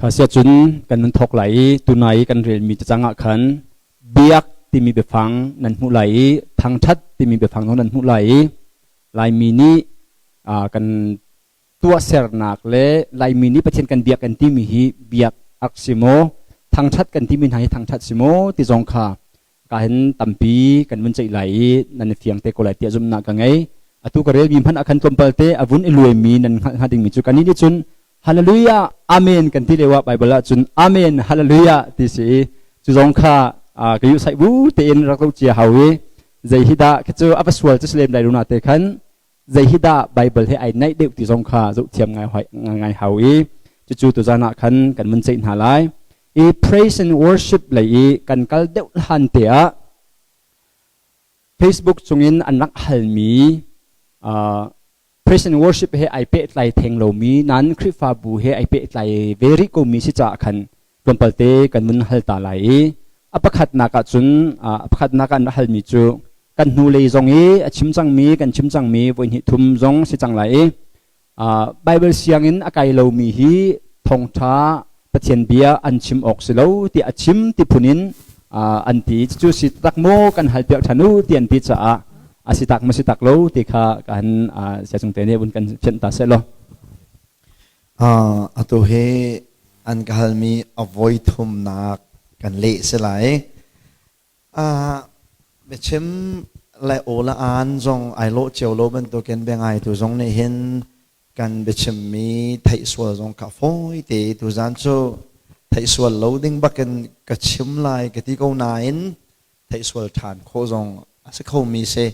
Kha sia cun kan nun thawk lai i tunai i kan relmi cacang ah khan biak timi biafang nan hmuh lai i thangṭhat timi biafang zong nan hmuh lai i Laimi nih kan tuahsernak le Laimi nih Pathian kan biak kan timi hi biak ak si maw, thangṭhat kan timi hna hi thangṭhat si maw ti zong kha ka hin tampi kan vun ceih lai i nan i fiang te ko lai tiah zumhnak ka ngei. Atu ka relmi hmanh ah khan tlawmpal te a vun i luaimi nan hngalh hnga dingmi cu kannih nih cun Hallelujah, Amen kan ti lio ah Bible ah cun Amen, Hallelujah ti si i cu zong kha ka yu sai bu tein rak zoh cia hau i zei hi dah khi cu a va sual cu si lem lai lo na te khan zei hi dah Bible he ai naih deuh ti zong kha zoh thiam ngai ngai hau i cucu tuzan ah khan kan mun ceih hna lai. I praise and worship lei i kan kal deuh hlan te ah Facebook chungin an rak halmi praise and worship he ai pehtlai theng lomi nan Khrihfabu he ai pehtlai ve rih komi si caah khan tlawmpal te kan vun hal ta lai i a pakhatnak ah cun a pakhatnak ah an rak halmi cu kan hnulei zong i a chim cangmi kan chim cangmi voi hnih thum zong si cang lai i Bible sianginn a kai lomi hi thawngṭha Pathian bia an chim awk si lo ti a chim ti phun in an ti. Cucu si tak maw kan hal piak ṭhan u ti an ti caah a si tak maw si tak lo ti kha kan siacung te nih vun kan fianh ta seh law. Atu hi an ka halmi a voi thumnak kan leh si lai. Biachim le aw le aan zong ai lawh cio lo bantukin biangaitu zong nih hin kan biachimmi theih sual zong kha fawi te. Tuzaan cu theih sual lo ding bakin ka chim lai ka ti ko nain theih sual ṭhan khawh zong a si khomi si.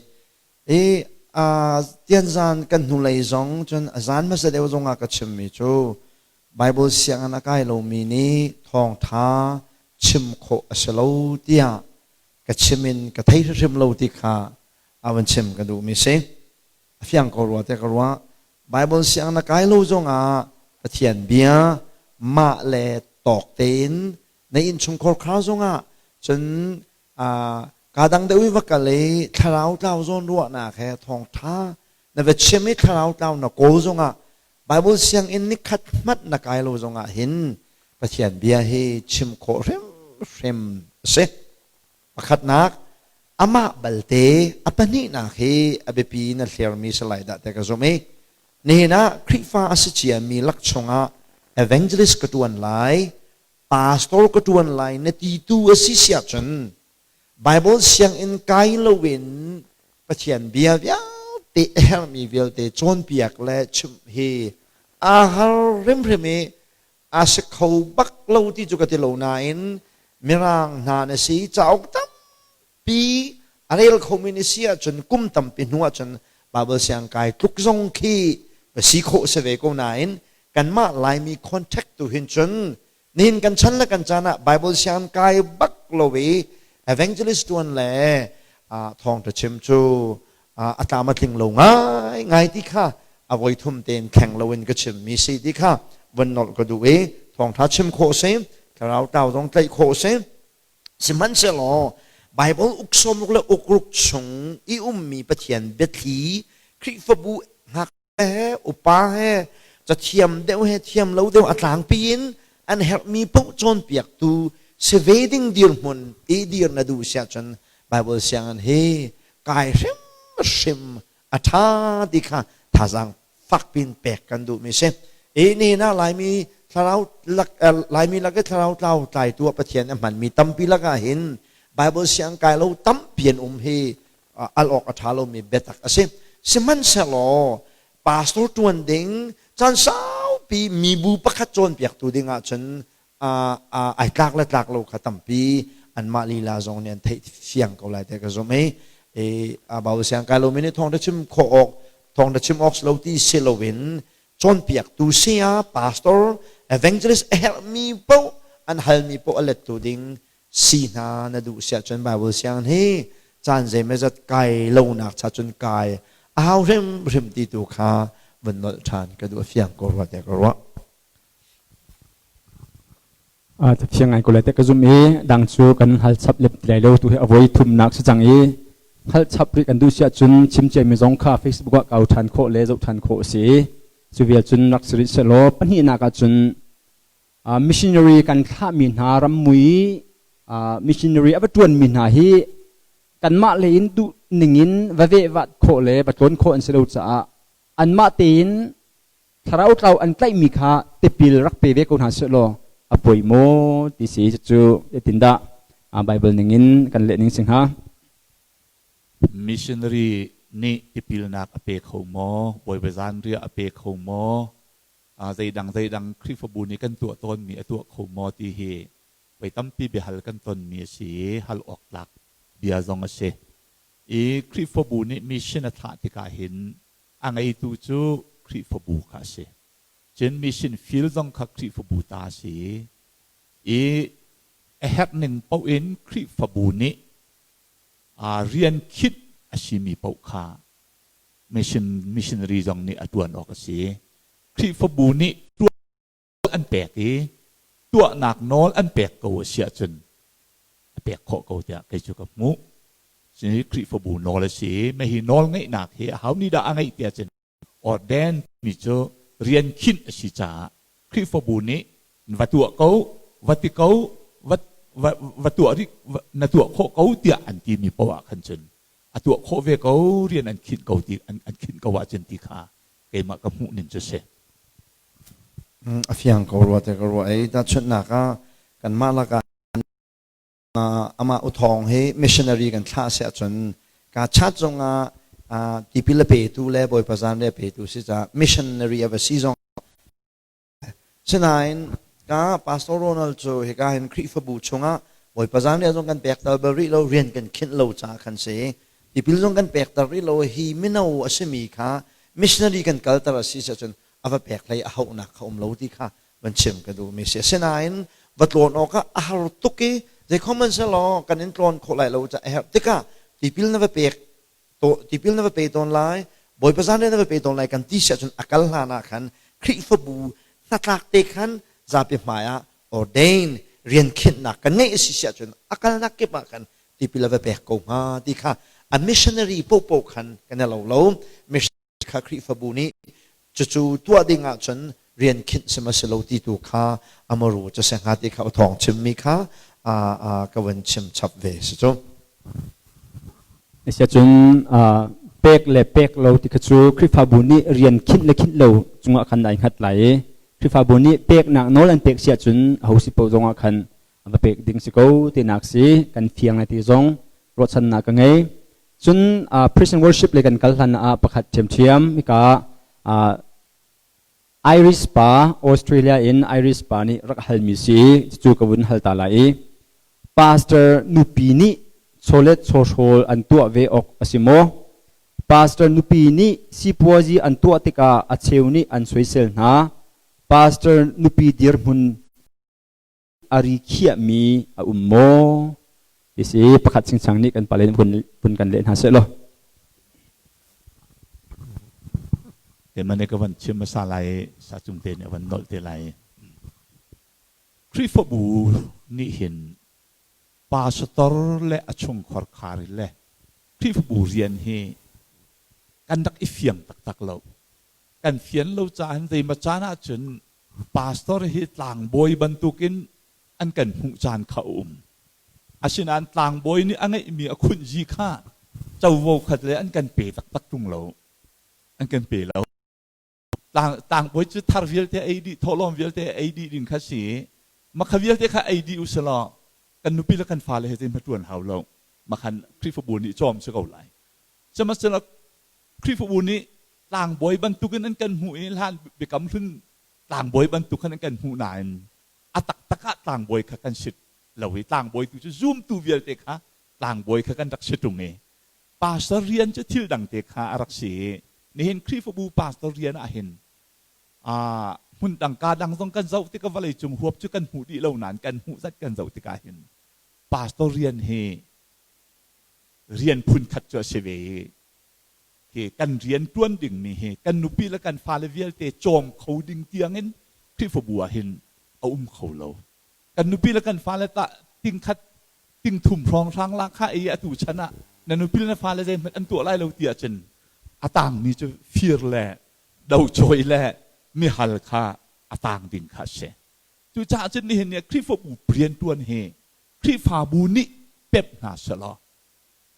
I tianzan kan hnulei zong cun a zan hmasa deuh zong ah ka chimmi cu Bible sianginn a kai lomi nih thawngṭha chim khawh a si lo tiah ka chim in ka thei hrimhrim lo ti kha a van chim ka duhmi si. A fiang ko rua tiah ka ruah. Bible siang na kai lo zongah Pathian bia mah le tawk tein na innchungkhar khar zongah cun kaa dang deuh i va kal i thlarau tlau zawn ruahnak he thawngṭha na va chim i thlarau tlau na kawl zongah Bible sianginn nikhat hmanh na kai lo zongah hin Pathian bia hi chim khawh hrimhrim a si. Pakhatnak, amah balte a pahnihnak hi a biapi in a hlermi si lai dah ti ka zumh i nihin ah Khrihfa a si ciami lak chungah evangelist ka ṭuan lai, pastor ka ṭuan lai na ti tu a si siah cun Bible sianginn kai loin Pathian bia vialte a herhmi vialte cawnpiak le chimh hi aa har hrimhrim i a si kho bak lo ti cu ka ti lo nain Mirang hna na si, cauk tampi a rel khomi na si ahcun kum tampi hnu ahcun Bible siang kai tluk zong khi va si khawh si ve ko nain kanmah Laimi contact tu hin cun nihin kan chan le kan caan ah Bible siang kai bak lo i evangelist tuan le thawngṭha chim cu a tlam a tling lo ngai ngai ti kha a voi thum tein thleng loin ka chimmi si ti kha von nolh ka duh i thawngṭha chim khawh si, thlarau tlau zong tlaih khawh si. Sihmanhsehlaw Bible uk sawmruk le ukruk chung i ummi Pathian biathli Khrihfabu ngak he upa he cathiam deuh he thiam lo deuh a tlangpi in an herhmi paoh cawnpiaktu si ve ding dirhmun i dir na duh siah cun Bible sianginn hi kai hrimhrim a ṭha ti kha thazaang fakpin pek kan duhmi si. I nihin ah Laimi thlarau lak Laimi lak i thlarau tlau tlaitu ah Pathian a hmanmi tampi lakah hin Bible siang kai lo tampi an um hi al awk a ṭha lomi biatak a si. Sihmanhsehlaw pastor ṭuan ding caan saupi mibu pakhat cawnpiaktu ding ahcun ai tlak le tlak lo kha tampi anmah lila zong nih an theih fiang ko lai tiah ka zumh i Bible siang kai lomi nih thawngṭha chim khawh awk thawngṭha chim awk si lo ti si loin cawnpiaktu saya, pastor, evangelist a herhmi paoh an halmi paoh a lettu ding si hna na duh siah cun Bible siang hi caan zeimawzat kai lonak cha cun kai a hau hrimhrim ti tu kha vun nolh ṭhan ka duh. A fiang ko rua tiah ka ruah. Fiang ngai ko lai te ka zum i dang cu kan hal chap lem ti lai lo. Tu hi a voi thumnak si cang i hal chap rih kan duh siah cun chim ciami zong kha Facebook ah kau ṭhan khawh le zoh ṭhan khawh a si. Cu vial cun rak si rih sehlaw pahnihnak ah cun. Missionary kan thlahmi hna rammui missionary a va ṭuanmi hna hi kanmah lei in duh ningin va vehvat khawh le va tlawn khawh an si lo caah anmah tein thlarau tlau an tlaihmi kha tipil rak pe ve ko hna sehlaw a poi maw ti si. Cucu zeitindah Bible ningin kan leh ning si hnga? Missionary nih tipilnak a pe kho maw? Bawipa zanriah a pe kho maw? Zeidang zeidang Khrihfabu nih kan tuah tawnmi a tuah kho maw ti hi voi tampi biahal kan tonmi a si i hal awk tlak bia zong a si. I Khrihfabu nih mission a thlah tikah hin a ngeitu cu Khrihfabu kha a si. Cun mission field zong kha Khrihfabu ta a si i a herh ning paoh in Khrihfabu nih rian khinh a simi paoh kha missionary zong nih a ṭuan awk a si. Khrihfabu nih ṭuan an pek i tuahnak nawl an pek ko a si ahcun a pek khawh ko tiah kei cu ka hmuh. Hi Khrihfabu nawl a si i hi nawl ngeihnak hi aho nih dah a ngeih tiah cun ordain mi cu rian khinh a si caah Khrihfabu nih va tuah ko, va ti ko, va, va, va tuah rih, na tuah khawh ko tiah an timi poah ah khan cun a tuah khawh ve ko, rian an khinh ko ti an khinh ko ahcun ti kha keimah ka hmuh ning cu si. A fiang ko rua te ka ruah ei. Tahchunhnak ah kanmah lakah amah uthawng hi missionary kan thlah si ahcun ka chat zongah tipil a petu le Bawipa zan le petu si caah missionary a va si zong. Sinain ka Pastor Ronald cu hika hin Khrihfabu chungah Bawipa zanriah zong kan pek tal bal rih lo, rian kan khinh lo caah khan si. Tipil zong kan pek ter rih lo. Hi mino a simi kha missionary kan kalter a si cun a va pek hlei a hauhnak kha um lo ti kha van chim ka duhmi si. Asinain va tlawn awkah a har tuk i zeikhom man selaw kan in tlawn khawh lai lo caah a herh tikah tipil na va pek tipil na va pe tawn lai, Bawipa zanriah na va pe tawn lai kan ti si ahcun a kal hlan ah khan Khrihfabu hnatlak te khan zapi hmai ah ordain rian khinhnak kan ngeih a si si ahcun a kalnak kip ah khan tipil a va pek ko hnga ti kha a missionary popo khan kan i lo lo. Missionary kha Khrihfabu nih cucu tuah ding ahcun rian khinh si ma si lo ti tu kha amaru cu se hnga ti kha thawng chimmi kha ka van chim chap ve si cu. Asiahcun pek le pek lo ti kha cu Khrihfabu nih rian khinh le khinh lo cungah khan ai hngat lai i Khrihfabu nih peknak nawl an pek si ahcun aho si paoh zongah khan va pek ding si ko tinak si kan fiang lai ti zong ruahchannak ka ngei. Cun Christian worship le kan kal hlan ah pakhat ṭhiamṭhiam hika Irish pa, Australia in Irish pa nih rak halmi si, cucu ka vun hal ta lai i pastor nupi nih chawlet chawhrawl an tuah ve awk a si maw? Pastor nupi nih sipuazi an tuah tikah a cheu nih an soisel hna. Pastor nupi dirhmun a ri khiahmi a um maw? Ti si pakhat chingchang nih kan pale vun kan leh hna seh law. Te mane ka van chim hmasa lai sa cung te nih a van nolh te lai. Khrihfabu nih hin pastor le a chungkhar khar le Khrihfabu rian hi kan rak i fiang taktak lo. Kan fian lo caah zeimaw caan ahcun pastor hi tlangbawi bantukin an kan hmuh caan kha a um. Asinain tlangbawi nih a ngeihmi a khunhzi kha covo khat le an kan pe taktak ṭung lo. An kan pe lo. Tlangbawi cu thar vialte ei dih, thawhlawm vialte ei dih ding kha si. Makha vialte kha ei dih usilaw kan nupi le kan fale he zeihmanh ṭuan hau lo. Makhan Khrihfabu nih cawm si ko lai. Sihmanhsehlaw Khrihfabu nih tlangbawi bantukin an kan hmuh i hlan biakam hlun tlangbawi bantuk khan an kan hmuh nain a taktak ah tlangbawi kha kan si lo i tlangbawi tu cu zumtu vialte kha tlangbawi kha kan rak si ṭung i pastor rian cu thil dang te kha a rak si i nihin Khrihfabu pastor rian ah hin hmun dang ka dang zong kan zoh tikah vawlei cung huap cu kan hmuh dih lo nain kan hmuh zat kan zoh tikah hin pastor rian hi rian phun khat cu a si ve i hi kan rian ṭuan dingmi hi kan nupi le kan fale vialte cawm kho ding tiangin Khrihfabu ah hin a um kho lo. Kan nupi le kan fale tah tingkhat tingthum hrawnghrang la kha i atu chan ah na nupi le na fale zeihmanh an tuah lai lo ti ahcun a tangmi cu fir le docawi le mihal kha a tang ding kha a si. Cucaah cun nihin ni ah Khrihfabu rianṭuan hi Khrihfabu nih pemh hna selaw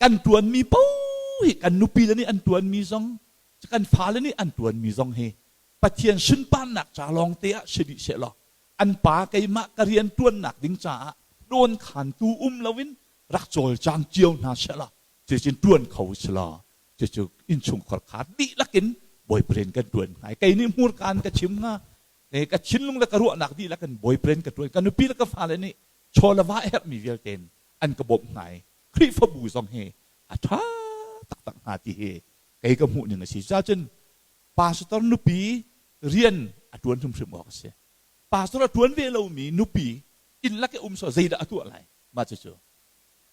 kan ṭuanmi paoh hi kan nupile nih an ṭuanmi zong kan fale nih an ṭuanmi zong hi Pathian sunparnak ca lawngte ah si dih sehlaw an pa keimah ka rian ṭuannak ding caah dawnkhantu um loin rak cawlcang cio hna sehla cucun ṭuan kho selaw cucu innchungkhar kha dihlak in Bawipa rian kan ṭuan hnga kei nih hmurka in ka chim hnga ka thinlung le ka ruahnak dihlak in Bawipa rian ka ṭuan ka nupi le ka fale nih chaw le va a herhmi vialte in an ka bawmh hna i Khrihfabu zong hi a ṭha taktak hnga ti hi kei ka hmuh ning a si. Cucun pastor nupi rian a ṭuan hrimhrim awk a si. Pastor a ṭuan ve lomi nupi inn lak i um so zeidah a tuah lai? Mah cucu.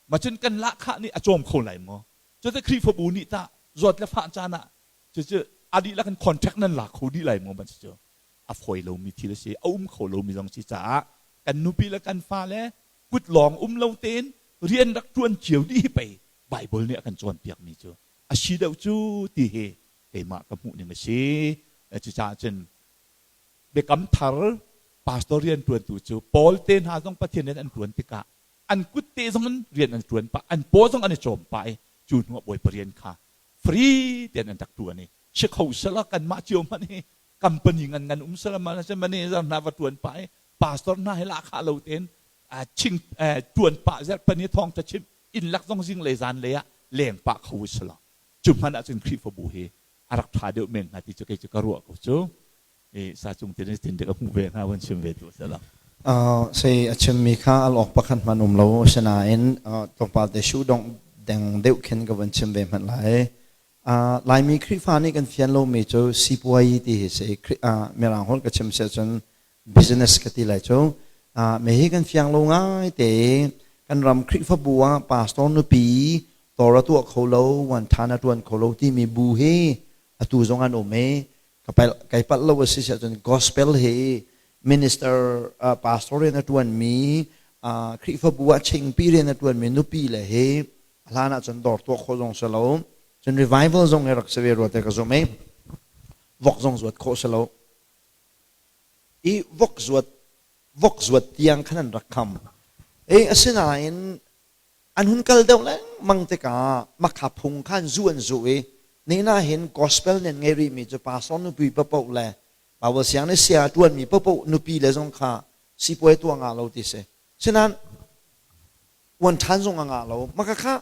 Mah cun kan lahkhah nih a cawm kho lai maw? Cuti Khrihfabu nih tah zawt le fah caan ah cucu a dihlak in contract nan la kho dih lai maw? Mah cucu a fawi lomi thil a si, a um kho lomi zong si caah kan nupi le kan fale kut lawng um lo tein rian rak ṭuan cio dih hi pei Baibal nih a kan cawnpiakmi cu a si deuh cu ti hi keimah ka hmuh ning a si. Cucaah cun Biakam Thar pastor rianṭuantu cu Paul te hna zong Pathian rian an ṭuan tikah an kut te zong in rian an ṭuan pah, an paw zong an i cawm pah i cu hnuah Bawipa rian kha free tein an rak ṭuan i si kho selaw kanmah cio hmanh hi company ngan ngan um selaw manager hna va ṭuan pah i pastor hna hi lahkhah lo tein ching ṭuan pah zerhpani thawngṭha chim inn lak zong zinglei zanlei ah leng pah kho u selaw cu hmanh ahcun Khrihfabu hi a rak ṭha deuh men hnga ti cu kei cu ka ruah ko cu. Sa cung tin tin ka hmuh ve hnga van chim ve tu selaw. Sei a chimmi kha al awk pakhat hmanh um lo asinain tlawmpal te shu dong deng deuh khin ka van chim ve hmanh lai. Laimi Khrihfa nih kan fian lomi cu sipuai ti hi si Mirang holh ka chim si ahcun business ka ti lai cu. Me hi kan fiang lo ngai te kan ram Khrihfabu ah pastor nupi tor a tuah kho lo wan than a tuan kho lo timi bu hi atu zong an um i kai palh lo a si ahcun gospel hi minister pastor rian a tuanmi Khrihfabu ah chingpi rian a tuanmi nupi le hi a hlan ahcun dawr tuah khawh zong si lo cun revival zong hi rak si ve rua te ka zum i vok zong zuat khawh si lo i vok zuat vok zuat tiang khan an rak kham e asinain an hun kal deuh lengmang tikah makha phung khan zu an zu i nina hin gospel nen ngei rihmi cu pastor nupi papoh le Bible siang nih sia ṭuanmi papoh nupi le zong kha sipuai tuah ngah lo ti si sinan uan ṭhan zong a ngah lo maka kha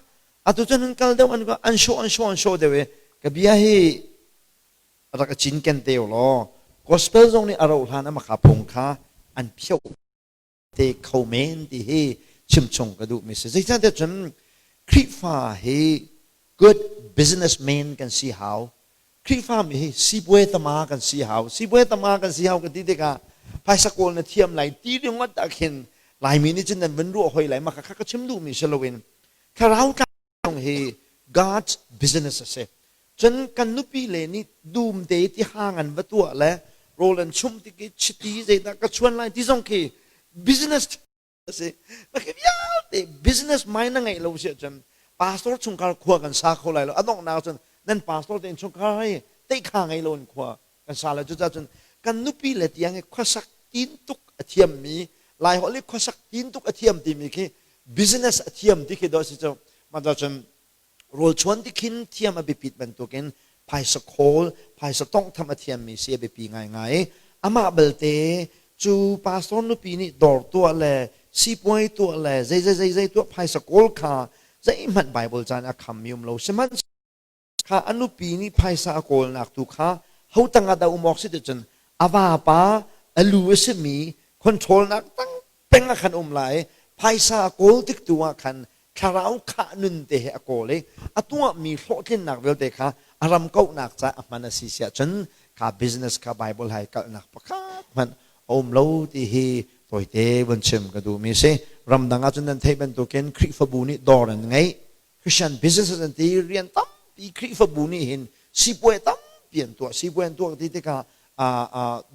atu cun hun kal deuh an an show an show an show deuh i ka bia hi rak a cinken te law gospel zong nih a rauh hlan a makha phung kha an phioh te kho men ti hi chimchung ka duhmi si. Zeicahtiah cun Khrihfa hi good businessman kan si hau. Khrihfa mi hi sipuai tama kan si hau. Sipuai tama kan si hau ka ti tikah phaisa kawl na thiam lai ti ringawt ah khin Laimi nih cun nan van ruah hoi lai mah kha ka chim duhmi si loin thlarau tlak hi God's business a si. Cun kan nupi le nih dum te ti hang an va tuah le rawl an chumh tik i chiti zeidah ka chuan lai ti zong khi business a si. Na khi vialte business mind na ngeih lo si ahcun pastor chungkhar khua kan sa kho lai lo. A donghnak cun nan pastor te chungkhar hi teikha ngei lo in khua kan sa lai. Cucaah cun kan nupi le tiang hi khuasak tin tuk a thiammi Laiholh i khuasak tin tuk a thiam timi khi business a thiam ti khi dawh si cu. Mah cun Rawl chuan ti khin thiam a biapit bantukin phaisa khawl, phaisa tawnghtham a thiammi si a biapi ngaingai. Amah belte cu pastor nupi nih dawr tuah le sipuai tuah le zeizei zeizei tuah phaisa kawl kha zeihmanh Bible caan a khammi um lo. Sihmanhsehlaw kha a nupi nih phaisa a kawlnak tu kha ho tangah dah um awk si ticun a vapa a lu a simi controlnak tang peng ah khan um lai phaisa a kawl tik tu ah khan thlarau khah nun te he a kawl i a tuahmi hlawhtlinnak vialte kha a ram kauhnak ca a hman a si siah cun kha business kha Bible hai kalhnak pakhat hmanh a um lo ti hi tawite vun chim ka duhmi si ramdang ah cun nan theih bantukin Khrihfabu nih dawr an ngeih Christian businesses an ti rian tampi Khrihfabu nih hin sipuai tampi an tuah sipuai an tuah ti tikah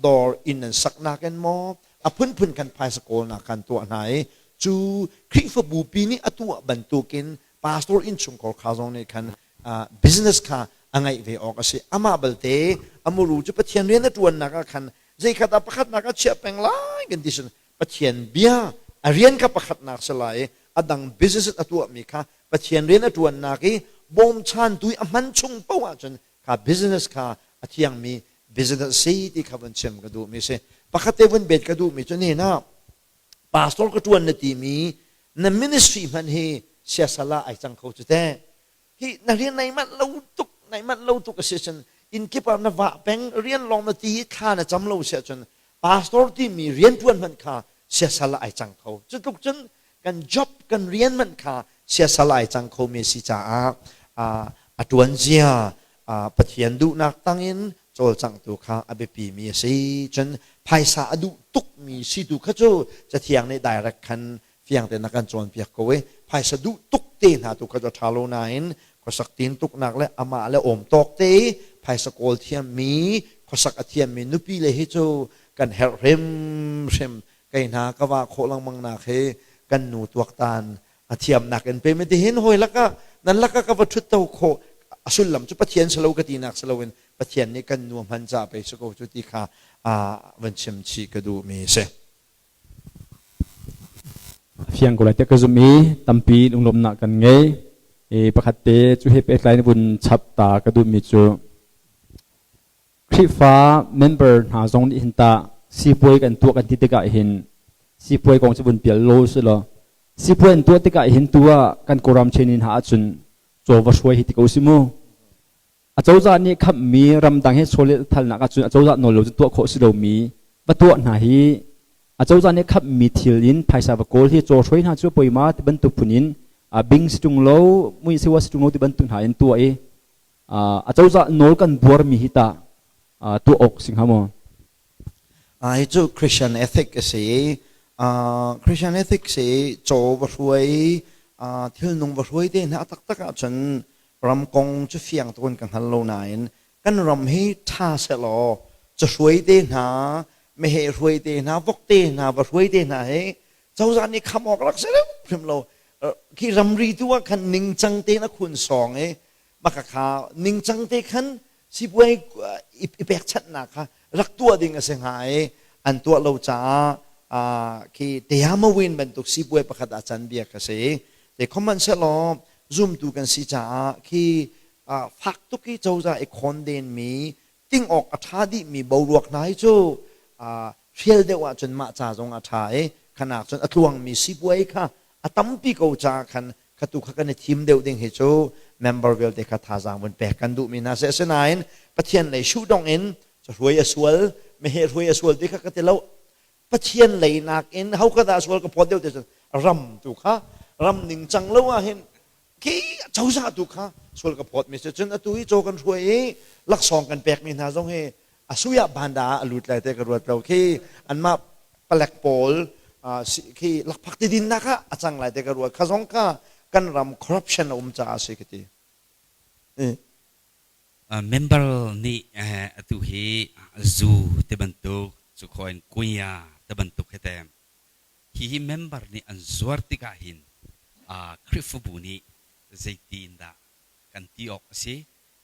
dawr inn an saknak in maw a phunphun kan phaisa kawlnak kan tuah hna i cu Khrihfabu pi nih a tuah bantukin pastor innchungkhar kha zong nih khan business kha a ngeih ve awk a si amah balte a muru cu Pathian rian a ṭuannak ah khan zeikhat ah pakhatnak a chiah peng lai kan ti sin. Pathian bia a rian kha pakhatnak si lai i a dang business a tuahmi kha Pathian rian a ṭuannak i bawmchantu i a hman chung paoh ahcun kha business kha a thiangmi business si ti kha vun chim ka duhmi si. Pakhat te vun bet ka duhmi cu nihin ah pastor ka ṭuan na timi na ministry hmanh hi siasal ah ai cang kho cu teh. Hi na rian nai manh lo tuk nai manh lo tuk a si cun inn kip ah na vah peng rian lawng na ti i thla na cam lo si ahcun pastor timi rian ṭuan hmanh kha siasal ah ai cang kho. Cu tluk cun kan job kan rian hmanh kha siasal ai cang khomi a si caah a ṭuan zia Pathian duhnak tangin cawlcanghtu kha a biapimi a si. Cun phaisa a duh tukmi si tu kha cu Cathiang nih direct khan fiang tein a kan cawnpiak ko i phaisa duh tuk te hna tu kha cu a ṭha lo nain khuasak tin tuknak le amah le awm tawk te i phaisa kawl thiammi khuasak a thiammi nupi le hi cu kan herh hrimhrim. Kei hna ka vah khawh lengmang nak hi kan nu tuaktan a thiamnak in pe mi tihin hawi lakah nan lakah ka va ṭhut to khawh a sullam cu Pathian si lo ka tinak si loin Pathian nih kan nu hman ca pe si ko cu ti kha van chim chih ka duh mi si. Fiang ko lai tiah ka zumh i tampi lunglawmhnak kan ngei. I pakhat te cu he pehtlai in vun chap ta ka duhmi cu Khrihfa member hna zong nih hin tah sipuai kan tuah kan ti tikah hin sipuai kong cu vun pial lo si law sipuai an tuah tikah hin tu ah kan Kawlram chain hna ahcun caw va hruai hi ti ko si mu. Acozah nih khammi ramdang he chawleh thalnak ahcun acozah nawl lo cun tuah khawh si lomi va tuah hna hi acozah nih khammi thil in phaisa va kawl hi caw hruai hna cu poima ti bantuk phun in bing si ṭung lo mui si wa si ṭung lo ti bantuk hna in tuah i acozah nawl kan buarmi hi tah tuah awk si hnga maw? Hi cu Christian ethic a si. Christian ethic si caw va hruai, thilnung va hruai te hna taktak ahcun ram kong cu fiang tuk in ka hngal lo nain kan ram hi ṭha sehlaw cahruai te hna, meheh hruai te hna, vok te hna, va hruai te hna hi cozah nih kham awk rak si hrim lo. Khi ramri tu ah khan ningcang tein a khun sawng i maka kha ningcang te khan sipuai i pekchanhnak kha rak tuah ding a si hnga i an tuah lo caah khi Teamawin bantuk sipuai pakhat ah can bia ka si. Te khomhmanhsehlaw zumtu kan si caah khi fak tuk i cozah i khonden mi ting awk a ṭha dihmi boruak hna hi cu hrial deuh ahcun mah ca zong a ṭha i khanak cun a tluangmi sipuai kha a tampi ko caah khan khatu kha kan i thim deuh ding hi cu member vialte kha thazaang vun pek kan duhmi hna si. Asinain Pathian lei shuhdong in hruai a sual meheh hruai a sual ti kha ka ti lo. Pathian lei nakin ho ka dah sual ka phawt deuh ti cun ram tu kha ram ningcang lo ah hin khi cozah tu kha sual ka phawt mi si. Cun atu hi caw kan hruai i laksawng kan pekmi hna zong hi a suya banda ah a lut lai te ka ruat lo. Khi anmah palek pawl khi lakphak ti dinnak ah a cang lai te ka ruat. Kha zong kha kan ram corruption a um caah a si ka ti. Member nih atu hi zu ti bantuk cu khaw in kunya ti bantuk hi te hihi member nih an zuar tikah hin Khrihfabu nih zeitin dah kan ti awk a si?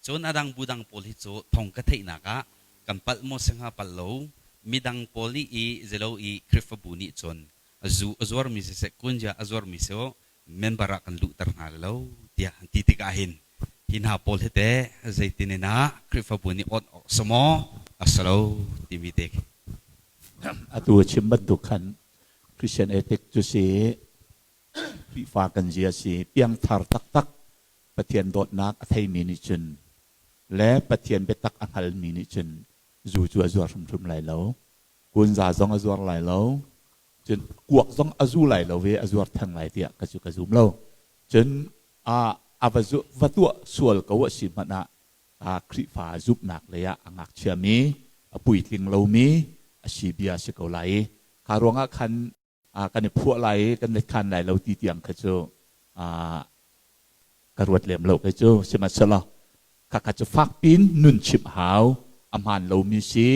Cun a dang bu dang pawl hi cu thong ka theihnak ah kan palh maw si hnga palh lo, midang pawl nih i zelo i Khrihfabu nih cun zu a zuarmi siseh kunja a zuarmi si member ah kan luhter hna lo tiah an ti tikah hin hi hna pawl hi teh zeitin in ah Khrihfabu nih awnh awk si maw a si lo timi te khi. Atu chim bantuk khan Christian ethic cu si Khrihfa kan zia si piangthar taktak Pathian dawtnak a theimi nih cun le Pathian biatak a hngalmi nih cun zu cu a zuar hrimhrim lai lo. Kunza zong a zuar lai lo. Cun kuak zong a zu lai lo i a zuar theng lai tiah ka cu ka zum lo. Cun a a va zu, va tuah sual ko a si hmanh ah a Khrihfa zumhnak lei ah a ngakchiami, a puitling lomi a si bia a si ko lai i kha ruangah khan kan i phuah lai i kan let khan lai lo ti tiang kha cu ka ruat lem lo kei cu. Sihmanhsehlaw khakha cu fak pin nun chimh hau a hmaan lomi si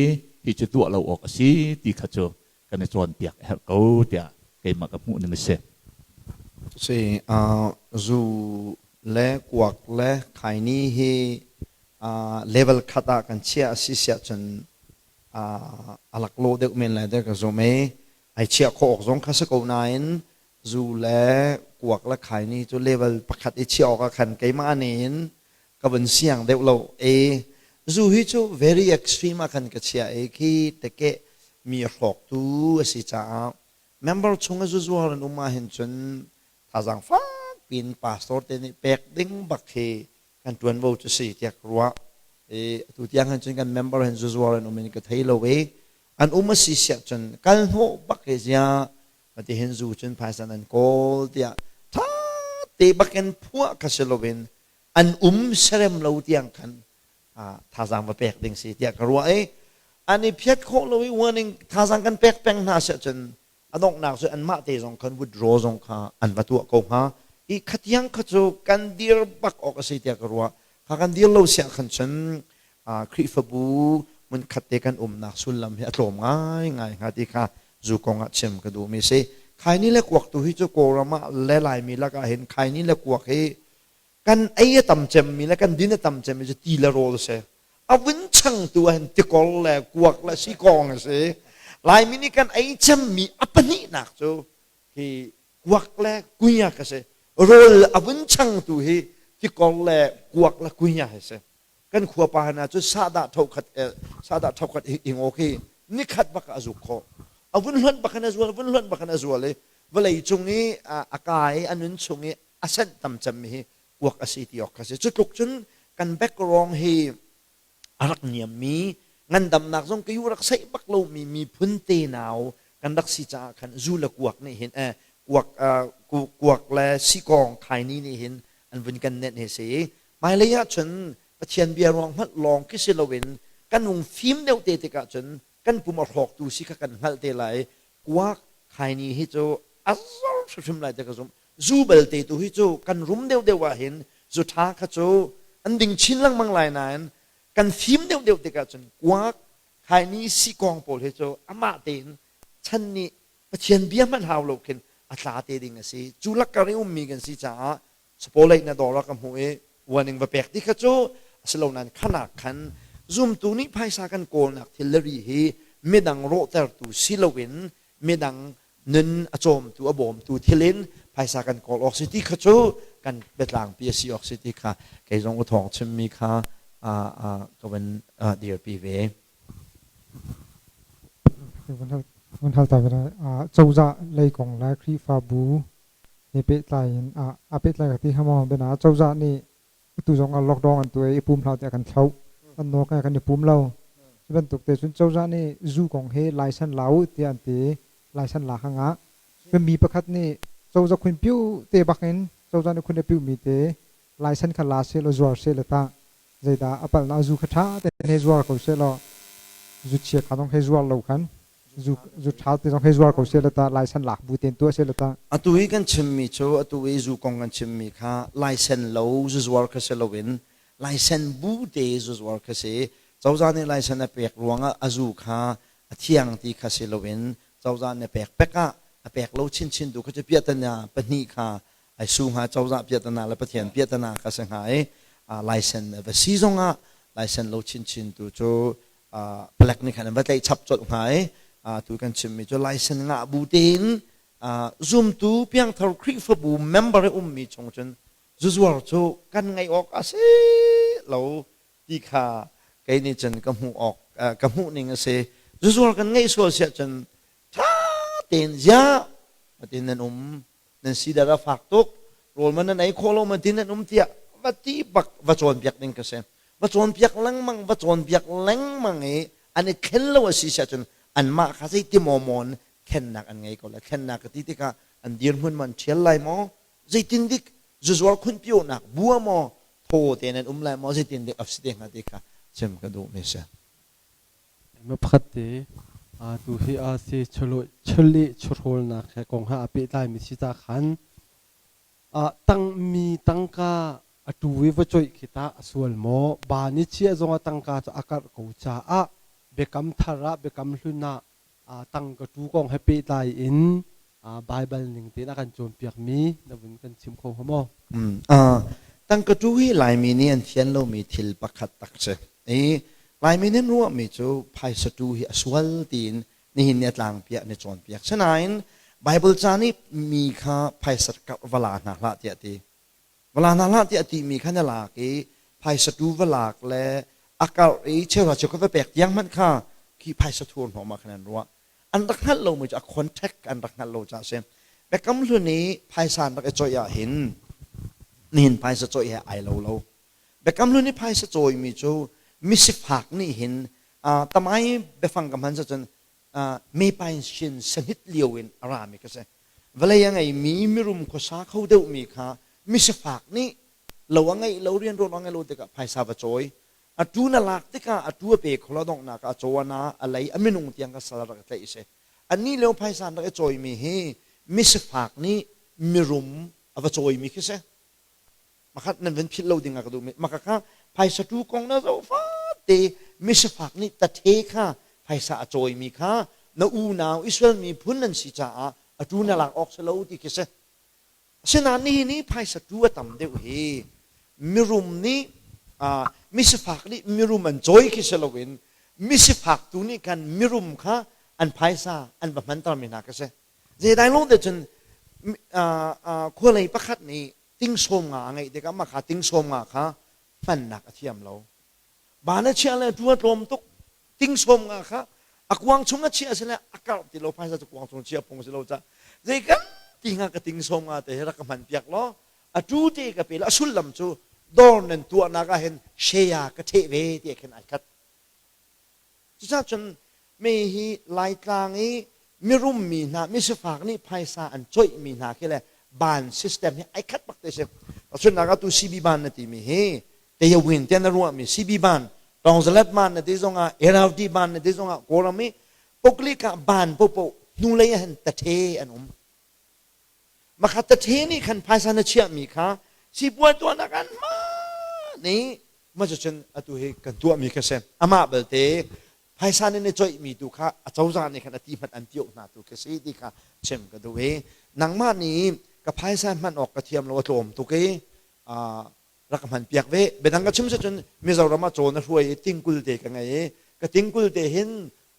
hi cu tuah lo awk a si ti kha cu kan i cawnpiak a herh ko tiah keimah ka hmuh ning a si. Si zu le kuak le khaini hi level khat ah kan chiah a si siah cun a laklawh deuh men lai dek ka zum i. Ai chiah khawh awk zong kha si ko nain zu le kuak le khaini cu level pakhat i chiah awk ah khan keimah nih hin ka vun siang deuh lo e. Zu hi cu very extreme ah khan ka chiah i khi teke mi hrawktu a si caah member chung a zu zuar an um ahhin cun thazaang fak piin pastor te nih pek ding bak khi kan ṭuanvo cu si tiah ka ruah. I atu tiang hin cun kan member hin zuzuar an um in ka thei lo i an um a si siah cun kal hnawh bak hi ziah mati hin zu cun phaisa nan kawl tiah ṭha te bakin phuah kha si loin an um serem lo tiang khan thazaang va pek ding si tiah ka ruah i an i phiat khawh lo i warning thazaang kan pek peng hna siah cun a donghnak cu anmah te zong khan withdraw zong kha an va tuah ko hnga i khatiang kha cu kan dir bak awk a si tiah ka ruah. Kha kan dir lo siah khan cun Khrihfabu hmunkhat te kan umnak sullam hi a tlawm ngaingai hnga ti kha zu kong ah chim ka duhmi si. Khaini le kuak tu hi cu Kawlram ah le Laimi lakah hin khaini le kuak hi kan ei a tam cemmi le kan din a tam cemmi cu ti le rawl a si. A vun changtu ah hin tikor le kuak le sikawng a si. Laimi nih kan ei cemmi a pahnihnak cu hi kuak le kuiak a si. Rawl a vun changtu hi tikor le kuak le kuiak a si. Kan khua pa hna cu sahdah thokhat sahdah thokhat ingaw khi nikhat bak a zuk khawh. A vun hluan bak in a zual, a vun hluan bak in a zual i vawlei cung i a kai i a nun chung i a senh tam cemmi hi kuak a si ti awk kha si. Cu tluk cun kan background hi a rak niammi, ngandamnak zong ka yu rak seih bak lomi miphun tenau kan rak si caah khan zu le kuak nih hin kuak kuak le sikawng khaini nih hin an vun kan nenh hi si. Hmailei ah cun Pathian bia ruang hmanh lawng khi si loin kan hung fim deuh te tikah cun kan pum a hrawktu si kha kan hngalh te lai. Kuak khaini hi cu a zor hrimhrim lai ti ka zumh. Zu belte tu hi cu kan rum deuhdeuh ah hin zu ṭha kha cu an ding chin lengmang lai nain kan fim deuhdeuh tikah cun kuak khaini sikawng pawl hi cu amah tein chan nih Pathian bia hmanh hau lo khin a tla te ding a si. Cu lakkar i ummi kan si caah Sapawleih na dawr ah ka hmuh i warning va pek ti kha cu a si lo nain khanak khan zumtu nih phaisa kan kawlnak thil le ri hi midang rawhtertu si loin midang nun a cawmtu a bawmtu thil in phaisa kan kawl awk si ti kha cu kan biatlangpi a si awk si ti kha kei zong u thawng chimmi kha ka van dirpi ve. Vun hal ta ve cozah lei kong le Khrihfabu he pehtlai in a pehtlai ka ti hnga maw biana cozah nih atu zong ah lockdown an tuah i pum hlah tiah kan thloh an nawl kan i pum lo. Cu bantuk te cun cozah nih zu kong hi license la u tiah an ti. License la hang ah mi pakhat nih cozah khun piu te bak in cozah nih khun a piu mi te license kha la seh law zuar seh law tah zeidah a palhnak? Zu kha ṭha tein hei zuar ko seh law zu chia kha zong hei zuar lo khan zu zu ṭha te zong hei zuar ko seh law tah license lak bu tein tuah seh law tah. Atu i kan chimmi cu atu i zu kong kan chimmi kha license lo zu zuar kha si loin license bu te zu zuar kha si. Cozah nih license a pek ruangah a zu kha a thiang ti kha si loin cozah nih a pek pek ah a pek lo chinchin tu kha cu piahtana pahnih kha ai su hnga. Cozah piahtana le Pathian piahtana kha si hnga i license va si zongah license lo chinchin tu cu palek nih khan an va tlaih chap colh hnga i tu kan chimmi cu license ngah bu tein zumtu piangthar Khrihfabu member i ummi chung cun zuzuar cu kan ngeih awk a si lo ti kha kei nih cun ka hmuh awk ka hmuh ning a si. Zuzuar kan ngeih sual siah cun ṭha tein ziah matin nan um, nan si dar a fak tuk, rawl man nan ei khawh lo matin nan um tiah va ti bak va cawnpiak ding ka si. Va cawnpiak lengmang, va cawnpiak lengmang i an i thlen lo a si siah cun anmah kha zeiti maw mawn thlennak an ngei ko lai. Thlennak ka ti tikah an dirhmun man ṭhial lai maw, zeitin dik zuzuar khunpionak bua maw, thaw tein an um lai maw, zeitin dik a si te hnga ti kha chim ka duh mi si. Pakhat te tu hi a si chuli churhawlnak he kong he aa pehtlaimi si ca khan tangmi tangka a tu i va coih khi tah a sual maw? Ba ni chia zong ah tangka cu a karh ko caah biakam thar ah biakam hlun ah tangka tu kong he pehtlai in Baibal ning tein a kan cawnpiakmi na vun kan chim kho hnga maw? Tangka tu hi Laimi nih an fian lomi thil pakhat tak si. I Laimi nih an ruahmi cu phaisa tu hi a sual tiin. Nihin ni a tlangpi ah an i cawnpiak. Sinain Bible ca nih mi kha phaisa karh va la hna hlah tiah a ti. Va la hna hlah tiah a timi kha na lak i phaisa tu va lak le a karh i cheuhra cheukhat va pek tiang hmanh kha khi phaisa thurhnawm ah khan an ruah. An rak hngalh lomi cu a contact an rak hngalh lo caah a si. Biakam Hlun i phaisa an rak i cawih ahhin nihin phaisa cawih he ai lo lo. Biakam Hlun i phaisa cawimi cu misifak nih hin tamai biafang ka hman cun mepain shin sahnit lio in a rami ka si. Vawlei a ngeimi mirum khuasa kho deuhmi kha misifak nih lo a ngeih lo rianṭuan a ngeih lo tikah phaisa va cawi. A tu na lak tikah a tu a pe kho lo donghnak ah a caw a na a lei a minung tiang ka sal rak tlaih si. Annih lio phaisa an rak i cawimi hi misifak nih mirum a va cawimi khi si. Makhat nan van philh lo ding ah ka duhmi maka kha phaisa tu kong na zoh fate misifak nih tathe kha phaisa a cawimi kha na unau Israel miphun nan si caah a tu na lak awk si lo ti khi si. Asinain nihin hi phaisa tu a tam deuh hi mirum nih misifak nih mirum an cawi khi si loin misifak tu nih khan mirum kha an phaisa an va hmanter mi hna khi si. Zeidai lawng te cun khualei pakhat nih ting sawm nga a ngeih tikah mah kha ting sawm nga kha hmannak a thiam lo. Ba na chiah le tu a tlawm tuk. Ting sawm nga kha a kuang chung a chiah si le a karh ti lo phaisa cu kuang chung chiah phung si lo ca zei kan ti hnga ka ting sawm nga te hi rak ka hman piak law a tu te ka pe la a sullam cu dawr nan tuahnak ah hin share ka ṭheh ve ti khin ai khat. Cucaah cun mi hi Laitlang i mirum mi hna, misifak nih phaisa an coihmi hna khi le ban system hi ai khat bak te si. Tahchunhnak ah tu CB ban na timi hi Tayawin tiah na ruahmi CB ban, Tawngzalat ban na ti zongah, Irrawaddy ban na ti zongah Kawlram i Poklik ah ban popoh hnulei ah hin tathe an um. Makhat tathe nih khan phaisa na chiahmi kha sipuai tuahnak an hmaan i mah cucun atu hi kan tuahmi kha si. Amah belte phaisa nih na coihmi tu kha a cozah nih khan a ti hmanh an tioh hna tu khi si ti kha chim ka duh i nangmah nih ka phaisa hman awk ka thiam lo a tlawm tuk i rak ka hman piak ve. Biadang ka chim cun Mizoram ah caw na hruai i tingkul te ka ngei i ka tingkul te hin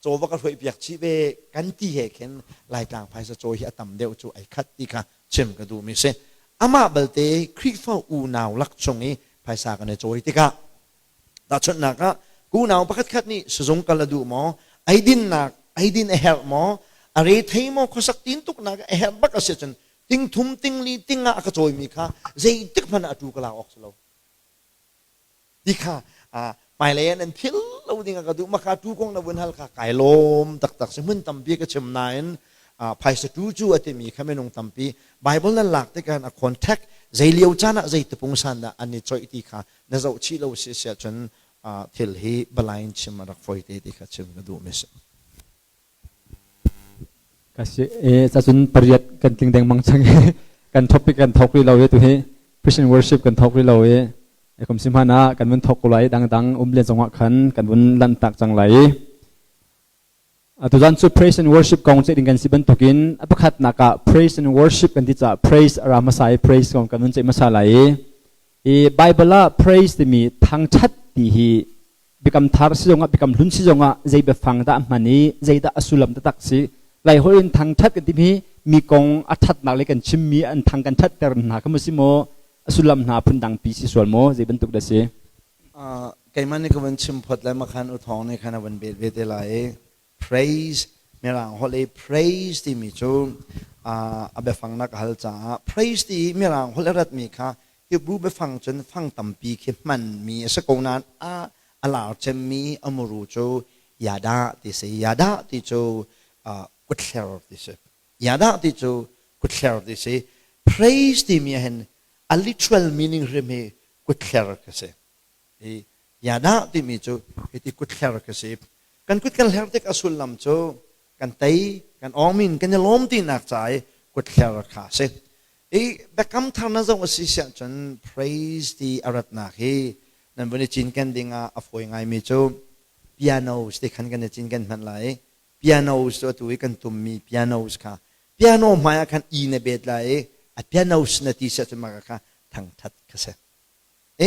caw va ka hruai piak chih ve kan ti he khin Laitlang phaisa caw hi a tam deuh cu ai khat ti kha chim ka duhmi si. Amah balte Khrihfa unau lak chung i phaisa kan i cawi tikah tahchunhnak ah unau pakhat khat nih sizung kal a duh maw eidinnak eidin a herh maw a rethei maw khuasak tin tuknak a herh bak a si cun ting thum ting li ting ah a ka cawimi kha zeitik hmanh ah a tu ka lak awk si lo ti kha hmailei ah nan phil lo ding ah ka duh maka tu kong na vun hal kha kai lawm taktak si hmun tampi ka chim nain phaisa tu cu a timi kha minung tampi Bible nan lak tikah a contact zei lio caan ah zei tapung san dah an i coih ti kha na zoh chih lo si si ahcun thil hi balain chim a rak foi te ti kha chim ka duh mi si. Ka si e cacun pariat kan tling dengmang cang i kan topic kan thok rih lo i tuhi Christian worship kan thok rih lo i kum si hmanh ah kan vun thok ko lai dangdang um len zongah khan kan vun lanhtak cang lai i Tuzan cu praise and worship kong ceih ding kan si bantukin a pakhatnak ah praise and worship kan ti caah praise a ra hmasa i praise kong kan vun ceih hmasa lai i i Bible ah praise timi thangṭhat ti hi Biakam Thar si zongah Biakam Hlun si zongah zei biafang dah a hman i zeidah a sullam taktak si Laiholh in thangṭhat kan timi mi kong a ṭhatnak le kan chimmi an thang kan ṭhatter hna kha maw si maw a sullam hna phundangpi si sual maw zei bantuk dah si? Keimah nih ka van chim phot le makhan u thawng nih khan a van bet ve te lai i praise mirang holh i praise timi cu a biafang na ka hal caah praise ti i mirang holh a ratmi kha Hebrew biafang cun fang tampi khi hmanmi a si ko nain a a lar cemmi a muru cu yada ti si. Yada ti cu kutthler ti si. Yada ti cu kutthler ti si. Praise timi ah hin a literal meaning hrim hi kutthler ka si. Hi yada timi cu hiti kutthler ka si. Kan kut kan hler tik a sullam cu kan tei, kan awngmin, kan i lawm tinak ca i kutthler kha a si. I biakam thar na zoh a si siah cun praise ti a ratnak hi nan vun i cinken ding ah a fawi ngaimi cu pianos ti khan kan i cinken hmanh lai i pianos cu atu i kan tummi pianos kha piano hmai ah khan i na bet lai i a pianos na ti siah cun mah kha thangthat kha si.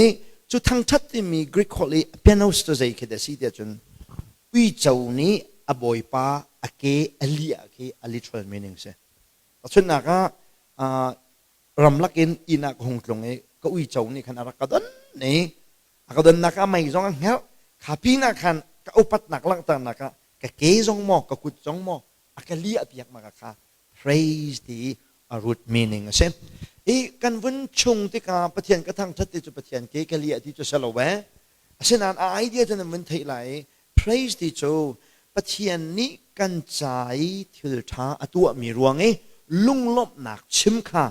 I cu thangṭhat timi Greek holh i pianos cu zei khi dah a si tiah cun uico nih a bawipa A ke a liah khi a literal meaning si. Tahchunhnak ah ramlak in inn ah ka hung tlung i ka uico nih khan a rak ka don i a ka donnak ah mei zong a hngerh. Kha pinah khan ka upatnak langhternak ah ka ke zong maw ka kut zong maw a ka liah piak ma kha praise ti i a root meaning a si. I kan vun chung tikah Pathian ka thangthat ti cu Pathian ke ka liah ti cu si lo eh. Asinain a idea cu nan vun theih lai i praise ti cu Pathian nih kan ca i thil ṭha a tuahmi ruang i lunglawmhnak chim kha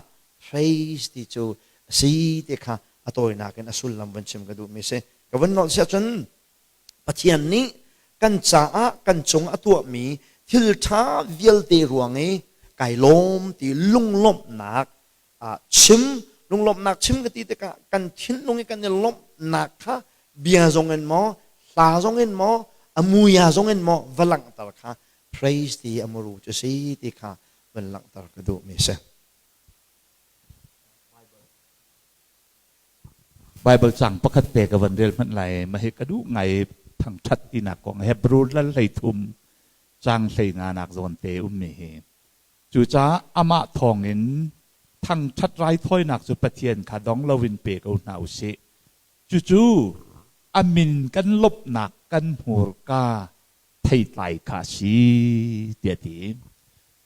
praise ti cu a si ti kha a tawinak in a sullam vun chim ka duhmi a si. Ka vun nolh siah cun Pathian nih kan caah kan cung a tuahmi thil ṭha vialte ruang i kai lawm ti lunglawmhnak chim lunglawmhnak chim ka ti tikah kan thinlung i kan i lawmhnak kha bia zong in maw hla zong in maw a muia zong in maw va langhter kha praise ti a muru cu si ti kha van langhter ka duhmi si. Bible cang pakhat te ka van rel hmanh lai ma hi ka duh ngai thangthat tinak kong Hebrew lal hlei thum cang hlei nga nak zawn te ummi hi Cucaah amah thawngin thangṭhat raithawinak cu Pathian kha dong loin pe ko hna u sih. Cucu a min kan lawmhnak kan hmurka theitlai kha a si, tiah a ti.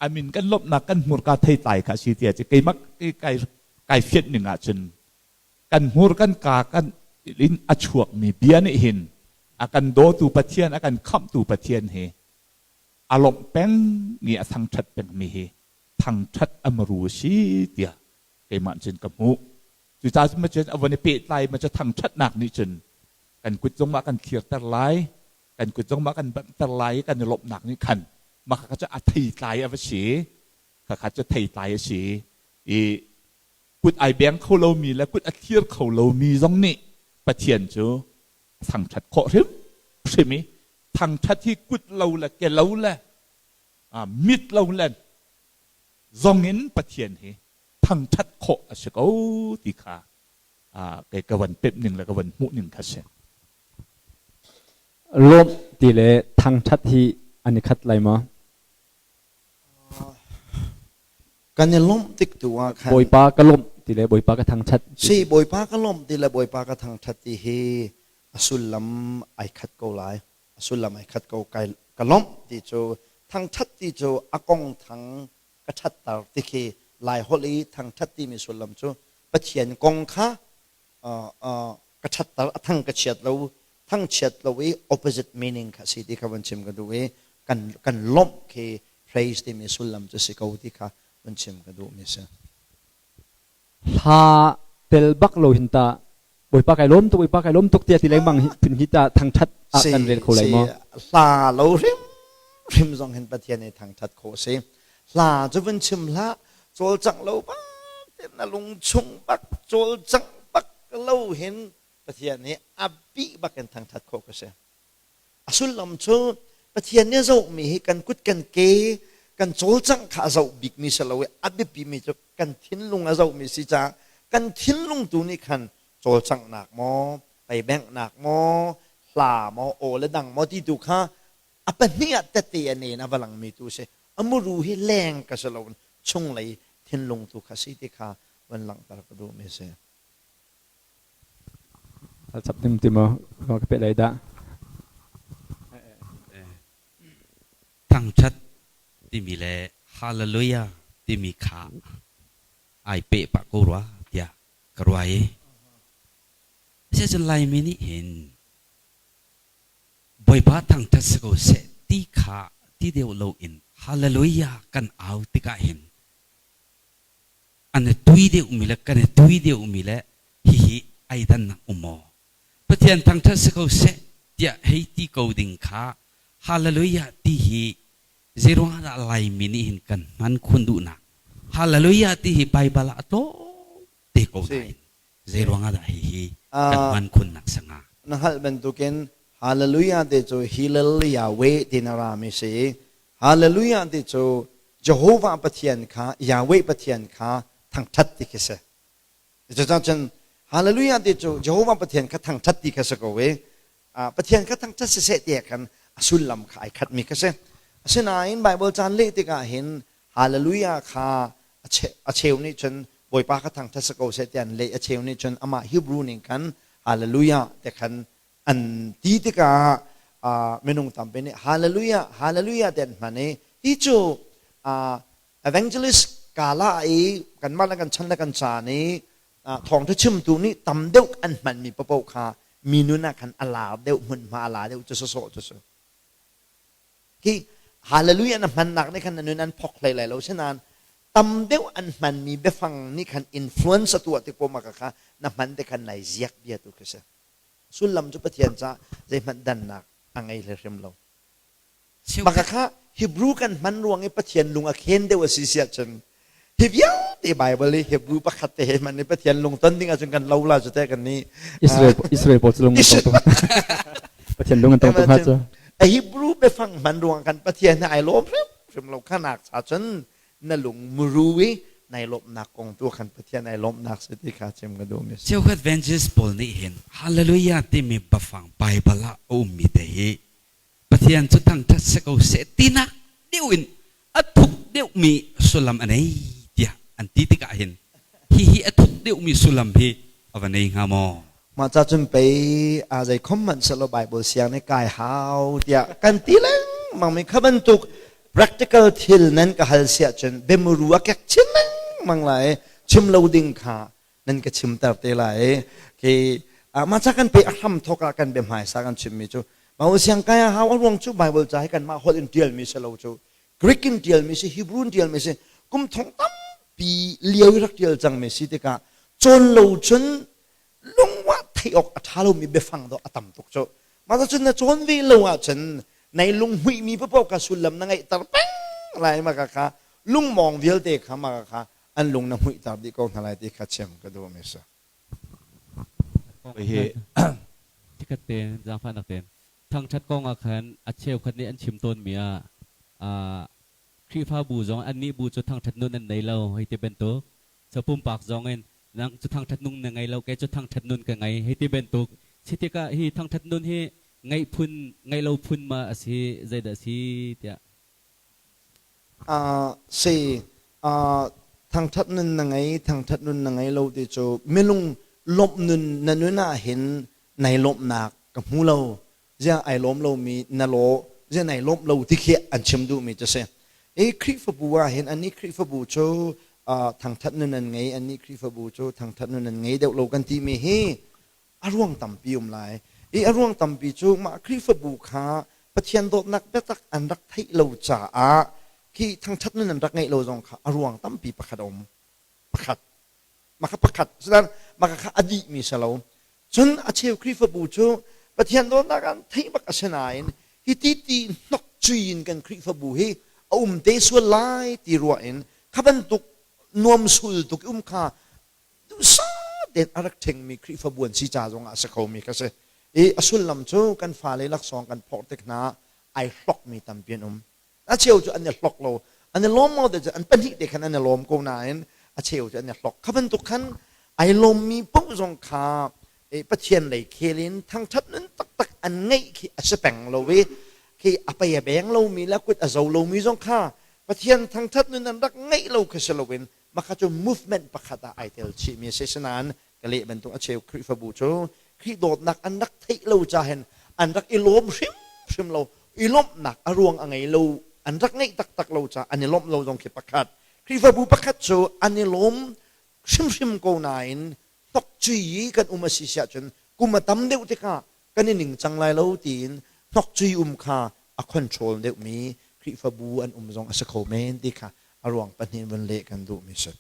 A min kan lawmhnak kan hmurka theitlai kha a si tiah a ti. Keimah kai, kai fianh ning ahcun kan hmur kan ka kan in a chuakmi bia nih hin a kan dawtu Pathian, a kan khamhtu Pathian hi a lawmh peng i a thangṭhat pengmi hi thangṭhat a maru a si tiah keimah cun ka hmuh. Cucaah cun cun a von i pehtlai ma cu thangṭhatnak nih cun kan kut zong mah kan thlirter lai, kan kut zong mah kan banhter lai i kan i lawmhnak nih khan mah kha cu a theitlai a va si. Khakha cu theitlai a si i kut ai beng kho lomi le kut a thlir kho lomi zong nih Pathian cu thangṭhat khawh hrimhrim i thangṭhat hi kut lo le ke lo le mit lo le zong in Pathian hi thangṭhat khawh a si ko ti kha kei ka van pemh ning le ka van hmuh ning kha si. Lawmh ti le thangṭhat hi an i khat lai maw? Kan i lawmh tik tu ah khan Bawipa ka lawmh ti le Bawipa ka thangṭhat. Si Bawipa ka lawmh ti le Bawipa ka thangṭhat ti hi a sullam ai khat ko lai. A sullam ai khat ko. Kai ka lawmh ti cu thangṭhat ti cu a kong thang ka ṭhatter ti khi Lai holh i thangṭhat timi sullam cu Pathian kong kha ka ṭhatter a thang ka chiat lo thangchiat lo i opposite meaning kha si ti kha van chim ka duh i kan kan lawmh khi praise timi sullam cu si ko ti kha van chim ka duh mi si. Hla tel bak lo hin ta Bawipa kai lawm tuk Bawipa kai lawm tuk tiah ti lengmang phun hi ta thangṭhat ah kan rel kho lai maw? Hla lo hrim hrim zong hin Pathian i thangṭhat khawh si. Hla cu vun chim hlah cawlcangh lo bak na lung chung bak cawlcangh bak lo hin Pathian nih a bih bak in thangṭhat khawh ka si. A sullam cu Pathian nih a zohmi hi kan kut kan ke kan cawlcangh kha a zoh bikmi si lo i a biapimi cu kan thinlung a zohmi si caah kan thinlung tu nih khan cawlcanghnak maw, peibenghnak maw, hla maw, aw le dang maw ti tu kha a pahnih ah tette a nen a va langmi tu si. A muru hi leng ka si lo chunglei thinlung tu kha si ti kha van langhter ka duhmi si. Chap dim ti maw ka pe lai dah. Thangṭhat timi le Hallelujah timi kha ai peh pah ko rua tiah ka ruah i Asiahcun Laimi nih hin Bawipa thangṭhat si ko seh ti kha ti deuh loin Hallelujah kan au tikah hin an i tui deuhmi le kan i tui deuhmi le hihi ai dannak um maw? Pathian thangṭhat si ko seh tiah hei ti ko ding kha Hallelujah ti hi zeiruangah dah Laimi nih hin kan hman khun duhnak Hallelujah ti hi Baibal ah a tlawm te ko nain zeiruangah dah hihi kan hman khunnak sanga? Na hngalh bantukin Hallelujah ti cu Hillel Yahweh ti na rami si. Hallelujah ti cu Jehovah Pathian kha Yahweh Pathian kha thangṭhat ti khi si. Cucaah cun Hallelujah ti cu Jehovah Pathian kha thangṭhat ti kha si ko i Pathian kha thangṭhat siseh ti khan a sullam kha ai khatmi kha si. Asinain Bible caan leh tikah hin Hallelujah kha a cheu nih cun Bawipa kha thangṭhat si ko seh tiah an leh, a cheu nih cun amah Hebrew ning khan Hallelujah ti khan an ti tikah minung tampi nih Hallelujah, Hallelujah ti an hman i hi cu evangelist kala i kanmah le kan chan le kan caan i thawngṭha chimtu nih tam deuh an hmanmi paoh kha mi nun ah khan a lar deuh hmunhma a la deuh cu sawsawh cu si. Hi hallelujah na hmannak nih khan na nun an phok hlei lai lo sinain tam deuh an hmanmi biafang nih khan influence a tuah tik poah kha na hman te khan nai ziak bia tu khi si. Sullam cu Pathian caah zeihmanh dannak a ngei hlei hrim lo. Maka kha Hebrew kan hman ruang i Pathian lung a khen deuh a si si ahcun hi vialte Bible i Hebrew pakhat te he hman i Pathian lung ton ding ahcun kan lo la cu te kan nih Israel Israel pawl cu lung an tong tuk Pathian lung an tong tuk ha cu A Hebrew biafang hman ruang kan Pathian hi ai lawm hrim hrim lo khanak cha cun na lung muru i nai lawmhnak kong tu khan Pathian ai lawmhnak si ti kha chim ka duh mi si. Cheukhat Evangelist pawl nih hin Hallelujah timi biafang Bible ah a ummi te hi Pathian cu thangṭhat si ko seh tinak deuh in a thuk deuhmi sullam a nei tiah an ti tikah hin hihi a thuk deuhmi sullam hi a va nei hnga maw? Mah ca cun pei a zei khom hmanh selaw Bible siang nih kai hau tiah kan ti lengmang mi kha bantuk practical thil nan ka hal siah cun biamuru a kek chin lengmang lai chim lo ding kha nan ka chimter te lai khi mah ca kan pe a hram thok ah kan bia hmaisa kan chimmi cu Bible siang kai a hau a ruang cu Bible ca hi kanmah holh in tialmi si lo cu Greek in tialmi si Hebrew in tialmi si kum thong tampi lio i rak tial cangmi si tikah cawn lo cun lungwah theih awk a ṭha lomi biafang dawh a tam tuk cu mah cun na cawn ve lo ahcun nai lunghmuihmi paoh kha sullam na ngeihter peng lai mah kha lungmawng vialte kha mah kha an lung na hmuihter dih ko hna lai ti kha chim ka duh mi si. Hi Chikkhat te zaangfahnak tein thangṭhat kong ah khan a cheukhat nih an chim tawnmi ah Khrihfabu zong annih bu cu thangṭhat nun an nei lo hei ti bantuk so pumpak zong in nang cu thangṭhat nung na ngei lo kei cu thangṭhat nun ka ngei hei ti bantuk si tikah hi thangṭhat nun hi ngeih phun ngeih lo phun ma a si zeidah a si tiah Si, thangṭhat nun na ngei, thangṭhat nun na ngei lo ti cu minung lawmh nun na nun ah hin nai lawmhnak ka hmu lo. Ziah ai lawm lomi na law, ziah nai lawmh lo ti khi an chim duhmi cu si. I Khrihfabu ah hin annih Khrihfabu cu thangṭhat nun an ngei, annih Khrihfabu cu thangṭhat nun an ngei deuh lo kan timi hi a ruang tampi um lai. I a ruang tampi cu mah Khrihfabu kha Pathian dawtnak biatak an rak theih lo caah khi thangṭhat nun an rak ngeih lo zong kha a ruang tampi pakhat a um. Pakhat. Mah kha pakhat. Asinain mah kha a dihmi si lo. Cun a cheu Khrihfabu cu Pathian dawtnak an theih bak a si nain hi ti ti hnok cui in kan Khrihfabu hi a um te sual lai ti ruah in kha bantuk nuamsul tuk um kha duhsah tein a rak ṭhengmi Khrihfabu an si ca zongah a si khomi kha si. I a sullam cu kan fale laksawng kan phorh tik hna ai hlokmi tampi an um. A cheu cu an i hlok lo. An i lawm maw te cu an pahnih te khan an i lawm ko nain a cheu cu an i hlok. Kha bantuk khan ai lawmmi paoh zong kha Pathian lei khel in thangṭhat nun taktak an ngeih khi a si peng lo i khi a pei a beng lomi le kut a zo lomi zong kha Pathian thangṭhat nun an rak ngeih lo khi si loin Mah kha cu movement pakhat ah ai tel chihmi a si. Asinain ka leh bantuk a cheu Khrihfabu cu Khrih dawtnak an rak theih lo ca hin an rak i lawm hrimhrim lo. I lawmhnak a ruang a ngei lo. An rak ngeih taktak lo caah an i lawmh lo zong khi pakhat. Khrihfabu pakhat cu an i lawm hrimhrim ko nain hnokcui i kan um a si siah cun kum a tam deuh tikah kan i ningcang lai lo tiin hnokcui um kha a control deuhmi Khrihfabu an um zong a si kho men ti kha a ruang pahnih vun leh kan duhmi si.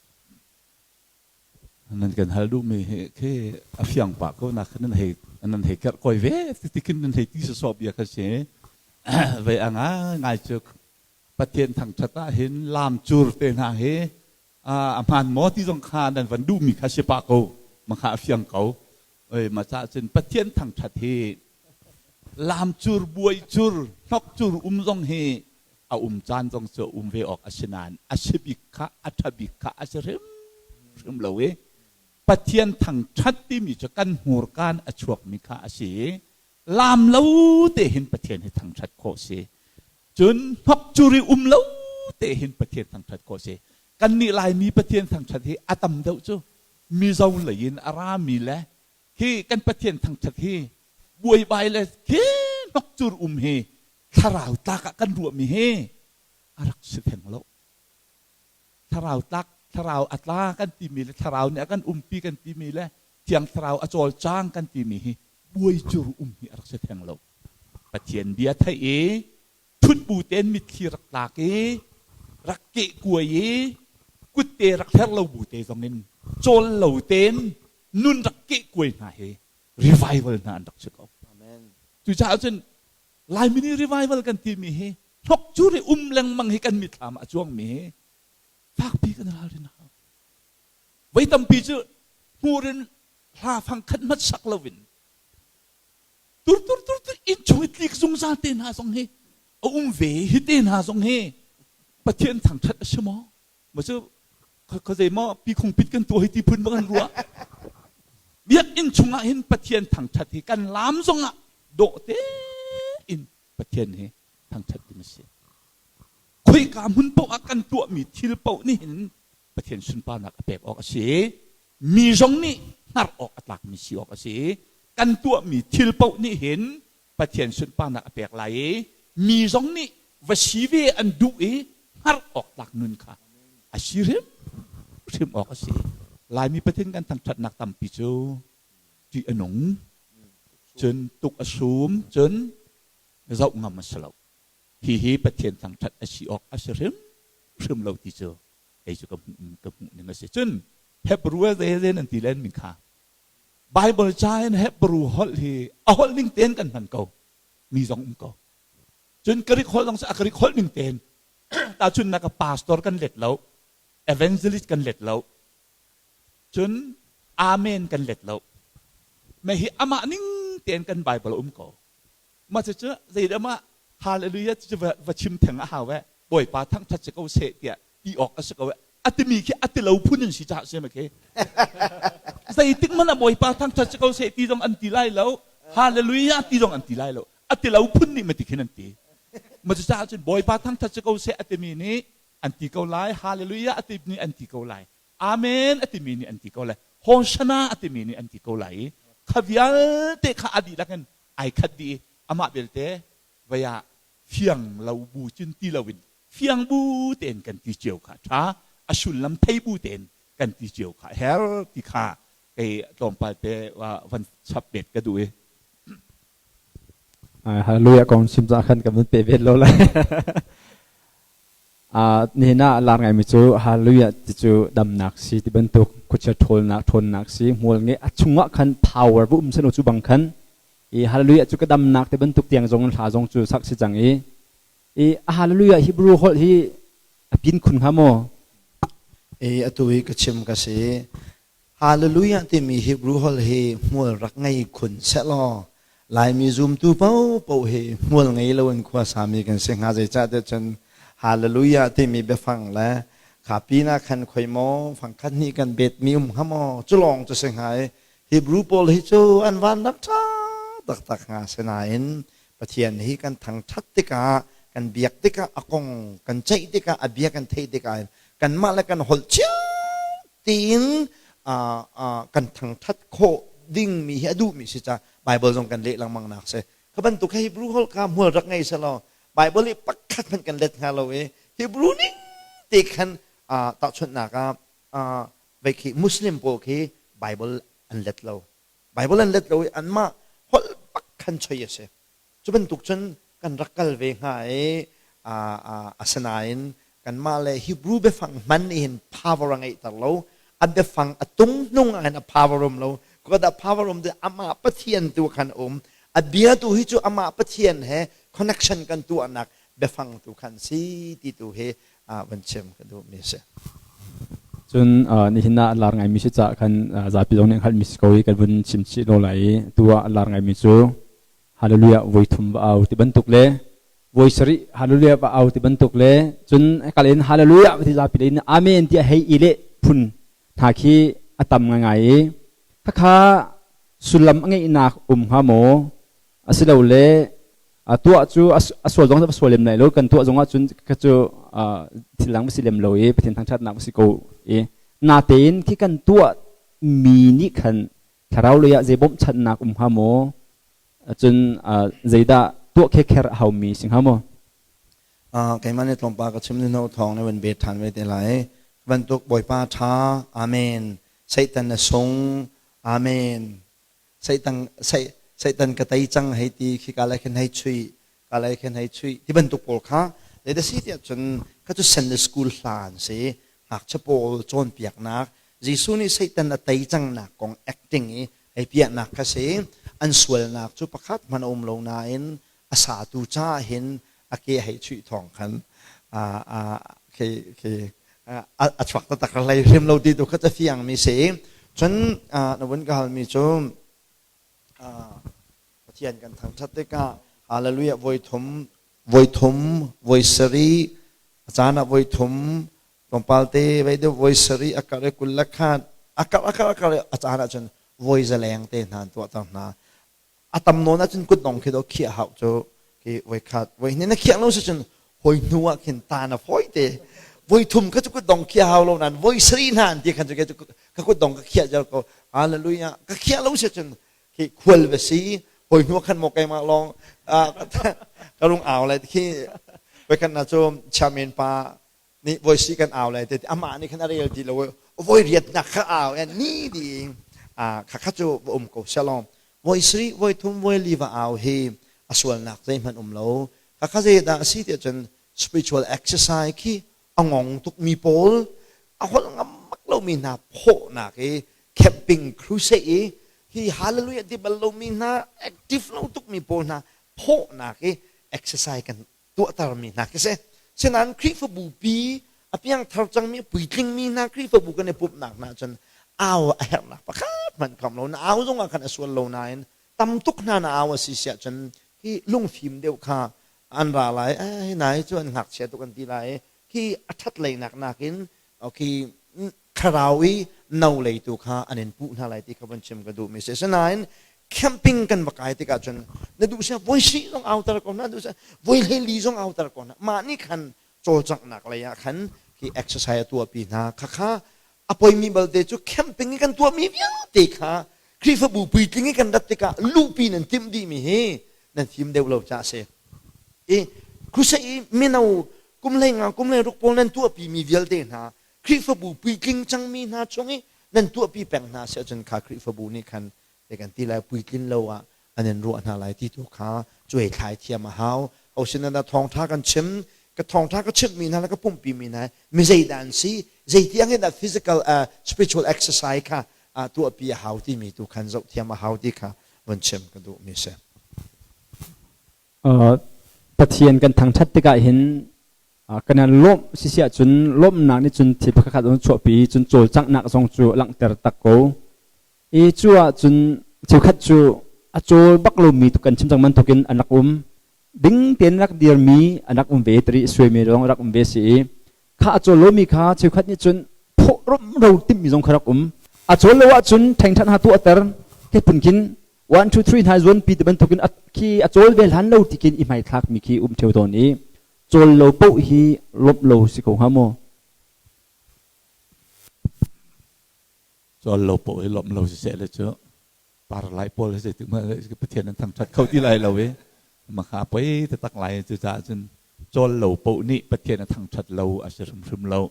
Nan kan hal duhmi hi khi a fiang pah ko nak nan hei nan hei kerh koi ve ti khin nan hei ti sawsawh bia kha si. Vei a ngai cu Pathian thangṭhat ah hin lam cur te hna hi a hmaan maw ti zong kha nan van duhmi kha si pah ko ma kha a fiang ko oi ma ca cun Pathian thangṭhat hi lam cur buai cur hnok cur um zong hi a um caan zong cu um ve awk a si nain a si bik kha a ṭha bik kha a si hrim hrim lo i Pathian thangṭhat timi cu kan hmurkaan a chuakmi kha a si i lam lo te hin Pathian hi thangṭhat khawh si. Cun hnok curi um lo te hin Pathian thangṭhat khawh si. Kannih Laimi Pathian thangṭhat hi a tam deuh cu Mizo lei in a rami le khi kan Pathian thangṭhat hi buaibai le khi hnokcur um hi thlarau tlak ah kan ruahmi hi a rak si theng lo. Thlarau tlak, thlarau a tla kan timi le thlarau nih a kan umpi kan timi le Thiang Thlarau a cawlcang kan timi hi buaicur um hi a rak si theng lo. Pathian bia theih i ṭhut bu tein mitthli rak tlak i rak keh kuai i kutte rak hler lo bu te zong in cawl lo tein nun rak keh kuai hna hi revival hna an rak si ko. Cucaah cun Laimi nih revival kan timi hi hnok cur i um lengmang hi kan mitthlam ah a cuangmi hi fakpi kan ralrin a hau. Voi tampi cu hmur in hla fang khat hmanh sak loin tur tur tur tur inn chung i tlik zungzal te hna zong hi a um ve hi te hna zong hi Pathian thangṭhat a si maw? Maw cu khuazei maw pi khung pit kan tuah hi ti phun bang an ruah. Biakinn chungah hin Pathian thangṭhat hi kan laam zongah dawh tein Pathian hi thangṭhat ding a si. Khoika hmun paoh ah kan tuahmi thil paoh nih hin Pathian sunparnak a pek awk a si. Mi zong nih hngar awk a tlakmi si awk a si. Kan tuahmi thil paoh nih hin Pathian sunparnak a pek lai i mi zong nih va si ve an duh i hngar awk tlak nun kha a si hrimhrim awk a si. Laimi Pathian kan thangṭhatnak tampi cu ṭih a nung, cun tuk a sum, cun zoh ngam a si lo. Hihi Pathian thangṭhat a si awk a si hrimhrim lo ti cu kei cu ka hmuh ning a si. Cun Hebrew zei nan ti len min kha Bible ca in Hebrew holh hi a holh ning tein kan hman ko mi zong um ko. Cun Greek holh zong a Greek holh ning tein tahchunnak ah pastor kan let lo, evangelist kan let lo, cun amen kan let lo. Mah hi amah ning tein kan Bible um ko. Mah cucu zeidah mah hallelujah cu va chim theng a hau eh Bawipa thangṭhat si ko seh tiah ti awk a si ko eh a timi khi a ti lo phun in si caah si ma khi zeitik hmanh ah Bawipa thangṭhat si ko seh ti zong an ti lai lo hallelujah ti zong an ti lai lo a ti lo phun nih ma ti khin an ti ma cucaah cun Bawipa thangṭhat si ko seh a timi nih an ti ko lai hallelujah a ti nih an ti ko lai Amen a timi nih an ti ko lai Hosanna a timi nih an ti ko lai i kha vialte kha a dihlak in ai khat dih i amah belte vei ah fiang lo bu cun ti loin fiang bu tein kan ti cio kha ṭha a sullam thei bu tein kan ti cio kha her ti kha kei tlawmpal te van chap bet ka duh i Hallelujah kong chim cah khan kan vun pe vet lo lai. Nihin ah lar ngaimi cu Hallelujah ti cu damnak si ti bantuk khuachia ṭhawlnak ṭhawnnak si hmual nge a chungah khan power va um seno cu bang khan i Hallelujah cu ka damnak ti bantuk tiang zong hla zong cu sak si cang i i Hallelujah Hebrew holh hi a pin khun hnga maw? E atu hi ka chim ka si Hallelujah timi Hebrew holh hi hmual rak ngei khun sehlaw Laimi zumtu paohpaoh hi hmual ngei loin khua sami kan si hnga zeicahtiah cun Hallelujah timi biafang le kha pinah khan khoi maw fangkhat hnih kan betmi um hnga maw cu lawng cu si hnga i Hebrew pawl hi cu an van rak ṭha taktak hnga sinain Pathian hi kan thangṭhat tikah kan biak tikah a kong kan ceih tikah a bia kan theih tikah kanmah le kan holh cio tiin kan thangṭhat khawh dingmi hi a duhmi si ca Bible zong kan leh lengmang nak si. Kha bantuk Hebrew holh kha hmual rak ngei selaw Bible i pakhat hmanh kan let hnga lo i Hebrew ning te khan tahchunhnak ah vei khi Muslim pawl khi Bible an let lo. Bible an let lo i anmah holh bak khan choi a si. Cu bantuk cun kan rak kal ve hnga i asinain kanmah le Hebrew biafang hman nih hin power a ngeihter lo. A biafang a tung hnung ah hin a power um lo. Kuat ah power um amah Pathian tu khan um. A bia tu hi cu amah Pathian he connection kan tuahnak biafang tu khan si ti tu hi van chim ka duhmi a si. Cun nihin ah lar ngaimi si caah khan zapi zong nih hngalhmi si ko i kan vun chim chih lo lai i tu ah lar ngaimi cu Hallelujah voi thum va au ti bantuk le voi sarih Hallelujah va au ti bantuk le cun kal in Hallelujah ti zapi le in Amen tiah hei i leh phun hna khi a tam ngaingai i khakha sullam a ngeihnak um hnga maw asilole Tuah cu a sual zong a sual lem lai lo. Kan tuah zong ahcun kha cu thil dang si lem lo i Pathian thangṭhatnak si ko i natein khi kan tuah mi nih khan thlarau lei ah zei bawmhchanhnak um hnga maw? Cun zeidah tuah khekher a haumi si hnga maw? Keimah nih tlawmpal ka chim no thawng na van bet ṭhan ve te lai. Bantuk Bawipa ṭha, Amen. Satan na sung, Amen. Satan Satan ka tei cang hei ti khi ka lai khin hei chui, ka lai khin hei chui ti bantuk pawl kha zei da si tiah cun kha cu Sunday school hla an si. Ngakchia pawl cawnpiaknak Jesuh nih Satan a tei cangnak kong acting i hei piahnak kha si. An sualnak cu pakhat hmanh a um lo nain a satu caah hin a ke hei chuih thawng khan a chuak taktak hlei hrim lo ti tu kha ca fiang mi si. Cun na vun ka halmi cu Pathian kan thangṭhat tikah hallelujah voi thum voi thum voi sarih a caan ah voi thum tlawmpal te vei deuh voi sarih a karh i 20 le khat a karh a karh a karh a caan ah cun voi zaleng te hna an tuahter hna. A tam nawn ahcun kutdong khi do khiah hau cu khi voi khat voi hnih na khiah lo si cun hoi hnu ah khin ta na fawi te. Voi thum kha cu kutdong khiah hau lo nan voi sarih hna an ti khan cu ka kutdong ka khiah zel ko. Hallelujah. Ka khiah lo si cun khi khual va si hoi hnu khan maw keimah lawng ka rung au lai khi. Voi khat na cu chairman pa nih voi si kan au lai te amah nih khan a rel ti lo. Voi riat nak kha au en ni ding kha kha cu va um ko shalom. Voi sri voi thum voi li va au hi a sualnak zeihmanh um lo. Kha kha zei dah a si tiah cun spiritual exercise khi a ngong tuk mi pawl a holh ngam bak lo mi hna phawhnak i camping crusade i hi hallelujah ti bal lo mi hna active lo tuk mi pawl hna phawhnak i exercise kan tuahtermi hna khi si. Sinain Khrihfabu pi a piangthar cangmi puitlingmi hna Khrihfabu kan i pumhnak hna cun au a herhnak pakhat hmanh kham lo. Na au zongah khan a sual lo nain tam tuk hna na au a si siah cun hi lungfim deuh kha an ra lai. Ai nai cu an ngakchia tuk an ti lai. Khi a ṭhat leinak nakin khi thlarau i no leitu kha an in puh hna lai ti kha van chim ka duhmi si. Asinain camping kan va kai tikah cun na duh sia voi si zong auter ko na duh sia voi hlei zong auter ko na. Mah nih khan cawlcanghnak lei ah khan khi exercise a tuahpi hna. Khakha a poimi balte cu camping i kan tuahmi vialte kha Khrihfabu puitling i kan rat tikah luhpi nan timh dihmi hi nan fim deuh lo ca si. I crusade i mino kum hlei nga kum hlei ruk pawl nan tuahpi mi vialte hna Khrihfabu puitling cangmi hna chung i nan tuahpi peng hna si ahcun kha Khrihfabu nih khan te kan ti lai puitlin lo ah an in ruah hna lai ti tu kha cuai thlai thiam a hau. Ho sin ah thawngtha kan chim ka thawngtha ka chimhmi hna le ka pumhpi mi hna mi zeidah an si zei tiang in dah physical spiritual exercise kha tuahpi a hau timi tu khan zoh thiam a hau ti kha vun chim ka duh mi si. Pathian kan thangṭhat tikah hin kan i lawmh sisi ahcun lawmhnak nih cun thil pakhat zong chuahpi cun cawlcanghnak zong cu langhter tak ko. I cu ahcun cheukhat cu a cawl bak lomi kan chim cang bantukin an rak um. Ding tein rak dirmi an rak um ve tari suaimi zong rak um ve si i kha a cawl lomi kha cheukhat nih cun phawh rumro timhmi zong kha rak um. A cawl lo ahcun ṭhengṭhan ha tuahter ke phun khin 1 2 3 hna zuanpi ti bantukin khi a cawl ve hlan lo ti khin i hmaithlak mi khi um theo tawn i cawl lo paoh hi lawmh lo si ko hnga maw? Cawl lo paoh hi lawmh lo si seh le cu par lai pawl hi zeitik hmanh Pathian an thangṭhat kho ti lai lo i makha poi taktak lai. Cucaah cun cawl lo paoh nih Pathian a thangṭhat lo a si hrimhrim lo.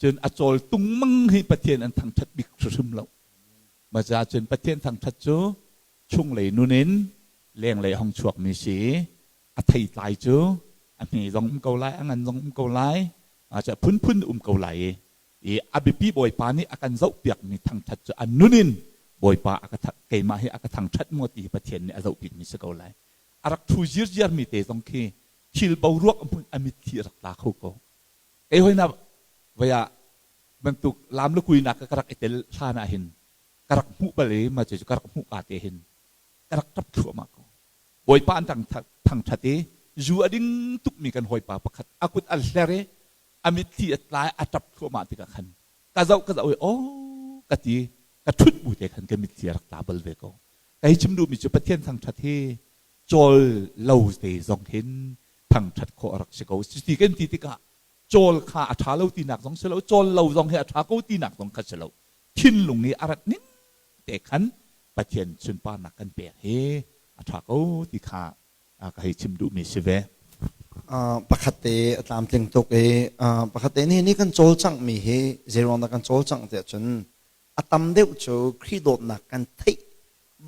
Cun a cawl tungmang hi Pathian an thangṭhat bik hrimhrim lo. Maca cun Pathian thangṭhat cu chunglei nun in lenglei hong chuakmi si. A theitlai cu a hme zong um ko lai, a ngan zong um ko lai, a phunphun um ko lai i a biapi Bawipa nih a kan zohpiakmi thangṭhat cu a nun in Bawipa a ka keimah hi a ka thangṭhat maw ti hi Pathian nih a zohbikmi si ko lai. A rak ṭhu zirziarmi te zong khi thil boruak a hmun a mitthli a rak tla kho ko. Kei hoi na voi ah bantuk lam le kuinak ka rak i tel hlan ah hin ka rak hmuh bal i ma cu ka rak hmuh ka te hin ka rak ṭap thluahmah ko. Bawipa an thangṭhat i zu a ding tukmi kan hawipa pakhat a kut a hler i a mitthli a tla i a ṭap thluahmah tikah khan ka zoh ka zoh i aw ka ti ka ṭhut bu te khan ka mitthli a rak tla bal ve ko. Ka hi chim duhmi cu Pathian thangṭhat hi Cawl lo te zong hin thangṭhat khawh a rak si ko. Cuti kan ti tikah cawl kha a ṭha lo tinak zong si lo, cawl lo zong hi a ṭha ko tinak zong kha si lo. Thinlung i a rat ning te khan Pathian sunparnak kan pek hi a ṭha ko ti kha ka hei chim duhmi si ve. Pakhat te a tlamtling tuk i pakhat te nih ni kan cawlcanghmi hi zeiruang dah kan cawlcangh tiah cun a tam deuh cu Khrih dawtnak kan theih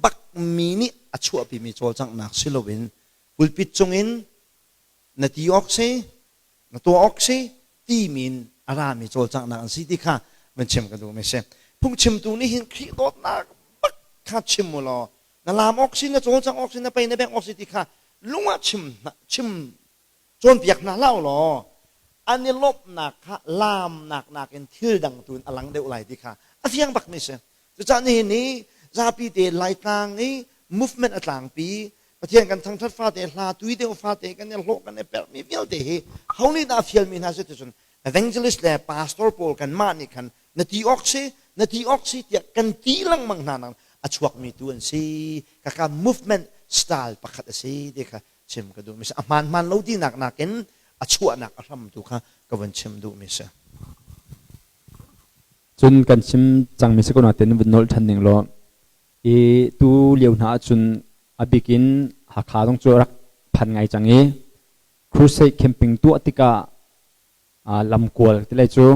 bakmi nih a chuahpimi cawlcanghnak si loin pulpit cungin na ti awk si na tuah awk si timi in a rami cawlcanghnak an si ti kha van chim ka duhmi si. Phungchimtu nih hin Khrih dawtnak bak kha chim u law na laam awk si na cawlcangh awk si na pei na bengh awk si ti kha lung ah chim chim cawnpiak hna hlah u law an i lawmhnak kha laamnak nakin thil dang tu in a lang deuh lai ti kha a fiang bak mi si. Cucaah nihin ni zapi te Laitlang i movement a tlangpi Pathian kan thangthat fate hla tui deuh fate kan i hlawh kan i perhmi vialte hi ho nih dah a fialmi hna si ticun evangelist le pastor pawl kanmah nih khan na ti awk si na ti awk si tiah kan ti lengmang hna nang a chuakmi tu an si. Kaka movement style pakhat a si ti kha chim ka duhmi si. A hmaan hmaan lo tinak nakin a chuahnak a hram tu kha ka vun chim duhmi si. Cun kan chim cangmi si ko nain vun nolh ṭhan ning law i tu lio hna ahcun a bik in Hakha zong cu rak phan ngai cang i crusade camping tuah tikah lamkual ti lai cu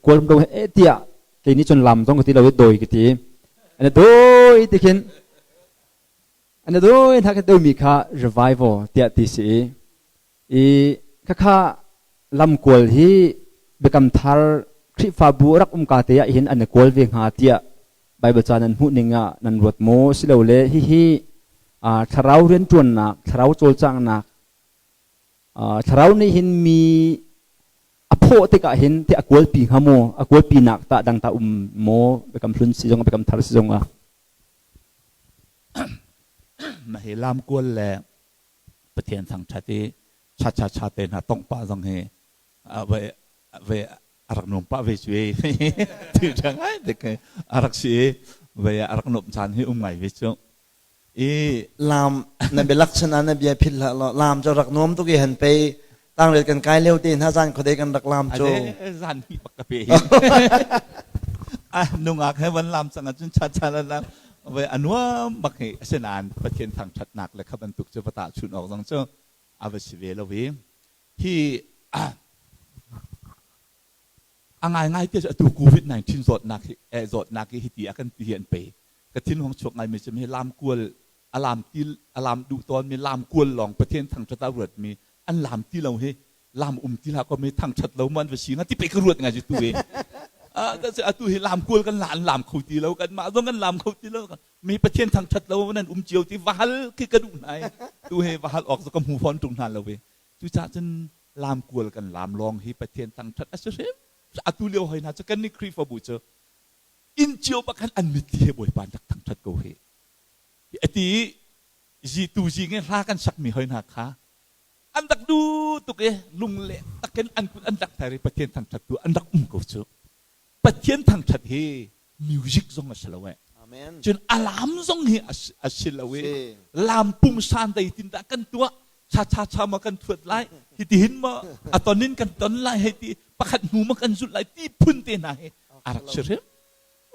kual do he tiah kei nih cun lam zong ka ti lo i doi ka ti an doi ti khin an doi hna ka doi mi kha revival tiah ti si i khakha lamkual hi biakam thar Khrihfabu rak um ka te ah hin an i kawl ve hnga tiah Bible ca nan hmuh ning ah nan ruat maw silole hihi thlarau rianṭuannak thlarau cawlcanghnak Thlarau nih hin mi a phawh tikah hin te a kualpi hnga maw? A kualpinak tah dang tah um maw? Biakam hlun si zong biakam thar si zong ah. Mah hi lam kual le Pathian thangṭhat i cha cha cha te hna tongh pah zong hi ve ve a rak nuam pah ve cu ei ti ṭha ngai te a rak si i ve a rak nuamh caan hi um ngai ve cu. I lam na bialak sana na bia philh hlah law lam cu rak nuam tuk i han pei tangrel kan kai lio te hna zan khuadei kan rak lam cu zan hi bak ka pe hi nungak he van lam cang ahcun cha cha la lam ve anuam bak hi asinain Pathian thangthatnak le kha bantuk cu va tahchun awk zong cu a va si ve lo i hi A ngaingai te cu atu COVID-19 zawtnak hi eh, zawtnak hi hiti a kan ti hi an pe. Ka thin hong chuak ngaimi cu hi lam kual a lam ti a lam duh tawnmi lam kual lawng Pathian thangṭhat ah ruatmi an lam ti lo hi lam um ti hlah ko mi thangṭhat lo mu an va si nga ti pe ka ruat ngai cu tu hi. Atu hi lam kual kan la an lam kho ti lo kanmah zong kan lam kho ti lo mi Pathian thangṭhat lo nan um cio ti va hal khi ka duh hna i tu hi va hal awk cu ka hmu fawn ṭung hna lo i Cucaah cun lamkual kan lam lawng hi Pathian thangṭhat a si hrim. Atu lio hoi hna cu kan nih Khrihfabu cu inn cio bak khan an mitthli he Bawipa an rak thangṭhat ko hi. Ati i tu zing i hla kan sakmi hoi hna kha an rak duh tuk i lungleng takin an kut an rak ther i Pathian thangṭhat tu an rak um ko cu. Pathian thangṭhat hi music zong a si lo eh. Amen. Cun alam zong hi a si lo i lam pungsan zeitin dah kan tuah cha cha cha ma kan thuat lai hiti hin ma a ton in kan ton lai hei ti pakhat hnu ma kan zulh lai ti phun te hna hi a rak si hrim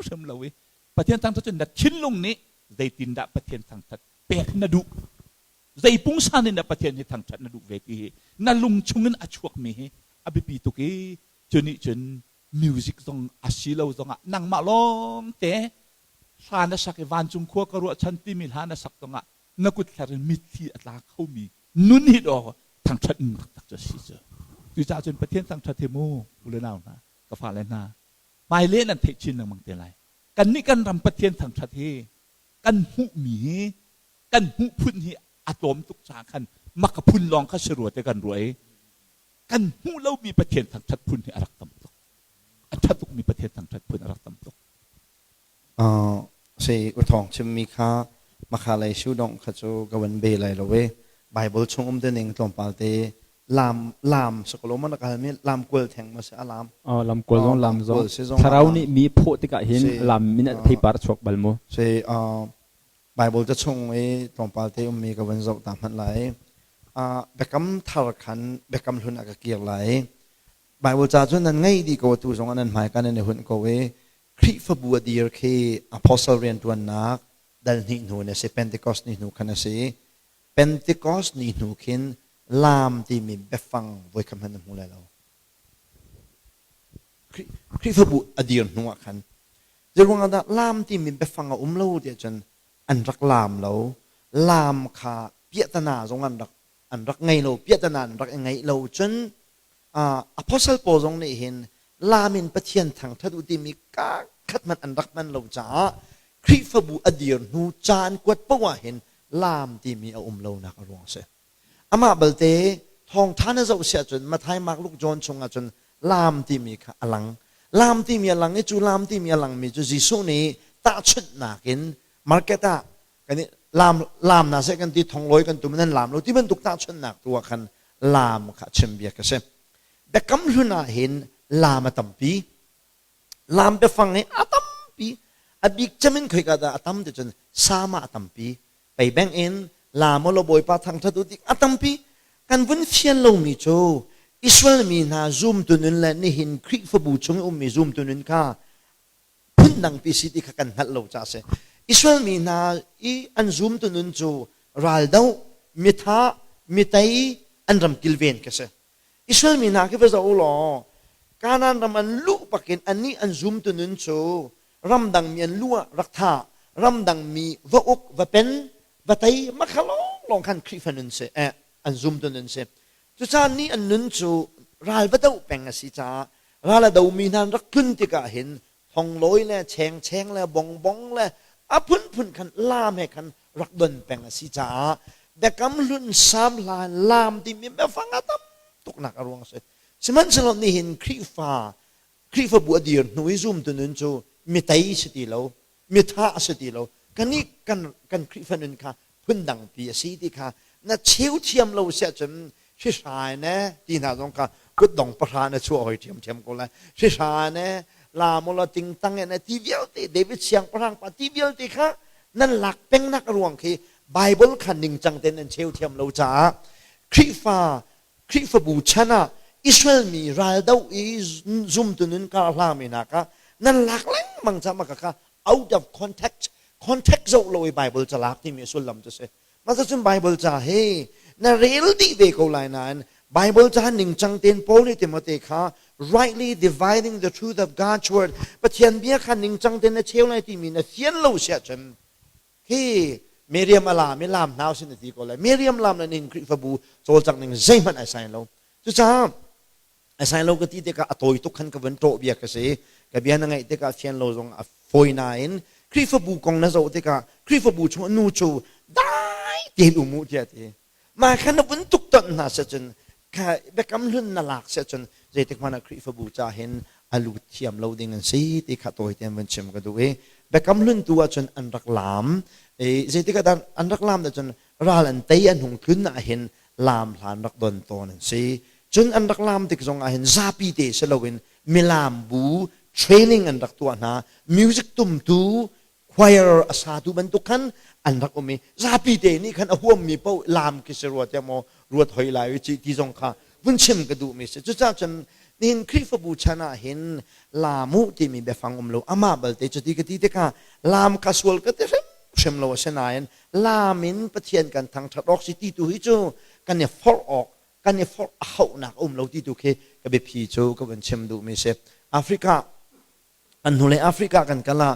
hrim lo i Pathian thangṭhat cun na thinlung nih zeitin dah Pathian thangṭhat pek na duh zei pungsan in dah Pathian hi thangṭhat na duh ve ti hi na lung chungin a chuakmi hi a biapi tuk i cu nih cun music zong a si lo zongah nangmah lawng te hla na sak i vancung khua ka ruahchan timi hla na sak zongah na kut thler in mitthli a tla khomi nun hi dawh thangṭhat nun taktak cu a si cu. Cucaah cun Pathian thangṭhat hi mu u le nau hna ka fale hna hmailei nan theih chin lengmang te lai. Kannih kan ram Pathian thangṭhat hi kan hmuhmi hi kan hmuh phun hi a tlawm tuk caah khan maka phun lawng kha si rua te kan ruah i kan hmuh lomi Pathian thangṭhat phun hi a rak tam tuk. A ṭha tukmi Pathian thangṭhat phun a rak tam tuk. Si uthawng chimmi kha makha lei su dong kha cu ka van be lai lo e. Bible chung um dening tlawmpal te lam lam sakolo man ka mi lam kual theng ma se alam. Oh, lam kual zong lam zong. Thlarau nih mi phawh tikah hin lam min theipar chuak bal mu. Si. Bible ca chung i tlawmpal te ummi ka van zoh ta hmanh lai. Biakam thar khan biakam hlun ah ka kir lai. Bible ca cu nan ngei dih ko atu zong ah nan hmaika nan i hunh ko i Khrihfabu a dir khi apostle rianṭuannak dal hnih hnu in a si, Pentecost ni hnu khan a si. Pentecost ni hnu khin laam timi biafang voikhat hmanh na hmu lai lo. Khrihfabu a dir hnu ah khan zeiruang ah dah laam timi biafang a um lo tiah cun an rak laam lo. Laam kha piahtana zong an rak ngei lo, piahtana an rak i ngeih lo cun apostle Paul zong nih hin laam in Pathian thangṭhat u timi kaa khat hmanh an rak hman lo caah Khrihfabu a dir hnu caan kuat paoh ah hin laam timi a um lonak a ruang a si. Amah balte thawngṭha na zoh siah cun Matthai, Mark, Luke, John chungah cun laam timi kha a lang. Laam timi a lang i cu laam timi a langmi cu Jesuh nih tahchunhnak in market ah kan i laam laam na seh kan ti thonglawi kan tum nan laam lo ti bantuk tahchunhnak tu ah khan laam kha chim bia ka si. Biakam hlun ah hin laam a tampi. Laam biafang hi a tampi. A bik cem in khoika dah a tam ti cun Salm ah a tampi. Pei beng in laam law Bawipa thangṭhat u ti a tampi. Kan vun fian lomi cu Israel mi hna zumtu nun le nihin Khrihfabu chung i ummi zumtu nun kha phundangpi si ti kha kan hngalh lo caah a si. Israel mi hna i an zumtu nun cu raldoh, mithah, mitei, an ram kilven khi si. Israel mi hna khi va zoh u law Kanaan ram an luh bakin annih an zumtu nun cu ramdang mi an lu ah rak thah, ramdang mi va uk, va pen, va tei, makha lawnglawng khan Khrihfa nun si, an zumtu nun si. Cucaah ni an nun cu ral va doh peng a si caah ral a domi hna an rak tlun tikah hin thonglawi le chengcheng le bongbong le a phunphun khan laam he khan rak don peng a si caah biakam hlun sam hla laam timi biafang a tam tuknak a ruang a si. Sihmanhsehlaw nihin Khrihfa Khrihfabu a dir hnu i zumtu nun cu mitei si ti lo, mitha a si ti lo. Kannih kan Khrihfa nun kha phundangpi a si ti kha na cheu thiam lo si ahcun hrihrai ne ti hna zong kha kutdong pahra na chuah hoi ṭhiamṭhiam ko lai. Hrihrai ne la maw la tingtang ne ti vialte David siangpahrang pa ti vialte kha nan lak pengnak a ruang khi Bible kha ningcang tein nan cheu thiam lo caah Khrihfa Khrihfabu chan ah Israel mi raldoh i zumtu nun kar hlangmi hna kha nan lak lengmang cang maka kha out of context, context zoh lo i Bible ca lak timi a sullam cu si. Mah cun Bible ca hi na rel dih ve ko lai nain Bible ca ningcang tein Paul nih Timote kha rightly dividing the truth of God's word, Pathian bia kha ningcang tein na cheu lai timi na fian lo siah cun hi Miriam a laam i laam hna usih na ti ko lai. Miriam laam le ning Khrihfabu cawlcangh ning zeihmanh ai sai lo. Cucaah ai sai lo ka ti tikah a tawi tuk khan ka vun ṭawh bia ka si. Ka bia na ngaih tikah fian lo zong a fawi nain Khrihfabu kong na zoh tikah Khrihfabu chung nu cu dai tein um u tiah ti. Mah kha na vun tuk tonh hna seh cun kha biakam hlun na lak seh cun zeitik hmanh ah Khrihfabu ca hin a lut thiam lo ding an si ti kha tawi tein vun chim ka duh i biakam hlun tu ahcun an rak laam i zeitik ah dah an rak laam cun ral an tei an hung tlun ah hin laam hlan rak don tawn an si. Cun an rak laam tik zong ah hin zapi te si loin milaam bu training an rak tuah hna, music tumtu choir a satu bantuk khan an rak um i zapi te nih khan a huammi paoh laam khi si rua tiah maw ruat hoi lai u ci ti zong kha vun chim ka duhmi si. Cucaah cun nihin Khrihfabu chan ah hin laam u timi biafang um lo. Amah balte cuti ka ti tikah laam kha sual ka ti hrimhrim lo. Asinain laam in Pathian kan thangṭhat awk si ti tu hi cu kan i forh awk, kan i forh a hauhnak a um lo ti tu khi ka biaphi cu ka vun chim duhmi si. Africa an hnulei Africa kan kal ah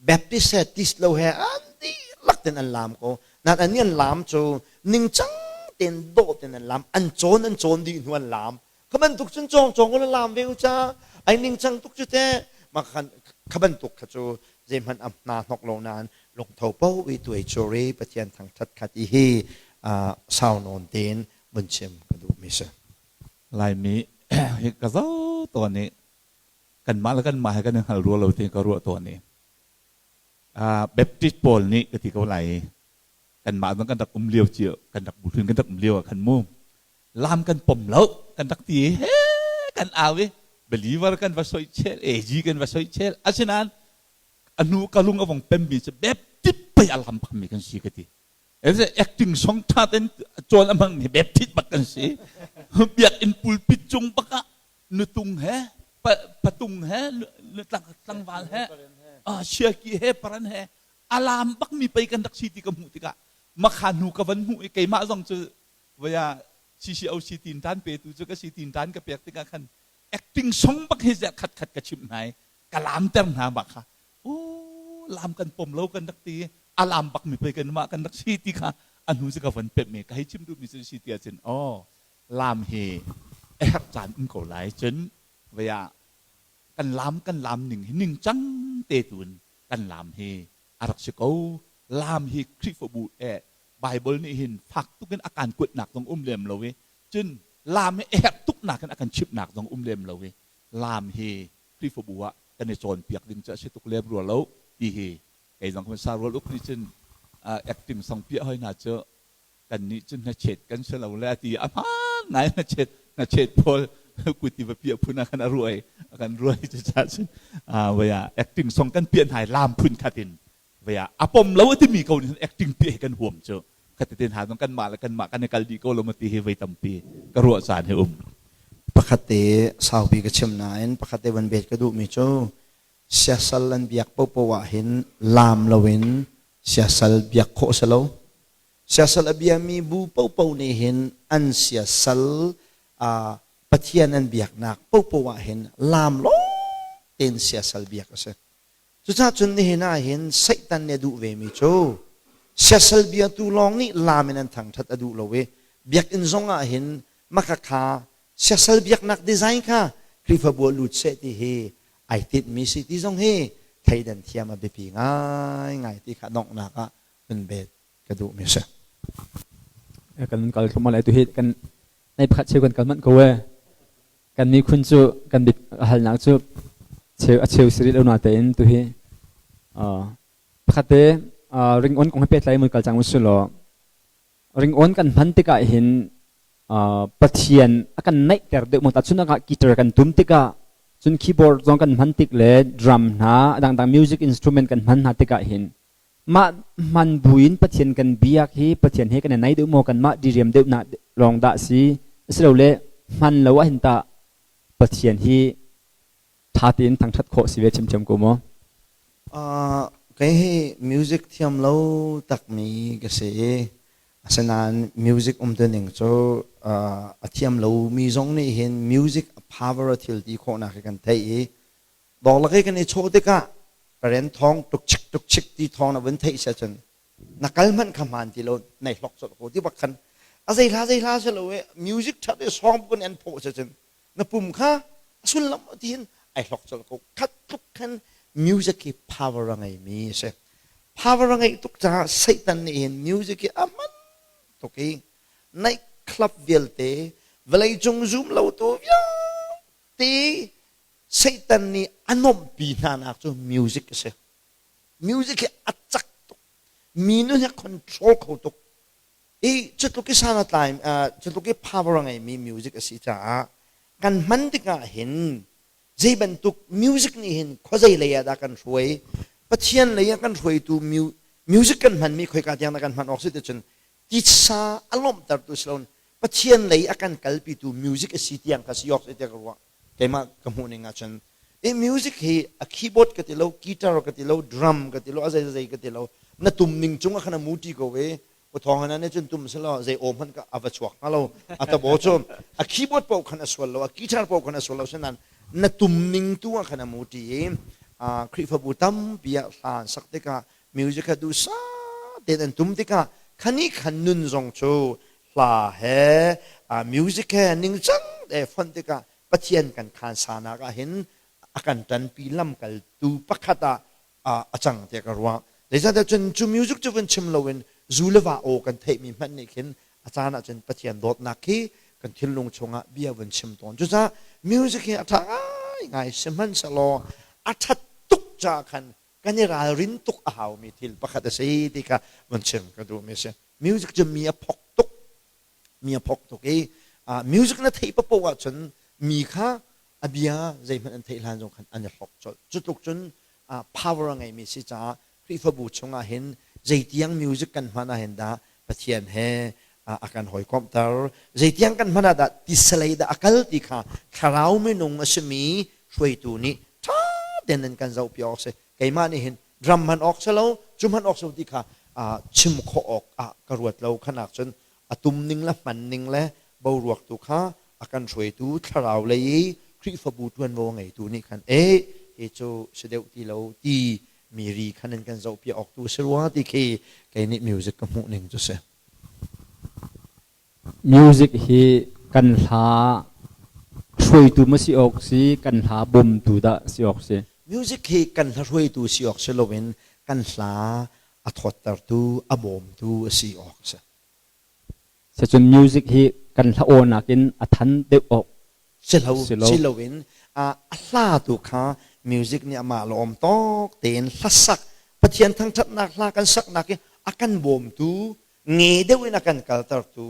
Baptist he tis lo he an dihlak ten an laam ko. Nan an an laam cu ningcang ten dawh ten an laam, an cawn, an cawn dih hnu an laam. Kha bantuk cun cawng cawng la laam ve u ca ai ningcang tuk cu te ma khan kha bantuk kha cu zeihmanh am hna hnok lo nain lungtho po i tuai churi Pathian thangthat khat i hi sau nawn tein vun chim ka duh mi si. Laimi hi ka zo tawn i kanmah le kanmah he kan i hngal rua lo ti ka ruah tawn i Baptist pawl nih ka ti ko lai i kanmah zong kan rak um lio cio, kan rak buhlun kan rak um lio ah khan mu lam kan pom lo kan rak ti i he kan au i believer kan va soi chel, AG kan va soi chel. Asinain a hnu ka lung a vong pemmi cu Baptist Pei a lam bak mi kan si ka ti. Acting song tha ten cawn a hmang mi Baptist bak kan si. Biakinn pulpit cung bak ah nutung he patung he tlangval he siaki he paran he alam bak mi pei kan rak si ti ka hmuh tikah makha hnu ka van hmuh i keimah zong cu vaya CCOC tin tan petu cu ka si tin tan ka pek tikah khan acting song bak hi khat khat ka chimh hna i ka lamter hna bak kha u lam kan pom lo kan rak ti alam bak mi pei kan mah kan rak si ti kha a hnu cu ka van pemh mi ka hei chim duh mi cu si ti ahcun oh lam hi a herh caan um ko lai cun vaya kan lam kan lam ning hi ningcang te tuin kan lam hi a rak si ko. Lam hi Khrihfabu eh Bible nih hin fak tukin a kan kuatnak zong um lem lo i cun lam hi a herh tuknak in a kan chimhnak zong um lem lo i lam hi Khrihfabu ah kan i cawnpiak ding cu a si tuk lem rua lo ti hi kei zong kan sa rual uk nih cun acting song piah hoi hna cu kannih cu hnachet kan si lo le a ti a hmaan ngai hnachet hnachet pawl kuti va piah phun ah khan a ruai a kan ruai cucaah cun vaya acting song kan piah hna lam phun khat in vaya a pom lo a timi ko nih acting piah hi kan huam cu khatete hna zong kanmah le kanmah kan i kal dih ko lo ma ti hi voi tampi ka ruah caan hi um. Pakhat te saupi ka chim nain pakhat te van bet ka duhmi cu siasal an biak popo ah hin laam loin siasal biak khawh si lo. Siasal a biami bu paohpaoh nih hin an siasal Pathian an biaknak paohpaoh ah hin laam lawng tein siasal biak a si. Cucaah cun nihin ah hin Satan nih a duh vemi cu siasal biatu lawng nih laam in an thangṭhat a duh lo i biakinn zong ah hin makhakha siasal biaknak design kha Khrihfabu ah lut seh ti hi ai tinhmi si ti zong hi thleidan thiam a biapi ngaingai ti kha donghnak ah hun bet ka duhmi a si. Kan kal thluahmah lai tu hi kan nei pakhat cheu kan kal manh ko e. Kan miphun cu kan bit halnak cu cheu a cheu si rih lo na tein tu hi pakhat te ringon kong he pehtlai mun kal cang usu law ringon kan hman tikah hin Pathian a kan naihter deuh mu ta chun ah guitar kan tum tikah cun keyboard zong kan hman tik le drum hna dangdang music instrument kan hman hna tikah hin Mah hman buin Pathian kan biak hi Pathian he kan i naih deuh maw kanmah diriam deuh nak lawng dah si asilole hman lo ahhin tah Pathian hi ṭha tein thangṭhat khawh si ve ṭhiamṭhiam ko maw? Kei hi music thiam lo takmi ka si i asinain music umtuning cu a thiam lomi zong nih hin music a power a thil ti khawhnak hi kan theih i Dawlak i kan i chawh tikah ka ren thawng tuk chik tuk chik ti thawng na vun theih sia cun na kal hmanh kha hmaan ti lo nei hlok colh ko ti bak khan a zei hla zei hla si lo i music that i song kun an phawh sia cun na pum kha a sullam ti hin ai hlok colh ko. Khat tluk khan music hi power a ngei mi a si. Power a ngeih tuk caah Satan nih hin music hi a hman tuk i night club vialte vawlei cung zum lo tu vialte Satan nih a nuamhpi hnanak cu music a si. Music hi a cak tuk. Mi nun hi a control kho tuk. I cutluk i san a tlai, cutluk i power a ngeimi music a si caah kan hman tikah hin zei bantuk music nih hin khuazei lei ah dah kan hruai, Pathian lei ah kan hruaitu music kan hmanmi khoika tiang dah kan hman awk si ti cun titsa a lawmhtertu si loin Pathian lei a kan kalpitu music a si tiang kha si awk si tiah ka ruah. Keimah ka hmuh ning ahcun i music hi a keyboard ka ti lo, guitar ka ti lo, drum ka ti lo, a zei zei ka ti lo. Na tum ning cung ah khan a muti ko i uthawng hana nih cun tum selaw zei aw hmanh ka a va chuak hnga lo. A tabo cu a keyboard paoh khan a sual lo, a guitar paoh khan a sual lo, sinan na tum ning tu ah khan a muti i Khrihfabu tampi ah hla an sak tikah music kha duhsah tein an tum tikah khani khan nun zong cu hla he music he ningcang te fonh tikah Pathian kan khan sanak ah hin a kan ṭanpi lamkaltu pakhat ah a cang tiah ka ruah. Zeicahtiah cun cu music cu vun chim loin zu le va aw kan theihmi hmanh nih khin a caan ah cun Pathian dawtnak khi kan thinlung chungah bia vun chim tawn. Cucaah music hi a ṭha ngaingai sihmanhsehlaw a ṭhat tuk caah khan kan i ralrin tuk a haumi thil pakhat a si ti kha vun chim ka duhmi a si. Music cu mi a phok tuk. Mi a phok tuk i music na theih paoh ahcun mi kha a bia zeihmanh an theih hlan zong khan an i hlok colh. Cu tluk cun power a ngeimi si caah Khrihfabu chungah hin Zeitiang music kan hman ah hin dah Pathian he a kan hawikomhter, zeitiang kan hman ah dah tisalei dah a kal ti kha thlarau minung a simi hruaitu nih ṭha tein nan kan zohpi awk a si. Keimah nih hin drum hman awk si lo, cu hman awk si lo ti kha chim khawh awk ah ka ruat lo. Khanak cun a tum ning le hman ning le boruak tu kha a kan hruaitu thlarau lei i Khrihfabu ṭuanvo a ngeitu nih khan e hi cu si deuh ti lo ti mi ri khan in kan zohpiak awk tu si rua ti khi kei nih music ka hmuh ning cu si. Music hi kan hla hruaitu ma si awk si, kan hla bawmtu dah si awk si? Music hi kan hla hruaitu si awk si loin kan hla a thawttertu, a bawmtu a si awk a si. Sicun music hi kan hla aw nakin a than deuh awk si lo si loin a hla tu kha music nih amah lawm tawk tein hlasak Pathian thangṭhatnak hla kan saknak hi a kan bawmtu nge deuh in a kan kaltertu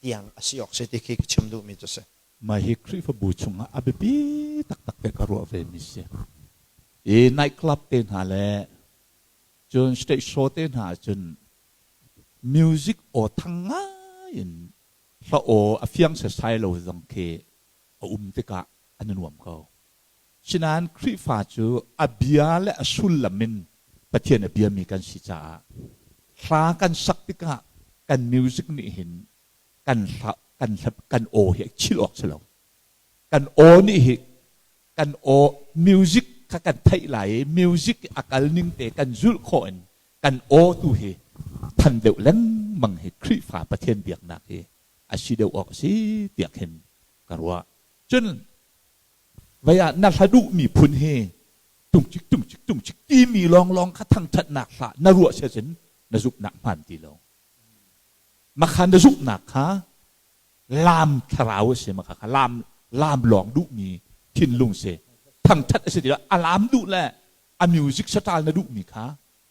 tiang a si awk si ti khi ka chim duhmi cu si. Mah hi Khrihfabu chungah a biapi taktak te ka ruah ve mi si. I night club te hna le cun stage show te hna ahcun music aw thang ngai in hla aw a fiang setsai lo zong khi a um tikah an i nuam ko. Sinain Khrihfa cu a bia le a sullam in Pathian a biami kan si caah hla kan sak tikah kan music nih hin kan hla kan hla kan aw hi a chilh awk si lo. Kan aw nih hi kan aw music kha kan theih lai i music a kal ning te kan zulh khawh in kan aw tu hi than deuh lengmang hi Khrihfa Pathian biaknak hi a si deuh awk a si tiah khin ka ruah. Cun vei ah na hla duhmi phun hi tungcik tungcik tungcik timi lawnglawng kha thangṭhatnak hlah na ruah si ahcun na zumhnak hmaan ti lo. Makha na zumhnak kha laam thlarau a si makha kha laam laam lawng duhmi thinlung si. Thangṭhat a si ti lo. A laam duh le a music saṭal na duhmi kha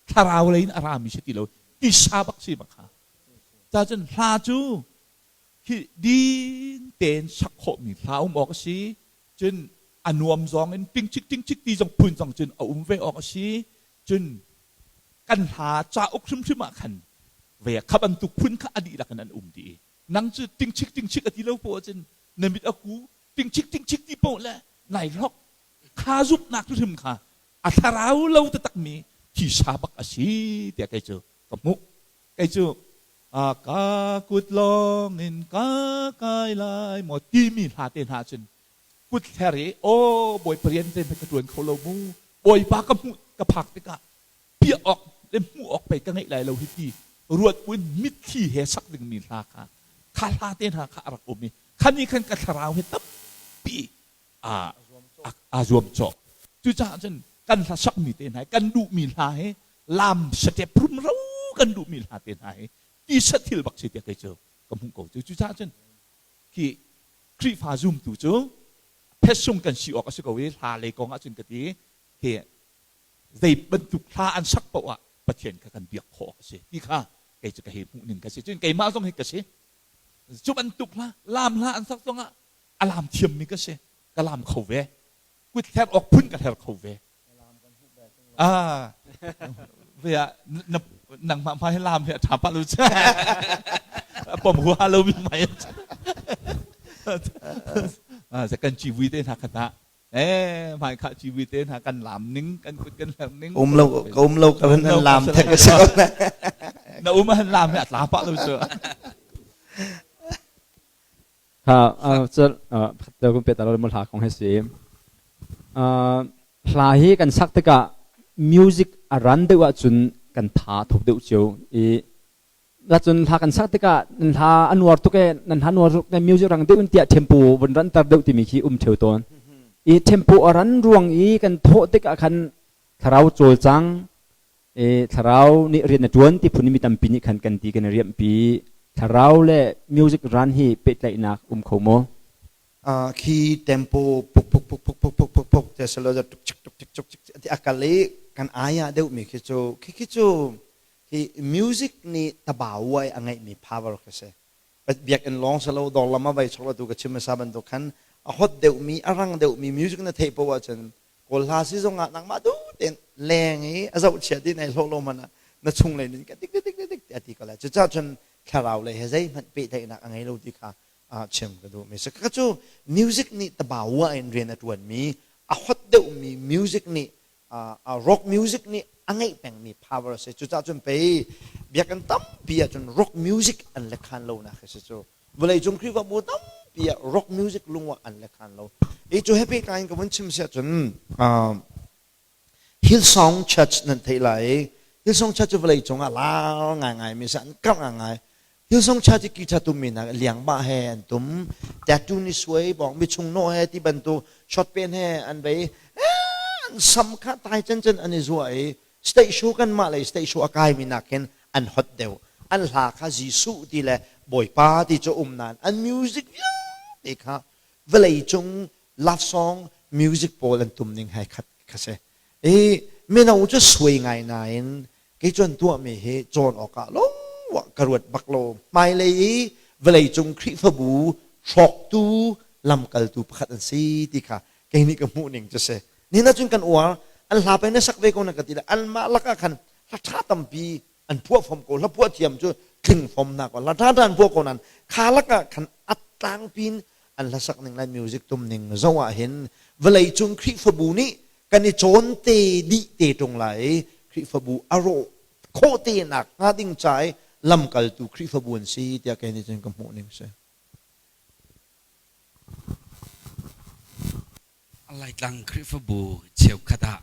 thlarau lei in a rami si ti lo. Tisa bak si makha. Cacun hla cu hi din tein sak khawhmi hla um awk a si. Cun a nuam zong in tingchik tingchik ti zong phun zong cun a um ve awk a si. Cun kan hla cauk hrimhrim ah khan ve kha bantuk phun kha a dihlak in an um dih i nang cu tingchik tingchik a ti lo poah cun na mit a ku tingchik tingchik ti poah le nai hlok kha zumhnak hrim kha a thlarau lo taktakmi thisa bak a si tiah kei cu ka hmuh. Kei cu ka kut lawng in ka kai lai maw timi hla te hna cun kut hler i aw Bawipa rian te ka ṭuan kho lo mu Bawipa ka hmuh ka phak tikah piah awk le hmuh awk pei ka ngeih lai lo hi ti ruat buin mitthli he sak dingmi hla kha kha hla te hna kha a rak um i khani khan ka thlarau hi tampi aa zuamcawh. Cucaah cun kan hla sakmi te hna hi kan duhmi hla hi lam step rumro kan duhmi hla te hna hi tisa thil bak si tiah kei cu ka hmuh ko. Cucaah cun khi Khrihfa zumtu cu phesung kan si awk a si ko i hla lei kong ah cun ka ti khi zei bantuk hla an sak paoh ah Pathian kha kan biak khawh awk a si ti kha kei cu ka hei hmuh ning ka si. Cun keimah zong hi ka si. Cu bantuk hla lam hla an sak zongah a laam thiammi ka si. Ka laam kho ve. Kut hler awk phun ka hler kho ve. Ah, ve ah na nangmah hmai laam hi a ṭha pah lo che. Pom hua lo mi mai. Ah, kan civui te hna khat ah eh hmai kha civui te hna kan laam ning kan kut kan hler ning um lo ka um lo ka nan laam thek a si na um han laam hi a tla pah lo cu Ha cun kun pe ta lo hla kong hi si. Hla hi kan sak tikah music a ran deuh ahcun kan tha thuk deuh cio i cun hla kan sak tikah nan hla a nuar tuk e nan hla nuar tuk music rang deuh in tiah tempo vun ranter deuh timi khi um theo tawn. I tempo a ran ruang i kan thawh tikah khan thlarau cawlcang E thlarau nih rian a ṭuan ti phun mi tampi nih khan kan ti kan i riamhpi. Thlarau le music ran hi pehtlaihnak um kho maw? Khi tempo puk puk puk puk puk puk puk puk te selo tuk chik tuk chik tuk chik ti akal i kan aya deuh mi khi cu khi khi cu hi music nih tabawai a ngeih mi power khi si. Biakinn lawng selo dawr lam a vai chok la tu ka chim hmasa bantuk khan a hot deuh mi a rang deuh mi music na theih poah ahcun Kawl hla si zongah nangmah du tein leng i a zohchia ti nei hlawh lo hmanh ah Na chunglei nun ka dik dik dik dik ti a ti ko lai. Cucaah cun thlarau lei he zeihmanh pehtlaihnak a ngei lo ti kha chim ka duh mi si. Ka cu music nih tabawa in rian a ṭuan mi, a hot deuh mi music nih rock music nih a ngeih pengmi power a si. Cucaah cun pei biakinn tampi ahcun rock music an lekhan lo nak hi si cu. Vawleicung Khrihfabu tampi ah rock music lungwah an lekhan lo. I cu he pehtlai in ka vun chim si ahcun Hillsong Church nan theih lai i Hillsong Church cu vawleicung ah lar ngaingai mi si an karh ngaingai. Hillsong Church i guitar tummi hna liang bah he an tum, tattoo ni suai bawng mi chung nawh he ti bantuk short pen he an bei an sam kha tai chan chan an i zuah i state show kan mah lei state show a kai mi nak hin an hot deuh. An hla kha Jesuh ti le Bawipa ti cu um nain an music vialte kha vawlei cung love song music pawl an tum ning hai khat kha si. I mino cu suai ngai nain kei cu an tuahmi hi cawn awkah lawng ka ruat bak lo. Hmailei i vawleicung Khrihfabu hrawktu lamkaltu pakhat an si ti kha kei nih ka hmuh ning cu si. Nihin ahcun kan uar an hla pei na sak ve ko na ka ti le anmah lakah khan hla ṭha tampi an phuah fom ko. Hla phuah thiam cu tling fom na ko. Hla ṭha ṭha an phuah ko nain kha lakah khan a tlangpi in an hlasak ning le music tum ning zoh ah hin vawleicung Khrihfabu nih kan i cawn te dih te ṭung lai i Khrihfabu a rawh khawh te nak hnga ding ca i lamkaltu Khrihfabu an si tiah kei nih cun ka hmuh ning si. Laitlang Khrihfabu cheukhat ah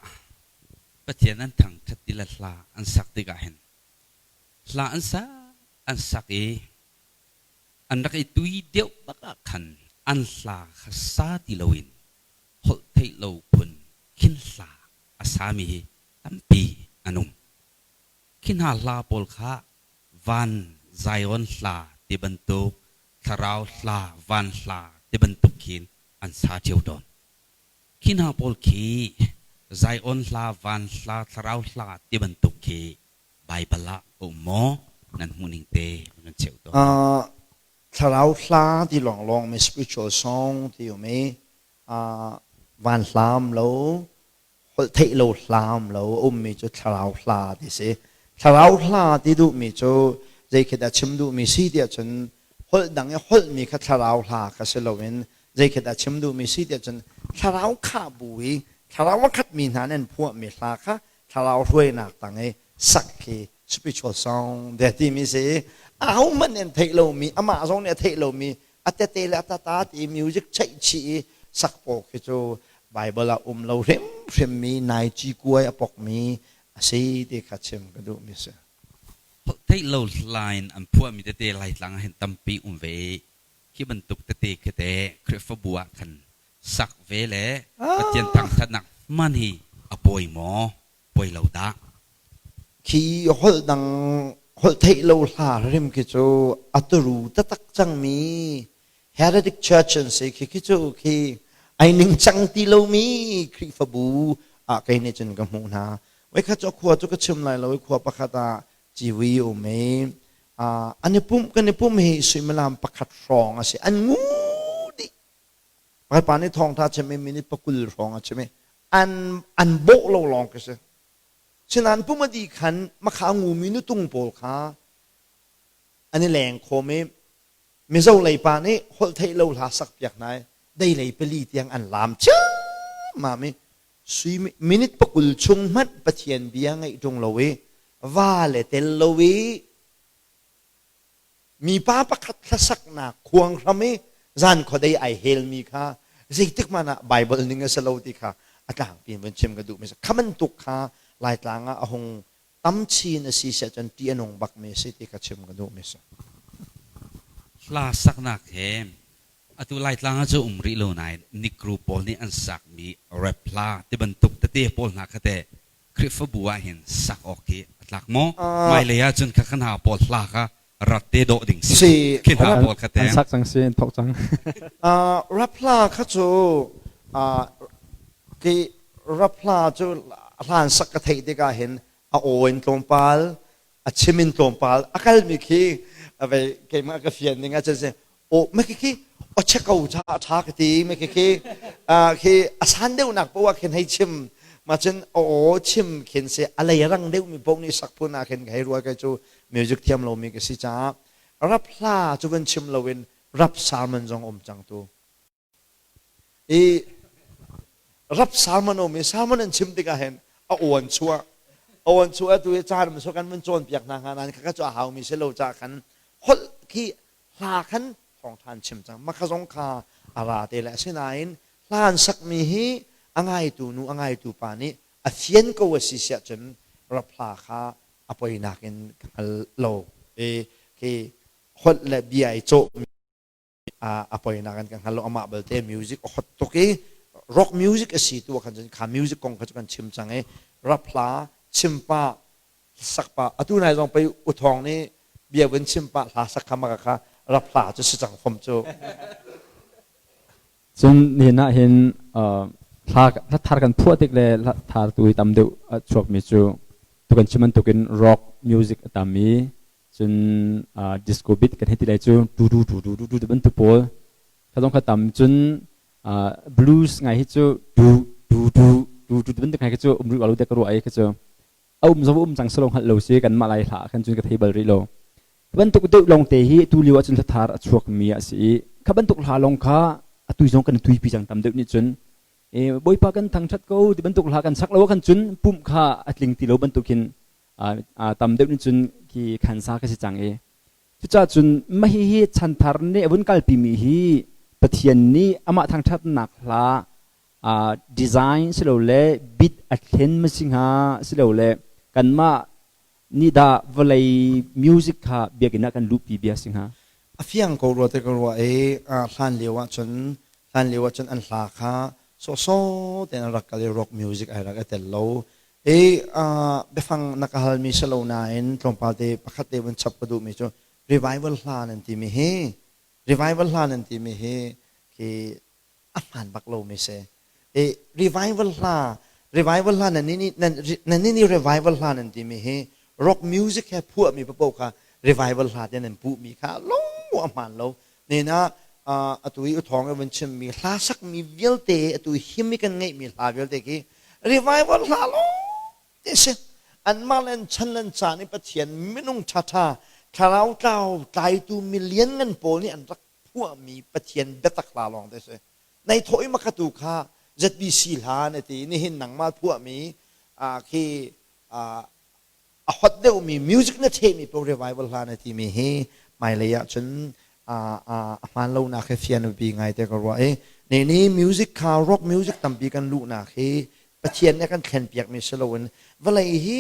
Pathian an thangṭhat ti le hla an sak tikah hin hla an sak an sak i an rak i tui deuh bak ah khan an hla kha sa ti loin holh theih lo phun khin hla a sami hi tampi an um. Khi hna hla pawl kha van Zion hla ti bantuk, thlarau hla, van hla ti bantuk khin an sa cio tawn. Khi hna pawl khi Zion hla, van hla, thlarau hla ti bantuk khi Baibal ah a um maw? Nan hmuhning te nan cheu tawn. Thlarau hla ti lawnglawng mi spiritual song ti um i van hlam lo holh theih lo hlam lo a ummi cu thlarau hla ti si. Thlarau hla ti duhmi cu zei khi dah chim duhmi si tiah cun holh dang i holhmi kha thlarau hla kha si loin zei khi dah chim duhmi si tiah cun thlarau khah bu i thlarau a khatmi hna nih an phuahmi hla kha thlarau hruainak tang i sak khi spiritual song de timi si. Ahohmanh nih an theih lomi, amah zong nih a theih lomi a tete le a tata ti music cheih chih i sak pawl khi cu Bible ah um lo hrimhrim mi nai ci kuai a pok mi a si ti kha chim ka duh mi si. Theih lo line an phuah mi tete Laitlang ah hin tampi um ve i khi bantuk tete khi te Khrihfabu ah khan sak ve le Pathian thangthatnak hman hi a pawi maw pawi lo dah? Khi holh dang holh theih lo hla hrim khi cu a turu taktak cangmi heretic church an si. Khi khi cu khi ai ningcang ti lomi Khrihfabu ah kei nih cun ka hmuh hna. Voikhat cu a khua cu ka chim lai lo i khua pakhat ah civi um i an i pumh kan i pumh hi suimilam pakhat hrawng a si. An ngu dih. Pakhat pa nih thawngtha chim i minute pakul hrawng a chim i an an bawh lo lawng khi si. Sinain pum a dih khan makha ngumi nutung pawl kha an i leng khawm i Mizo lei pa nih holh theih lo hla sak piak hna i dei lei pali tiang an laam ciammam i sui minute pakul chung hmanh Pathian bia ngaih ṭung lo i va le tel lo i Mipa pakhat hlasaknak khuanghram i zan khuadei ai helmi kha zeitik hmanh ah Baibal ning a si lo ti kha a tlangpi in vun chim ka duhmi a si. Kha bantuk kha Laitlang ah a hung tam chin a si siah cun ṭih a nung bakmi a si ti kha chim ka duhmi a si. Hla saknak he atu Laitlang ah cu um rih lo nain Negro pawl nih an sakmi rap hla ti bantuk tete pawl hna kha teh Khrihfabu ah hin sak awk hi a tlak maw? Hmailei ah cun kha kha hna pawl hla kha rat te dawh ding si. Khi hna pawl kha te. An sak cang si, an thok cang. Rap hla kha cu ki rap hla cu hlan sak ka theih tikah hin a aw in tlawmpal, a chim in tlawmpal, a kalmi khi vei keimah ka fian ning ah cun si o ma khi khi o che ko cha tha ka ti ma khi khi khi a san deuhnak poah khin hei chim. Ma cun aw chim khin si a lei rang deuh mi paoh nih sak phun ah khin ka hei ruah kai cu music thiam lomi ka si caah rap hla cu van chim loin rap sermon zong um cang tu. I rap sermon um i sermon an chim tikah hin a aw an chuah. Aw an chuah tu i caan um kan van cawnpiak hna hnga nain khakha cu a haumi si lo caah khan holh khi hla khan thawngṭha an chim cang. Mah kha zong kha a ra te le asinain hla an sakmi hi a ngaitu nu a ngaitu pa nih a fian ko a si siah cun rap hla kha a poinak in ka hngal lo. I khi holh le bia i cawhmi a poinak in ka hngal lo. Amah belte music a hot tuk i rock music a si tu ah khan cun kha music kong kha cu kan chim cang i rap hla chim pah sak pah atu nai zong pei u thawng nih bia vun chim pah hla sak kha maka kha rap hla cu si cang fom cu. Cun nihin ah hin hla hla thar kan phuah tik le hla thar tu hi tam deuh a chuakmi cu tu kan chim bantukin rock music a tam i cun disco beat kan hei ti lai cu du du du du du du bantuk pawl kha zong kha tam cun blues ngai hi cu du du du du du bantuk ngai khi cu um rih lo te ka ruah i khi cu a um zong um cang selo hngalh lo si kanmah lai hla khan cun ka thei bal rih lo bantuk deuh lawng te hi tu lio ahcun hlathar a chuak mi a si i kha bantuk hla lawng kha atu zong kan tuipi cang tam deuh nih cun e bawipa kan thangthat ko ti bantuk hla kan sak lo kan cun pumh kha a tling ti lo bantukin tam deuh nih cun khi khansa ka si cang i cucaah cun mah hi chanthar nih a vun kalpi mi hi Pathian nih amah thangthatnak hla design silole bit a thlen ma si hnga silole kanmah nih dah vawlei music kha biakinn ah kan luhpi bia si hnga? A fiang ko rua te ka ruah i hlan lio ahcun hlan lio ahcun an hla kha sawhsawh tein an rak kal i rock music ai rak i tel lo. I biafang na ka halmi si lo nain tlawmpal te pakhat te vun chap ka duhmi cu revival hla nan timi hi revival hla nan timi hi khi a hmaan bak lomi si. I revival hla revival hla nan nih nan nih revival hla nan timi hi rock music he phuahmi paoh kha revival hla te nan puhmi kha lo a hmaan lo. Nen ah atu i uthawng i vun chimmi hla sakmi vialte atu him i kan ngeihmi hla vialte khi revival hla lo te si. Anmah le an chan le an caan i Pathian minung ṭhaṭha thlarau tlau tlaitu milian ngan pawl nih an rak phuahmi Pathian biatak hla lawng te si. Nai thawh i makhatu kha ZBC hla na ti nihin nangmah phuahmi khi a hot deuhmi music na thehmi po revival hla na timi hi hmailei ah cun a hmaan lonak hi fian biapi ngai te ka ruah i ne ni music kha rock music tampi kan luhnak hi Pathian nih a kan thlenpiakmi si loin vawlei hi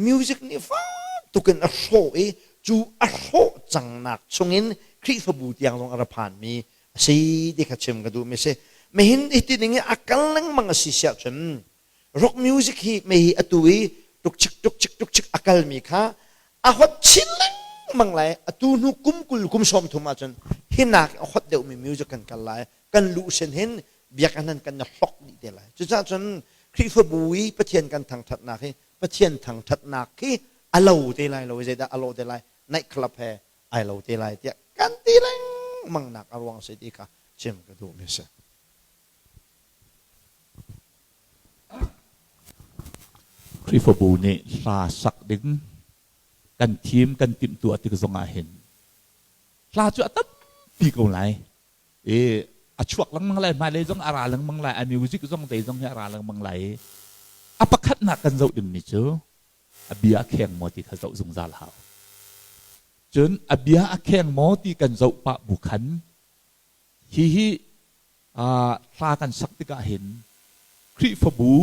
music nih fak tukin a hrawh i cu a hrawh cangnak chungin Khrihfabu tiang zong a ra phanmi a si ti kha chim ka duhmi a si. Mihin hi ning i a kal lengmang a si siah cun rock music hi mei hi atu i tuk chik tuk chik tuk chik a kalmi kha a hot chin lengmang lai atu hnu kum 20 kum 30 ahcun hinak a hot deuhmi music kan kal lai kan luh sin hin biakinn an kan hlok dih te lai. Cucaah cun Khrihfabu i Pathian kan thangṭhatnak hi Pathian thangṭhatnak khi a lo te lai lo zeidah a lawh te lai night club he ai lo te lai tiah kan ti lengmang nak a ruang si ti kha chim ka duhmi si. Khrihfabu nih hla sak ding kan thim kan timhtuah tik zongah hin hla cu a tampi ko lai. I a chuak lengmang lai hmailei zong a ra lengmang lai a music zong te zong hi a ra lengmang lai i a pakhatnak kan zoh dingmi cu a bia a kheng maw ti kha zoh zungzal hau cun a bia a kheng maw ti kan zoh pah bu khan hihi hla kan sak tikah hin Khrihfabu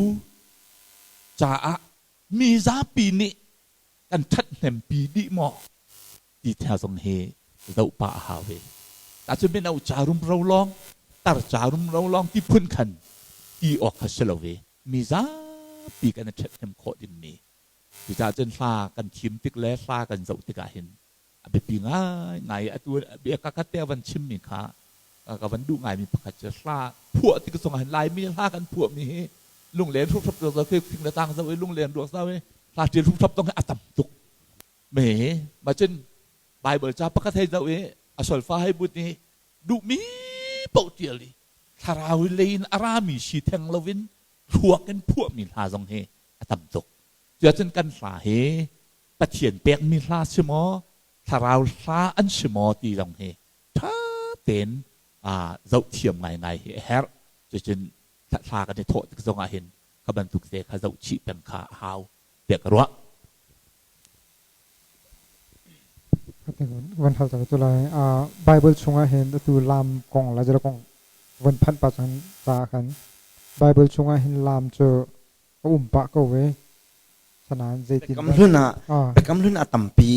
caah mi zapi nih kan ṭhathnempi dih maw ti thia zong hi zoh pah a hau ve. Tahcun mino ca rumro lawng, tar ca rumro lawng ti phun khan ti awk kha si lo ve. Mi zapi kan i ṭhathnem khawh dingmi. Cucaah cun hla kan thim tik le hla kan zoh tikah hin a biapi ngaingai atu bia ka khat te a van chimmi kha ka van duh ngaimi pakhat cu hla phuah tik zongah hin Laimi hla kan phuahmi hi lunglen hruphrap zo khi fing le tlang zo i lunglen ruak zo i hla ṭial hruphrap zong hi a tam tuk me ma cun Bible ca pakhat hei zoh i a solfa hei but i duhmi paoh ṭial i thlarau lei in a rami si theng loin Thluak in phuahmi hla zong hi a tam tuk. Cuahcun kan hla hi Pathian pekmi hla si maw, thlarau hla an si maw ti zong hi ṭha tein zoh thiam ngaingai hi a herh. Cucun hla kan i thawh tik zong ah hin kha bantuk te kha zoh chih peng kha a hau tiah ka ruah. Van hal ta tu lai. Bible chungah hin atu lam kong la zela kong von phanh pa cang ca khan Bible chungah hin lam cu a um pah ko ve. Sanan zeitin Biakam hlun ah Biakam hlun ah tampi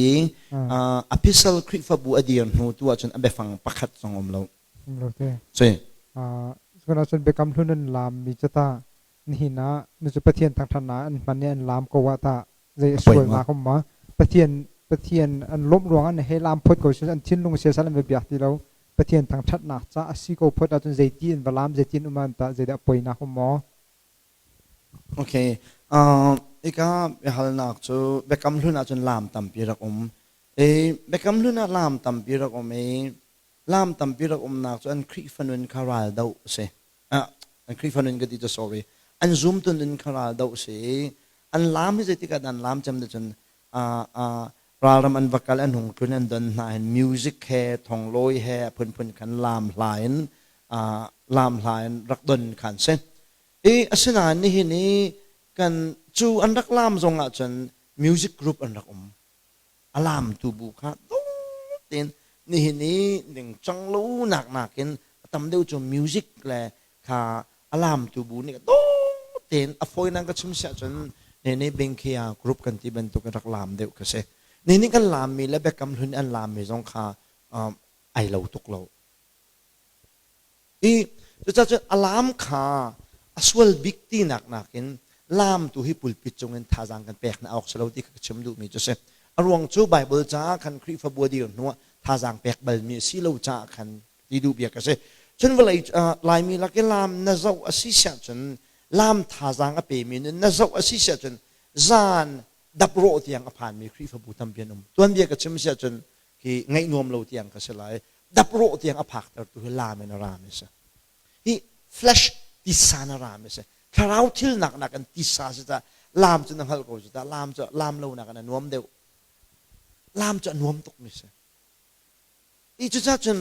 epistle Khrihfabu a dir hnu tu ahcun a biafang pakhat zong um lo. Um lo te. Si. Cun ahcun Biakam hlun an lam mi cu ta nihin ah nu cu Pathian thangṭhatnak an hman i an laam ko ah tah zei a sualnak um ma? Pathian Pathian an lawmh ruang an hei laam phot ko si an thinlung siasal an va biak ti lo. Pathian thangṭhatnak ca a si ko phot ahcun zeiti in va laam zeiti in um ah tah zeidah poinak um maw? Okay. Ika biahalnak cu Biakam Hlun ahcun laam tampi rak um. I Biakam Hlun ah laam tampi rak um i laam tampi rak umnak cu an Khrihfa nun kha ral doh a si. An Khrihfa nun ka ti cu sorry. An zumtu nun kha ral doh a si i an laam hi zeitik ah dah an laam cem ti cun ralram an va kal an hung tlun an don hna hin music he thonglawi he a phunphun khan laam hla in laam hla in rak don khan si. I asinain nihin i kan cu an rak laam zong ah cun music group an rak um. A laamtu bu kha dawt tein nihin i ningcang lo nak nakin a tam deuh cu music le kha a laamtu bu nih dawt tein a fawinak ka chim siah cun nene bengkhia group kan ti bantuk in rak laam deuh ka si. Nihin kan laammi le Biakam Hlun an laammi zong kha ai lo tuk lo. I cucaah cun a laam kha a sual bik tinak nakin laam tu hi pulpit cungin thazaang kan pek hna awk si lo ti kha ka chim duhmi cu si. A ruang cu Bible caah khan Khrihfabu a dir hnuah thazaang pek balmi a si lo caah khan ti duh bia ka si. Cun vawlei Laimi lak i laam na zoh a si siah cun laam thazaang a pemi nun na zoh a si siah cun zan daprawh tiang a phanmi Khrihfabu tampi an um. Tuanbia ka chim siah cun khi ngaih nuam lo tiang ka si lai. Daprawh tiang a phaktertu hi laam in a rami si. Hi flesh tisa na rami si. Thlarau thil nak nakin tisa si ca laam cu na hngalh ko cu ta laam cu laam lo nakin a nuam deuh. Laam cu a nuam tukmi si. I cucaah cun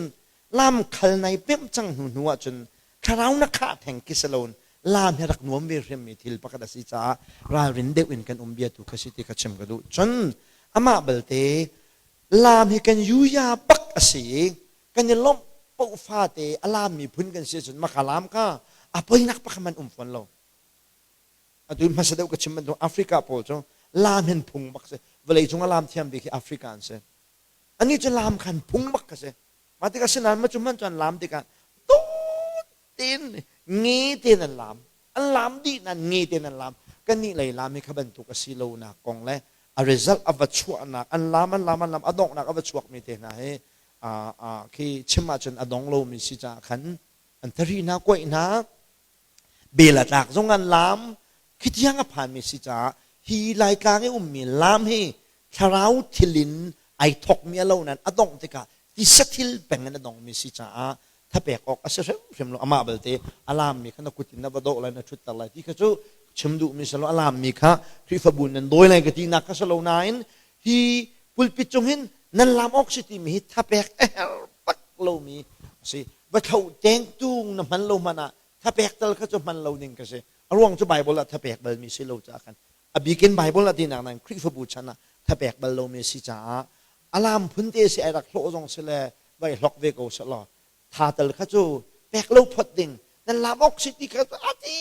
laam khal nai pemh cang hnu hnu ahcun thlarau na khah theng khi si loin laam hi rak nuam ve hrimmi thil pakhat a si caah ralrin deuh in kan um bia tu kha si ti kha chim ka duh. Cun amah belte Laam hi kan yuya bak a si i kan i lawmh paoh fate a laammi phun kan si ahcun maka laam kha a poinak pakhat hmanh um fawn lo. Atu hmasa deuh ka chim bantuk Africa pawl cu laam hin phung bak si. Vawlei cung a laam thiam bik hi Africa an si. Anih cu laam khan phung bak ka si. Mah tikah sinain ma cu hmanh cu an laam tikah dawt tein nge tein an laam. An laam dih nain nge tein an laam. Kannih lei laam hi kha bantuk a si lonak kong le a result a va chuahnak an laam an laam an laam a donghnak a va chuakmi te hna hi khi chim ahcun a dong lomi si caah khan an thari hna kuaih hna bel a tlak zong an laam khi tiang a phanmi si caah hi Laitlang i ummi laam hi thlarau thil in ai thokmi a lo nain a dongh tikah tisa thil peng in a dongmi si caah thapek awk a si hrimhrim lo. Amah belte a laammi kha na kut in na va dawh lai na ṭhutter lai ti kha cu chim duhmi si lo. A laammi kha Khrihfabu nan dawi lai ka tinak kha si lo nain hi pulpit cung hin nan laam awk si timi hi thapek a herh bak lomi a si. Va thlo tengtung na hman lo hmanh ah thapek tal kha cu hman lo ding ka si. A ruang cu Bible ah thapek balmi si lo caah khan a bikin Bible ah tinak nain Khrihfabu chan ah thapek bal lomi a si caah a laam phun te si ai rak hlawh zong si le vai hlok ve ko selaw tha tal kha cu pek lo phot ding nan laam awk si ti kha a ti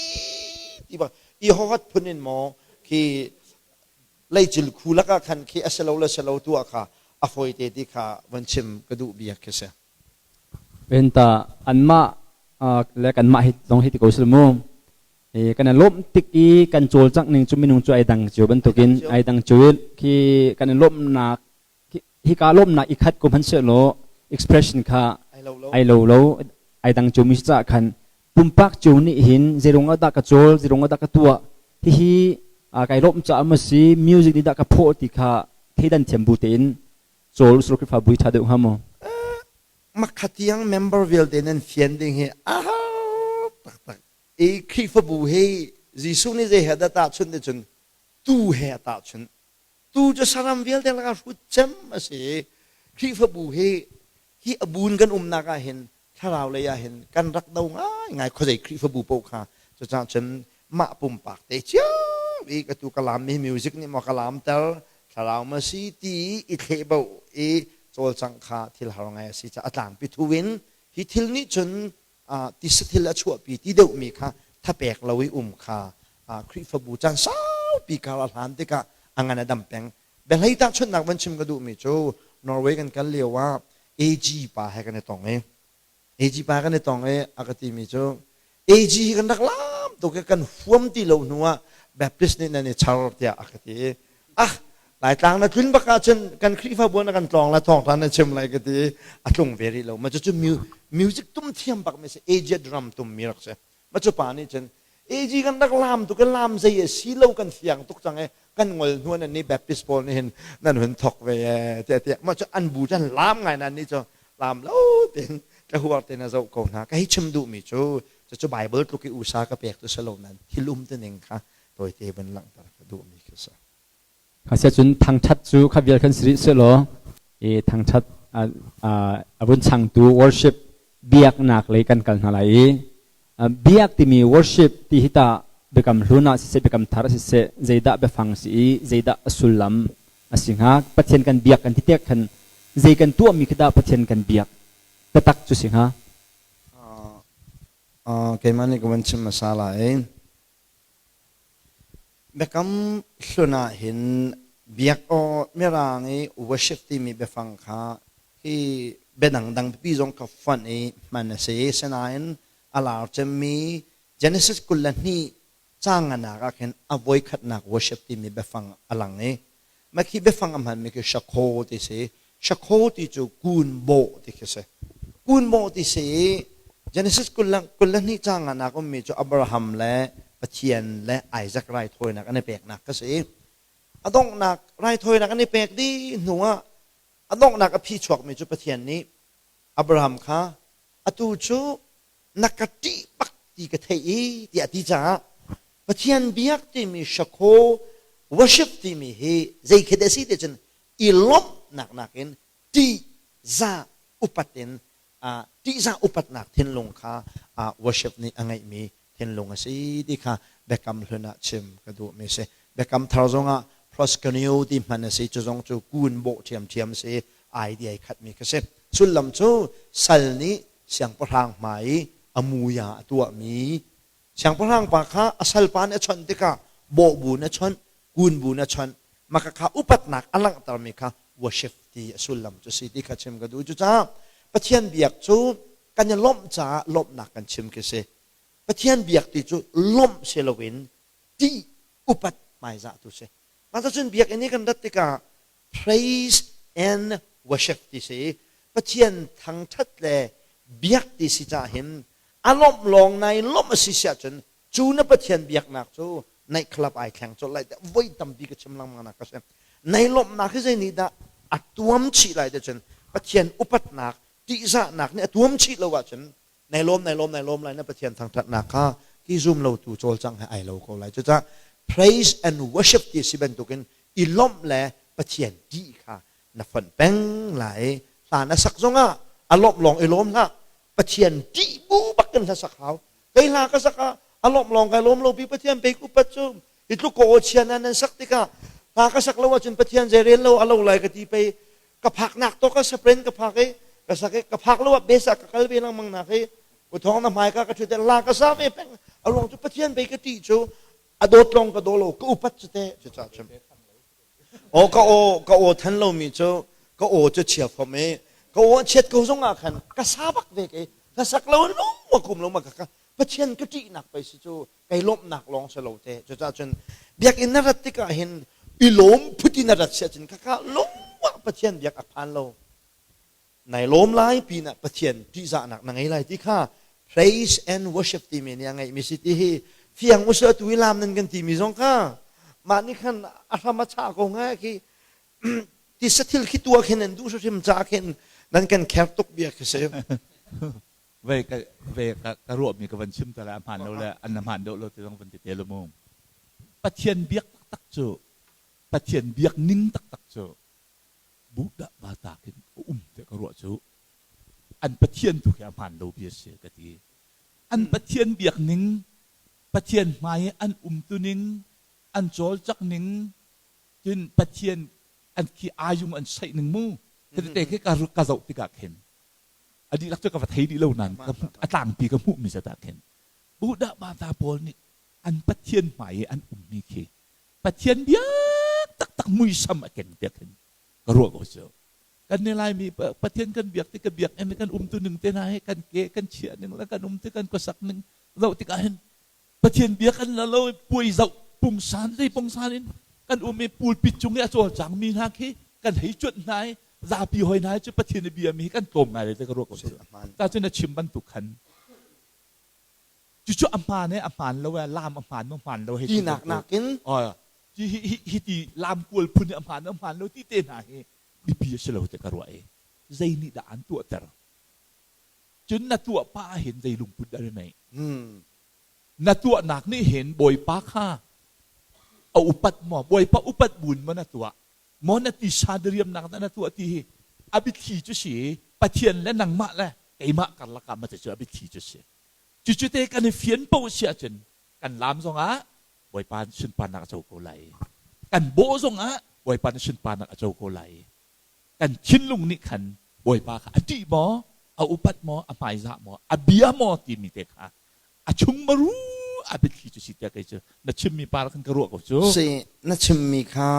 ti ba i hohat phun in maw khi leicil khu lakah khan khi a si lo le si lo tu ah kha a fawi te ti kha von chim ka duh bia khi si. Venta anmah le kanmah hi zong hi ti ko sil mu. Kan i lawmh tik i kan cawlcangh ning cu minung cu ai dang cio bantukin ai dang cio i khi kan i lawmhnak hika lawmhnak i khat ko hmanhsehlaw expression kha ai lo lo ai dang cio mi si caah khan pumpak cio nih hin zeirung ah dah ka cawl zeirung ah dah ka tuah hihi kai lawmh caah maw si music nih dah ka phawh ti kha theidan thiam bu tein cawl usulaw Khrihfa bu hi ṭha deuh hnga maw? Makhatiang member vialte nan fian ding hi a har taktak. I Khrihfabu hi Jesuh nih zei he dah tahchunh ti cun tuu he a tahchunh. Tuu cu saram vialte lakah hrut cem a si i Khrihfabu hi hi a buun kan umnak ah hin thlarau lei ah hin kan rak do ngaingai khuazei Khrihfabu paoh kha. Cucaah cun mah pumpak te cio i ka tu ka laam mi music nih maw ka laamter thlarau ma si ti i thlehboh i cawlcangh kha thil har ngai a si caah a tlangpi thu in hi thil nih cun tisa thil a chuahpi ti deuhmi kha thapek lo i um kha Khrihfabu caan saupi kar a hlan tikah a ngan a dam peng. Biahlei tahchunhnak van chim ka duhmi cu Norway kan kal lio ah AG pa he kan i tong i AG pa kan i tong i a ka timi cu AG hi kan rak lam tuk i kan huam ti lo hnu ah Baptist nih nan i char tiah a ka ti i ah Laitlang na tlun bak ahcun kan Khrihfabu na kan tlawng la thawngtha na chim lai ka ti a tlung ve rih lo. Ma cu music tum thiam bak mi si Asia drum tum mi rak si. Ma cu pa nih cun AG kan rak lam tu kan lam zei a si lo kan fiang tuk cang e kan ngol hnu nan ni Baptist pawl nih hin nan hun thok ve e tiah tiah ma cu an bu cun lam ngai nan ni cu lam lo tin ka huar te na zoh ko hna. Ka hi chim duh mi cu cu Bible tluk i usa ka pek tu si lo nan thil um te ning kha tawite van langhter ka duh mi khi si. Asiahcun thangṭhat cu kha vial khan si rih sehlaw i thangṭhat a vun changtu worship biaknak lei kan kal hna lai i biak timi worship ti hi tah biakam hlun ah siseh biakam thar ah siseh zeidah biafang si i zeidah a sullam a si hnga? Pathian kan biak kan ti tiah khan zei kan tuahmi khi dah Pathian kan biak taktak cu si hnga? Keimah nih ka van chim hmasa lai. Biakam hlun ah hin biak aw Mirang i worship timi biafang kha hi bia dangdang pipi zong kha fonh i hman a si. Asinain a lar cemmi Genesis 22 caang nganak ah khin a voikhatnak worship timi biafang a lang i mah khi biafang a hmanmi khi shakho ti si. Shakho ti cu kun bawh ti khi si. Kun bawh ti si i Genesis 22 caang nganak ummi cu Abraham le Pathian le Isaac raithawinak an i peknak ka si. A donghnak raithawinak an i pek dih hnu ah a donghnak a phi chuakmi cu Pathian nih Abraham kha atu cu na ka ṭih bak ti ka theih i tiah a ti caah Pathian biak timi shakho worship timi hi zei khi dah a si ti cun i lawmhnak nakin ṭihzah upat in ṭihzah upatnak thinlung kha worship nih a ngeihmi thinlung a si ti kha biakam hlun ah chim ka duhmi a si. Biakam thar zongah proskuneo ti hman a si cu zong cu kun bawh ṭhiamṭhiam a si ai ti ai khatmi kha si. Sullam cu sal nih siangpahrang hmai i a muia a tuahmi siangpahrang pa kha a salpa nih a chawnh tikah bawhbu in a chawnh kun bu in a chawnh mah kha upatnak a langhtermi kha worship ti a sullam cu si ti kha chim ka duh. Cucaah Pathian biak cu kan i lawmh caah lawmhnak kan chim khi si. Pathian biak ti cu lawmh si loin ṭih upat hmaizah tu si. Mah cun biakinn i kan rat tikah praise and worship ti si. Pathian thangṭhat le biak ti si caah hin a lawmh lawng nai lawmh a si siah cun cu na Pathian biaknak cu night club ai thleng colh lai tiah voi tampi ka chim lengmang nak ka si. Nai lawmhnak hi zei nih dah a tuam chih lai ti cun Pathian upatnak ṭihzahnak nih a tuam chih lo ahcun nai lawm nai lawm nai lawm lai na Pathian thangṭhatnak kha ki zum lo tu cawlcang he ai lo ko lai. Cucaah praise and worship ti si bantukin i lawmh le Pathian ṭih kha na fonh peng lai. Hla na sak zongah a lawmh lawng i lawm hlah. Pathian ṭih bu bak in hla sak hau. Kei hla ka sak ah a lawmh lawng kai lawm lo pi Pathian pek upat cu hi tluk ko aw chia na nan sak tikah hla ka sak lo ahcun Pathian zei rel lo a lo lai ka ti pei ka phaknak to ka sapren ka phak i ka sak i ka phak lo ah bes ah ka kal ve lengmang nak i uthong na hmai ka ka ṭhut la ka sa ve peng a ruang cu Pathian bei ka ṭih cu a dawt lawng ka daw lo ka upat cu te cu ca chim aw ka aw ka aw than lomi cu ka aw cu chia fom i ka aw chiat ko zong ah khan ka sa bak ve ke ka sak lo lung wa kum lo ma ka ka Pathian ka ṭihnak pei si cu kei lawmhnak lawng si lo te. Cucaah cun biakinn na rat tikah hin i lawm phut in na rat si ahcun khakha lungwah Pathian biak a phan lo. Nai lawm lai pinah Pathian ṭihzahnak na ngei lai ti kha praise and worship timi nih a ngeihmi si ti hi fiang usih atu i lam nan kan timi zong kha mah nih khan a hram a chah ko ngai khi tisa thil khi tuah khin nan duh hrim ca khin nan kan kher tuk bia khi si. Ve ka ve ka ka ruahmi ka van chim ta lai a hmaan lo le an hmaan deuh lo ti zong van ti te lu mu. Pathian biak taktak cu Pathian biak ning taktak cu Buddha bata khin a um te ka ruah cu an Pathian tu khi a hmaan lo bia si ka ti. An Pathian biak ning, Pathian hmai i an umtu ning, an cawlcak ning, cun Pathian an khi ayung an saih ning mu tete khi ka ka zoh tikah khin a dihlak cu ka va thei dih lo nain a tlangpi ka hmuhmi zat ah khin Buddha bata pawl nih an Pathian hmai i an ummi khi Pathian biak taktak muisam a keng tiah khin ka ruah ko cu. Kan ni Laimi Pathian kan biak ti ka biak in kan umtu ning te hna hi kan ke kan chiah ning le kan um ti kan khuasak ning zoh tikah hin Pathian bia kan la lo puai zoh pungsan zei pungsan in kan um i pulpit cung i a cawlcang mi hna khi kan hei cuanh hna i zapi hoi hna cu Pathian i bia mi hi kan tlawm ngai le ka ruah ko cu. Ta cu na chim bantuk khan cucu a hmaan e a hmaan lo e lam a hmaan maw hmaan lo hei tinak nakin hi hi hi ti lam kual phun i a hmaan a hmaan lo ti te hna hi biapi a si lo te ka ruah i zei nih dah an tuahter cun na tuah pa hin zei lungput dah na neih na tuahnak nih hin Bawipa kha a upat maw Bawipa upat buin maw na tuah maw na tisa diriamnak dah na tuah ti hi a biathli cu si Pathian le nangmah le keimah karlak ah ma cu a biathli cu si. Cucu te kan i fian paoh si ahcun kan laam zongah Bawipa sunparnak a co ko lai. Kan bawh zongah Bawipa nih sunparnak a co ko lai. Kan thinlung nih khan Bawipa kha a ṭih maw, a upat maw, a hmaizah maw, a bia maw timi te kha a chung maru a biathli cu si tiah kei cu na chimmi par khan ka ruah ko cu. Si, na chimmi kha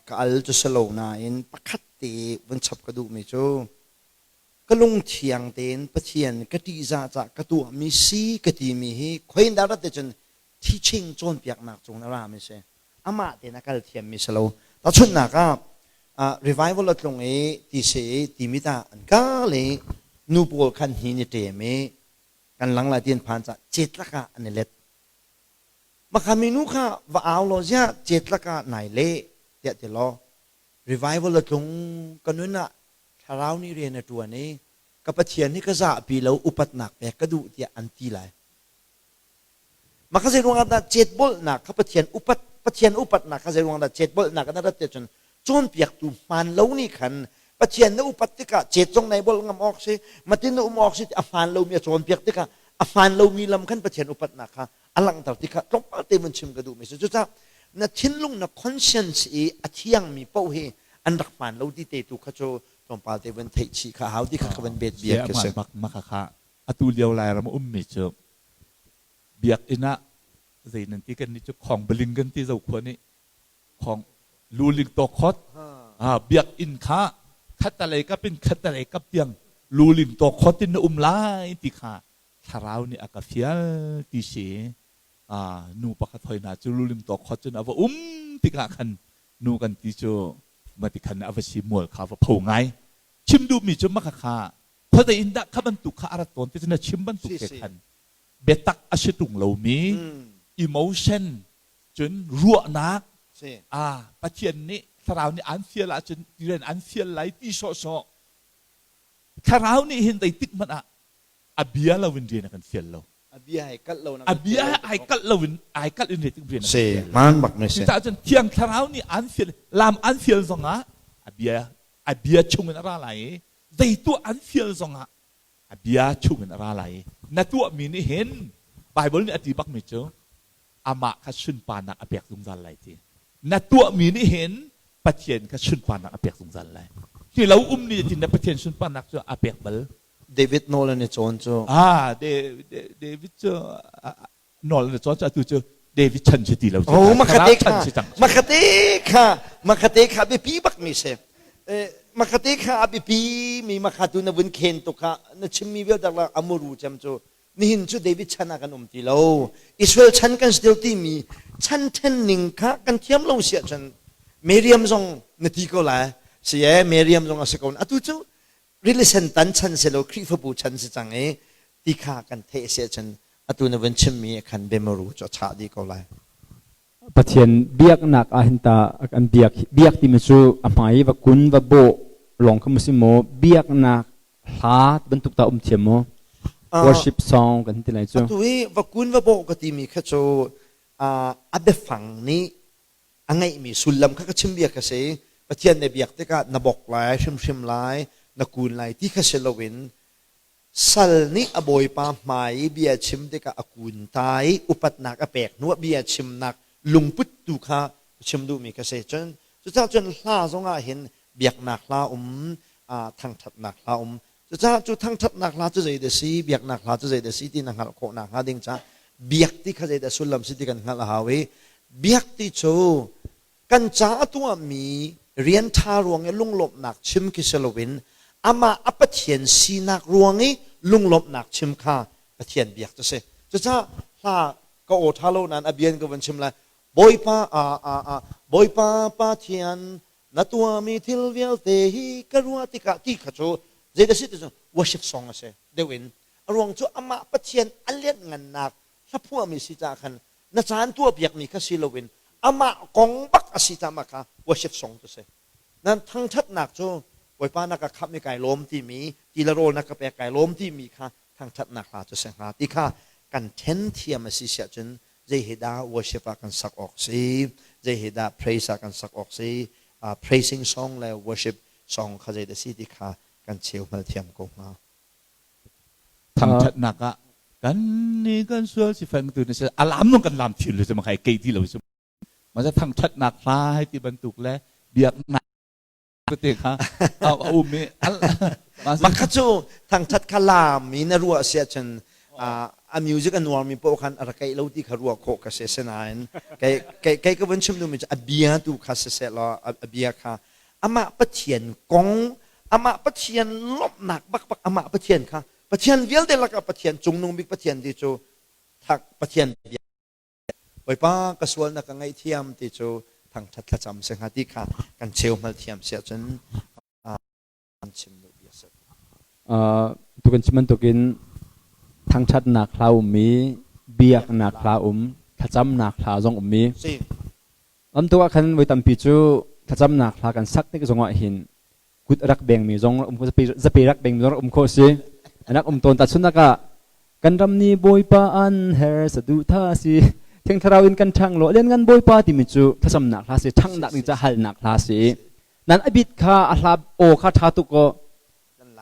ka al cu si lo nain pakhat te vun chap ka duhmi cu ka lungthiang tein Pathian ka ṭihzah cah ka tuahmi si ka timi hi khoi in dah rat cun teaching cawnpiaknak cung in a rami si. Amah tein a kal thiammi si lo. Tahchunhnak ah revival a tlung i ti si i timit ah an kal i nu pawl khan hi ni ṭem i kan lang lai ti an phan cah cetlak ah an i let. Maka minu kha va au law ziah cetlak ah nai leh tiah ti law revival a tlung ka nun ah thlarau nih rian a ṭuan i ka Pathian hi ka zahpi lo upatnak pek ka duh tiah an ti lai. Mah kha zei ruangah dah cetbolhnak kha Pathian upat Pathian upatnak kha zei ruangah dah cetbolhnak na rat tiah cun cawnpiaktu hmaan lo nih khan Pathian na upat tikah cet zong nai bolh ngam awk si matin na um awk si ti a hmaan lomi a cawnpiak tikah a hmaan lomi lam khan Pathian upatnak kha a langhter ti kha tlawmpal te vun chim ka duhmi si. Cucaah na thinlung na conscience i a thiangmi paoh hi an rak hmaan lo ti te tu kha cu tlawmpal te vun theih chih kha hau ti kha ka van bet bia ka si. Maka kha atu lio Lairam ummi cu biakinn ah zei nan ti kan nih cu khong baling kan ti zokhua nih khong luling tawkhot biakinn kha khatalei kap in khatalei kap tiang luling tawkhot in na um lai ti kha thlarau nih a ka fial ti si nu pakhat hoi hna cu lulim tawk khot cun a va um tikah khan nu kan ti cu mati khan a va si mual kha va pho ngai chim duhmi cu maka kha khuazei in dah kha bantuk kha a rat tawn ti cu na chim bantuk te khan biatak a si tung lomi emotion cun ruahnak a Pathian nih thlarau nih an fial ahcun rian an fial lai ti sawhsawh thlarau nih hin zeitik hmanh ah a bia lo in rian a kan fial lo. A bia ai kalh lo a bia ai kalh lo in ai kalh in rian rian si hmaan bak mi si. Cucaah cun Thiang Thlarau nih an fial lam an fial zongah a bia chung in a ra lai i zei tuah an fial zongah a bia chung in a ra lai i na tuahmi nih hin Bible nih a ti bakmi cu amah kha sunparnak a pek zungzal lai ti. Na tuahmi nih hin Pathian kha sunparnak a pek zungzal lai. Hi lo um ni tin na Pathian sunparnak cu a pek bal. David nawl an i cawn cu. Ah, David cu nawl an i cawn cu atu cu David chan si ti lo. Oh, makate kha, makate kha, makate kha biapi bak mi si. Makate kha a biapi mi makhatu na vun khen tuk kha na chimmi vialte la amuru cem cu nihin cu David chan ah kan um ti lo. Israel chan kan si ti mi chan then ning kha kan thiam lo si ahcun Miriam zong na ti ko lai. Si e, Miriam zong a si ko. Atu cu rili sen tan chan si lo Khrihfabu chan si cang i ti kha kan theih si ahcun atu na vun chimmi khan biamaru cu a chah dih ko lai. Pathian biaknak ah hin ta an biak biak timi cu a hmai va kun va bawh lawng kha si maw biaknak Hla bantuk ta um thiam maw? Worship song kan ti lai cu. Atu i va kun va bawh ka timi kha cu a biafang nih a ngeihmi sullam kha ka chim bia ka si. Pathian na biak tikah na bok lai, hrimhrim lai, na kun lai ti kha si loin Sal nih a bawipa hmai i bia chim tikah a kun ta i upatnak a pek hnuah bia chimnak lungput tu kha chim duhmi ka si. Cun cucaah cun hla zongah hin biaknak hla um, thangṭhatnak hla um. Cucaah cu thangṭhatnak hla cu zeidah si, biaknak hla cu zeidah si ti na hngalh khawh nakhnga ding caah biak ti kha zeidah sullam si ti kan hngalh a hau i biak ti cu Kan ca a tuahmi rian ṭha ruang i lunglawmhnak chim khi si loin amah a Pathian sinak ruang i lunglawmhnak chim kha Pathian biak cu si. Cucaah hla ka aw ṭha lo nain a bia in ka vun chim lai. Bawipa a a a Bawipa Pathian na tuahmi thil vialte hi ka ruah tikah ti kha cu zeidah si ti cu worship song a si deuh in a ruang cu amah Pathian a lianhngannak hlaphuahmi si caah khan na caan tuahpiakmi kha si loin amah kong bak a si caah kha worship song cu si. Nan thangṭhatnak cu Bawipa na ka khamh i kai lawm timi, ti le rawl na ka pek kai lawm timi kha thangṭhatnak hla cu si hnga ti kha kan ṭhen thiam a si siah cun zei hi dah worship ah kan sak awk si, zei hi dah praise ah kan sak awk si, praising song le worship song kha zei dah si ti kha kan cheu hngal thiam ko hnga. Thangṭhatnak ah kan ni kan sual si feng tu ni a lam nung kan lam thil lu ma khai kei ti lo su ma za thangṭhatnak hla hai ti bantuk le biaknak te kha a um i ma kha cu thangṭhat kha lam i na ruah si ahcun a music a nuarmi paoh khan a ra keih lo ti kha ruah khawh ka si sinain kei kei ka vun chim duhmi cu a bia tu kha siseh law a bia kha amah Pathian kong amah Pathian lawmhnak bakbak amah Pathian kha Pathian vialte lakah Pathian cungnung bik Pathian ti cu thak Pathian bia Bawipa ka sualnak ka ngaihthiam ti cu thangṭhat thlacam si hnga ti kha kan cheu hngal thiam si ahcun an chim duh bia si. Tu kan chim bantukin thangṭhatnak hla um i biaknak hla um thlacamnak hla zong um i Am tu ah khan voi tampi cu thlacamnak hla kan sak tik zongah hin kut a rak bengmi zong um zapi rak bengmi zong um khawh si. Anak um tawn tahchunhnak ah kan ram ni Bawipa an her saduhtha si Thiang Thlarau in kan ṭhang law lianngan Bawipa timi cu thlacamnak hla si ṭhanghnak ding ca halnak hla si. Nan a bit kha a hla aw kha ṭha tuk aw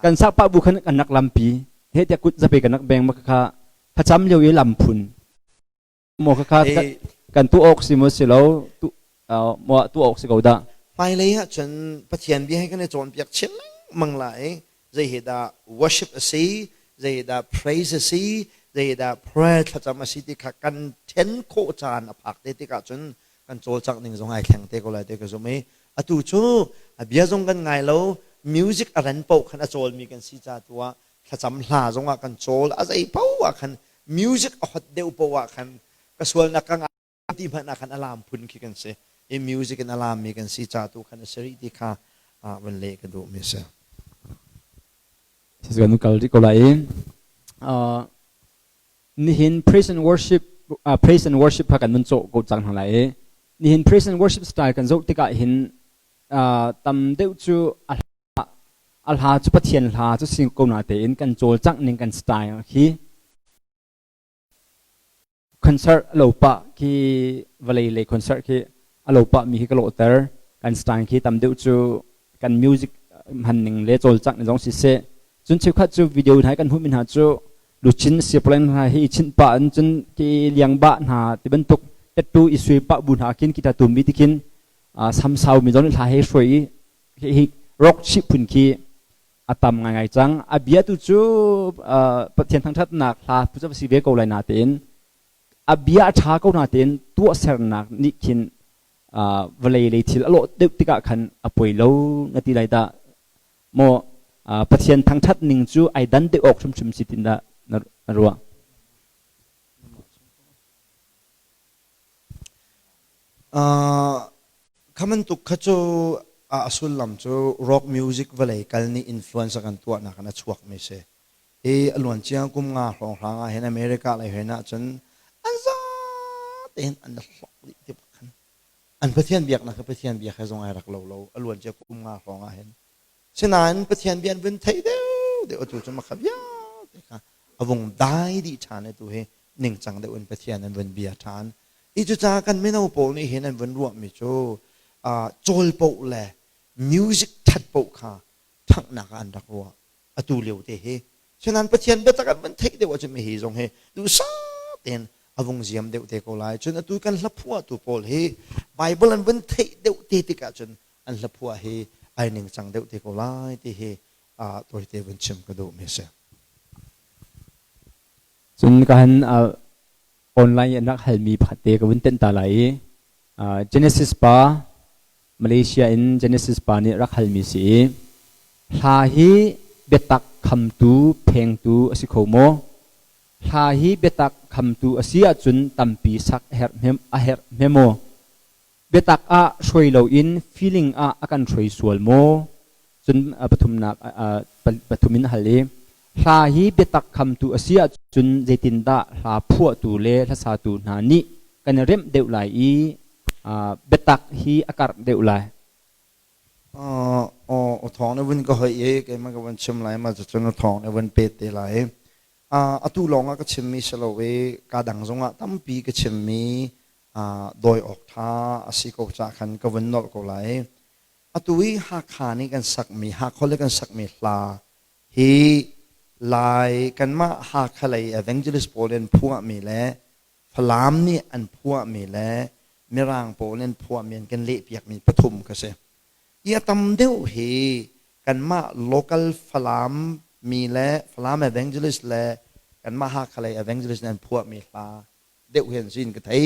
kan sak pah bu khan kan rak lampi he tiah kut zapi kan rak beng ma kha thlacam lio i lam phun maw kha kan tu awk si maw si lo tu maw tu awk si ko dah. Hmailei ah cun Pathian bia hi kan i cawnpiak chin lengmang lai. Zei hi dah worship a si, zei hi dah praise a si, zei hi dah prayer thlacam a si ti kha kan then khawh caan a phak te tikah cun kan cawlcangh ning zong ai thleng te ko lai ti ka zumh i atu cu a bia zong kan ngai lo music a ran paoh khan a cawlmi kan si ca tu ah thlacam hla zong ah kan cawl a zei paoh ah khan music a hot deuh paoh ah khan ka sualnak ka ngai ti hmanh ah khan a lam phun khi kan si i music in a lammi kan si ca tu khan a si rih ti kha van leh ka duhmi a si. Kan kal rih ko lai i nihin praise and worship praise and worship kha kan vun cawh ko cang hna lai i nihin praise and worship style kan zoh tikah hin tam deuh cu a a hla cu Pathian hla cu si ko na tein kan cawlcangh ning kan style khi concert a lo pah khi vawlei lei concert khi a lo pah mi khi ka lawhter kan style khi tam deuh cu kan music hman ning le cawlcangh ning zong siseh cun cheukhat cu video hna kan hmuhmi hna cu luchin siaplen hna hi i chinh pah in cun ki liang bah hna ti bantuk tattoo i sui pah bu hna khin kita tum mi ti khin samsau mi zong hla he hruai i hi rock chih phun khi a tam ngaingai cang. A bia tu cu Pathian thangṭhatnak hla tu cu si ve ko lai natein a bia a ṭha ko natein tuahsernak nih khin vawlei lei thil a lawh deuh tikah khan a poi lo na ti lai dah maw Pathian thangṭhat ning cu ai dan deuh awk hrimhrim si tin dah na ruah? Kha bantuk kha cu a sullam cu rock music vawlei kal nih influence a kan tuahnak in a chuakmi si. Hi a luancia kum nga hrawnghrang ah hin America lei hen ahcun an za tein an hlok dih ti bak khan. An Pathian biaknak hi Pathian biak he zong ai rak lo lo a luancia kum nga hrawng ah hin. Sinain Pathian bia an vun theih deuh. deuh atu cu makha vialte kha a vung dai dih ṭhan i tu hi ningcang deuh in Pathian an vun bia ṭhan. I cucaah kan mino pawl nih hin an vun ruahmi cu cawl paoh le music ṭhat paoh kha ṭhanghnak ah an rak ruah. Atu lio te hi. Sinain Pathian biatak an van theih deuh ahcun hi zong hi duhsah tein a vung ziam deuh te ko lai. Cun atu kan hlaphuahtu pawl hi Bible an vun theih deuh te tikah cun an hlaphuah hi ai ningcang deuh te ko lai ti hi tawite vun chim ka duhmi a si. Cun ka han online an rak halmi pakhat te ka vun tenh ta lai i Genesis pa Malaysia in Genesis pa nih rak halmi si i hla hi biatak khamtu phengtu a si kho maw? Hla hi biatak khamtu a si ahcun tampi sak a herh a herh hme maw? Biatak ah hruai loin feeling ah a kan hruai sual maw? Cun pathumnak pathum in a hal i hla hi biatak khamtu a si ahcun zeitindah hla phuahtu le hlasatu hna nih kan i remh deuh lai i biatak hi a karh deuh lai? Aw thawng na vun ka hoih i keimah ka vun chim lai ma cun thawng na vun pet te lai. Atu lawng ah ka chimmi si lo i ka dang zongah tampi ka chimmi dawi awk ṭha a si ko caah khan ka vun nolh ko lai. Atu i Hakha nih kan sakmi, Hakha le kan sakmi hla hi Lai kanmah Hakha lei evangelist pawl in phuahmi le Falam nih an phuahmi le Mirang pawl in phuahmi an kan lehpiakmi pathum ka si. Hi a tam deuh hi kanmah local Falam mi le Falam evangelist le kanmah Hakha lei evangelist nih an phuahmi hla deuh hin sin ka thei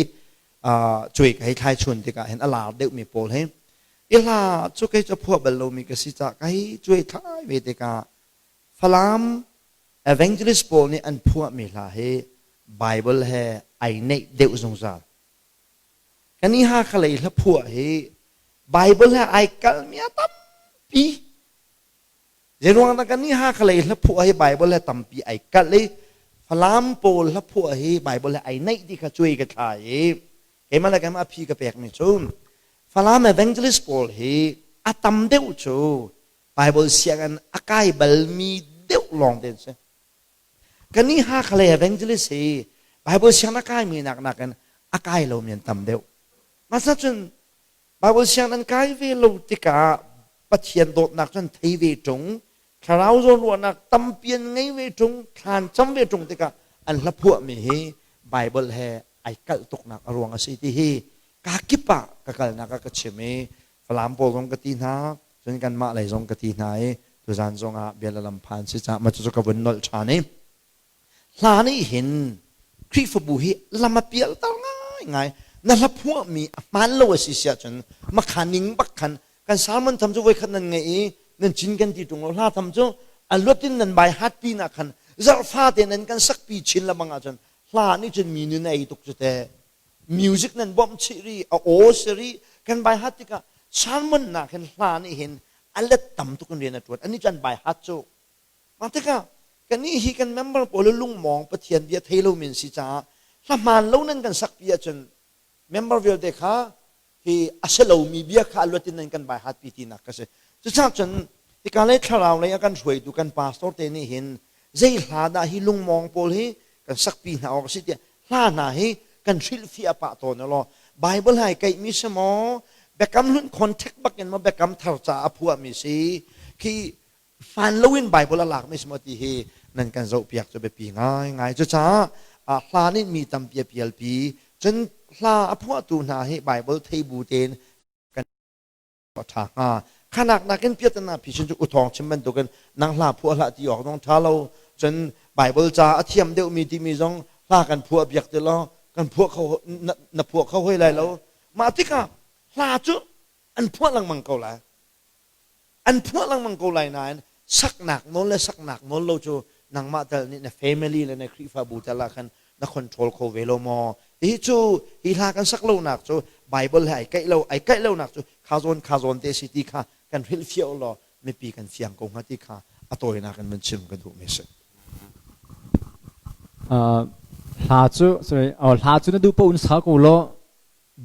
cuai ka hei thlai chun tikah hin a lar deuhmi pawl hi i hla cu kei cu phuah bal lomi ka si ca ka hei cuai thlai ve tikah Falam evangelist pawl nih an phuahmi hla hi Bible he ai neih deuh zungzal kan i Hakha lei hla phuah hi Bible he ai kalmi a tampi Zeiruang dah kan nih Hakha lei hlaphuah hi Bible he tampi ai kalh i Falam pawl hlaphuah hi Bible he ai naih ti kha cuai ka thla i keimah le keimah a phi ka pekmi cu Falam evangelist pawl hi a tam deuh cu Bible sianginn a kai balmi deuh lawng te an si. Kan nih Hakha lei evangelist hi Bible sianginn a kaimi nak nakin a kai lomi an tam deuh. Masa cun Bible siang nan kai ve lo tikah Pathian dawtnak cu an thei ve ṭung, thlarau zawnruahnak tampi an ngei ve ṭung, thlan cam ve ṭung tikah an hla phuahmi hi Bible he ai kalh tuknak a ruang a si ti hi kakip ah ka kalnak ah ka chim i Falam pawl zong ka ti hna, cun kanmah lei zong ka ti hna i tuzan zong ah bia le lam phan si caah mah cucu ka vun nolh ṭhan i Hla nih hin Khrihfabu hi lam a pialter ngaingai. Na hla phuahmi a hmaan lo a si si ahcun makha ning bak khan kan sermon tham cu voikhat nan ngaih i nan cin kan ti ṭung lo. Hla tham cu a luat in nan bai hat pin ah khan zarhfate nan kan sakpi chin lengmang ahcun hla nih cun mi nun a ei tuk cu teh. Music nan bawmh chih rih, a aw si rih, kan bai hat tikah sermon nak hin hla nih hin a let tam tuk in rian a ṭuan. Anih cu an bai hat cu. Mah tikah kannih hi kan member pawl lungmawng Pathian bia thei lomi an si caah hla hmaan lo nan kan sakpi ahcun member vialte kha hi a si lomi bia kha a luat in nan kan bai hatpi tinak ka si. Cucaah cun hika lei thlarau lei a kan hruaitu kan pastor te nih hin zei hla dah hi lungmawng pawl hi kan sakpi hna awk a si tiah hla hna hi kan hrilhfiah pah tawn law Bible hai kaihmi si maw Biakam Hlun contact bak in maw Biakam Thar ca a phuahmi si khi hmaan loin Bible a lakmi si maw ti hi nan kan zohpiak cu biapi ngaingai. Cucaah hla nih mi tampi a pialpi. Cun hla a phuahtu hna hi Bible thei bu tein kan ṭha hnga. Khanak nakin piatana phisin cu uthawng chim bantukin nang hla phuah hlah ti awk zong ṭha lo. Cun Bible ca a thiam deuhmi timi zong hla kan phuah biak ti law kan phuah kho na phuah kho hoi lai lo. Mah tikah hla cu an phuah lengmang ko lai. An phuah lengmang ko lai nain saknak nawl le saknak nawl lo cu nangmah tal nih na family le na Khrihfabu tal ah khan na control kho ve lo maw? Hi cu hi hla kan sak lonak cu Bible he ai kaih lo ai kaih lonak cu kha zawn kha zawn te si ti kha kan hrilhfiah law mipi kan fiang ko hnga ti kha a tawinak in van chim ka duhmi si. Hla cu sorry hla cu na duh paoh in sa ko law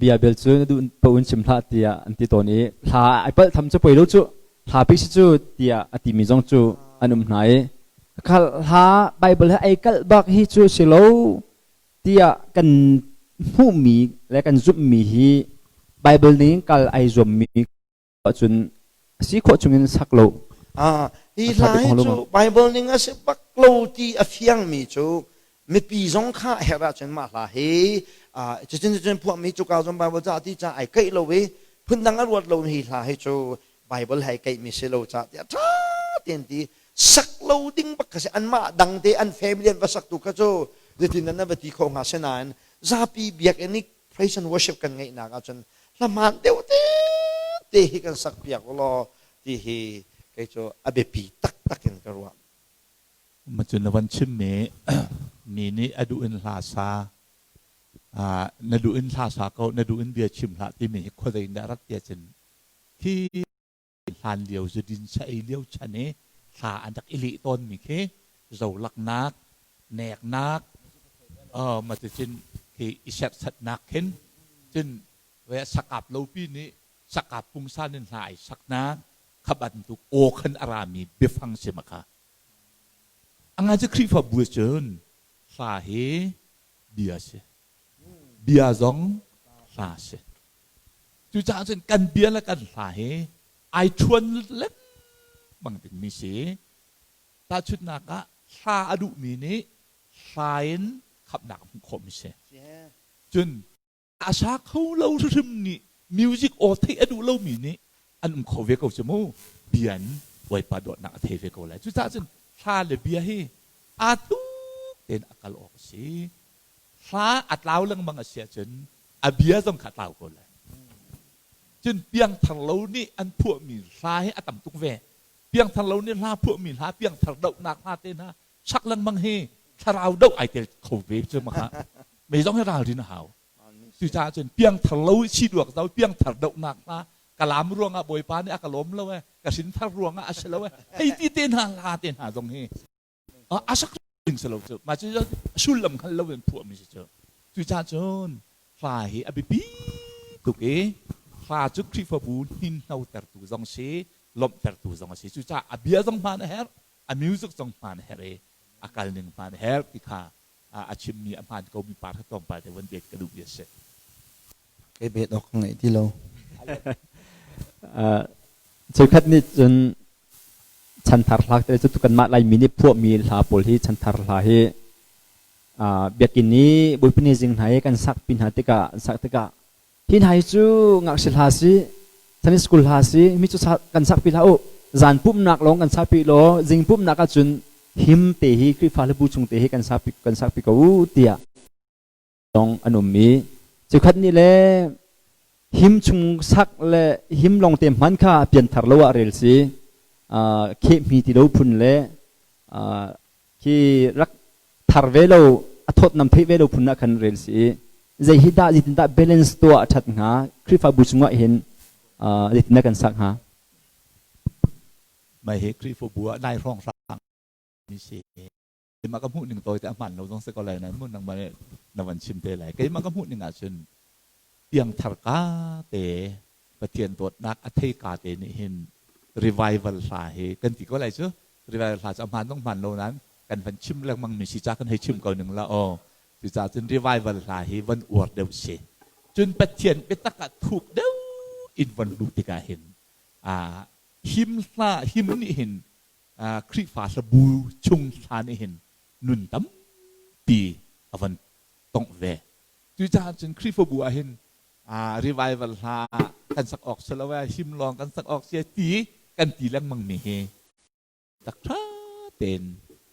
bia bel cu na duh paoh in chim hlah tiah an ti tawn i hla ai palh tham cu poi lo cu hla pi si cu tiah a timi zong cu an um hna i. Khal hla Bible he ai kalh bak hi cu si lo tiah kan hmuhmi le kan zumhmi hi Bible ning kal ai zuammi ahcun a si khawh chungin sak lo. Ah, hi hla hi cu Bible ning a si bak lo ti a fiangmi cu mipi zong kha herh ahcun mah hla hi cucun cucun phuahmi cuka zong Bible ca ti ca ai keih lo i phundang a ruat lo hi hla hi cu Bible hai keihmi si lo ca tiah ṭha tein ti sak lo ding bak kha si. Anmah dang te an family an va sak tu kha cu zeitin nan va ti kho hnga? Sinain zapi biakinn i praise and worship kan ngeihnak ahcun hla hmaan deuh te te hi kan sak piak u law ti hi kei cu a biapi taktak in ka ruah. Macun na van chimmi mi nih a duh in hla sa, na duh in hla sa ko, na duh in bia chim hlah timi hi khuazei in dah rat tiah cun khi hlan lio zudin sa ei lio chan i thla an rak i leh tawnmi khi zolaknak, neknak, maticun khi i serhsatnak khin cun sakap lopi nih sakap pungsan in hla ai saknak kha bantuk aw khan a rami biafang si ma kha. Anga cu Khrihfabu cun hla hi bia si. Bia zong hla si. Cucaah cun kan bia le kan hla hi ai ṭhuan lengmang dingmi si. Tahchunhnak ah hla a duhmi nih hla in khamhnak a hmuh khawhmi si. Cun a sa kho lo hrimhrim nih music aw theih a duh lomi nih an um kho ve ko cu mu. Bia in Bawipa dawtnak a thei ve ko lai. Cucaah cun hla le bia hi aa tluk tein a kal awk a si. Hla a tlau lengmang a si ahcun a bia zong kha a tlau ko lai. Cun piangthar lo nih an phuahmi hla hi a tam tuk ve. Piangthar lo nih hla phuahmi hla, piangthar dohnak hla te hna sak lengmang hi thlarau doh ai tel kho ve cu maka. Mei zong hi ralrin a hau. Cucaah cun piangthar lo si duak zau piangthar dohnak hla kalam ruangah Bawipa nih a ka lawm lo e, ka hrinthar ruangah a si lo e, hei ti te hna hla te hna zong hi a sak ding si lo cu. Mah cu sullam hngal lo in phuahmi si cu. Cucaah cun hla hi a biapi tuk i hla cu Khrihfabu hninhnotertu zong si, lawmhtertu zong a si. Cucaah a bia zong hmaan a herh, a music zong hmaan a herh i a kalning hmaan a herh ti kha a chimmi a hmaan komi par kha tlawmpal te von bet ka duhmi a si. Kei bet awk ka ngei ti lo. Cheukhat nih cun chanthar hla te cu kanmah Laimi nih phuahmi hla pawl hi chanthar hla hi biakinn i Bawipa ni zing hna i kan sakpi hna tikah sak tikah hi hna hi cu ngakchia hla si, Sunday school hla si, mi cu kan sakpi hlah u, zan pumhnak lawng kan sakpi law zing pumhnak ahcun him te hi Khrihfa hlabu chung te hi kan sakpi ko u tiah zong an um i cheukhat nih le him chung sak le him lawng te hman kha pianthar lo ah rel si, khehmi ti lo phun le khi rak thar ve lo a thawtnam theih ve lo phun ah khan rel si i zei hi dah zeitindah balance tuah a ṭhat hnga? Khrihfabu chungah hin zeitindah kan sak hnga? Mai hi Khrihfabu ah nai hrawng hrang mi si. Keimah ka hmuh ning tawi te a hmaan lo zong si ko lai nain mu nangmah nih na van chim te lai. Keimah ka hmuh ning ahcun piangthar ka te Pathian dawtnak a thei ka te nih hin revival hla hi kan ti ko lai cu. Revival hla cu a hmaan zong hmaan lo nain kan van chim lengmang mi si ca kan hei chim ko ning la aw. Cucaah cun revival hla hi van uar deuh si. Cun Pathian biatak ah thuk deuh in van luh tikah hin him hla him nih hin Khrihfa hlabu chung hla nih hin nun tampi a van tongh ve. Cucaah cun Khrihfabu ah hin revival hla kan sak awk si lo ee, him lawng kan sak awk si ti kan ti lengmang mi hi tak ṭha tein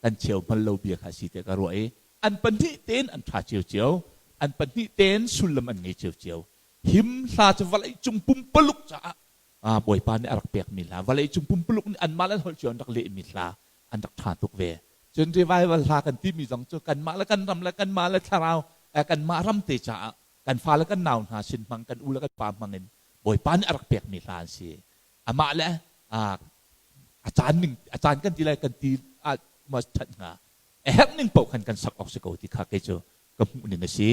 kan cheu hmal lo bia kha si te ka ruah i an pahnih tein an ṭha ciocio, an pahnih tein sullam an ngei ciocio. Him hla cu vawlei cung pumpaluk caah Bawipa nih a rak pekmi hla, vawleicung pumpuluk nih anmah le an holh cio an rak lehmi hla an rak ṭha tuk ve. Cun revival hla kan timi zong cu kanmah le kan ram le kanmah le thlarau kanmah ram te caah kan fa le kan nau hna sin hmang, kan u le kan pa hmang in Bawipa nih a rak pekmi hla an si. Amah le a caan ning a caan kan ti lai kan ti ah ma ṭhat hnga. A herh ning paoh khan kan sak awk si ko ti kha kei cu ka hmuh ning a si.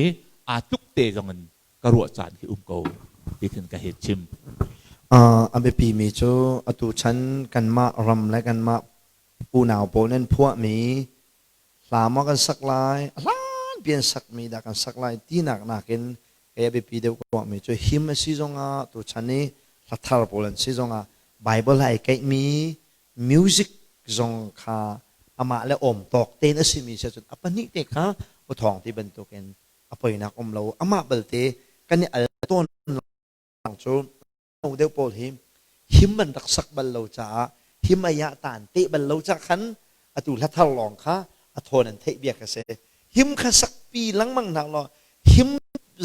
Aa tluk te zong in ka ruah caan khi um ko ti khin ka hei chim. A biapimi cu atu chan kanmah ram le kanmah Unau pawl nan phuahmi hla maw kan sak lai, a hlan pian sakmi dah kan sak lai tinak nakin kei a biapi deuh ka ruahmi cu him a si zongah tuchan i hla thar pawl an si zongah Bible ai keihmi music zong kha amah le awm tawk tein a simi si ahcun a pahnih te kha uthawng ti bantukin a poinak um lo. Amah balte kan i al tawn cu no deuh pawl hi him an rak sak bal lo caah him ai ah ta an teh bal lo ca khan atu hla thar lawng kha a thawn an theih bia kha si. Him kha sakpi lengmang hna law him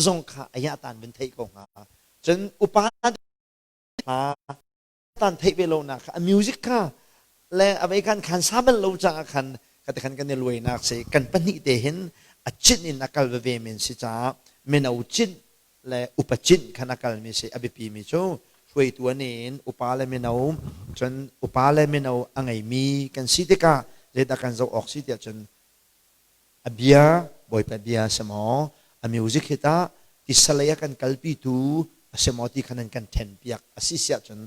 zong kha ayah tan vun theih ko hnga. Cun upa hla tan theih ve lo nak kha a music kha le a vei khan khan sa bal lo caah khan kha khan kan i luainak si. Kan pahnih te hin a chin in a kal veve men si caah mino chin le upa chin khan a kalmi si. A biapi mi cu hruaitu an in upa le mino, cun upa le mino a ngeimi kan si tikah zeidah kan zoh awk si tiah cun a bia, Bawipa bia a si maw, a music hi tah tisalei a kan kalpitu a si maw ti khan an kan ṭhenpiak a si siah cun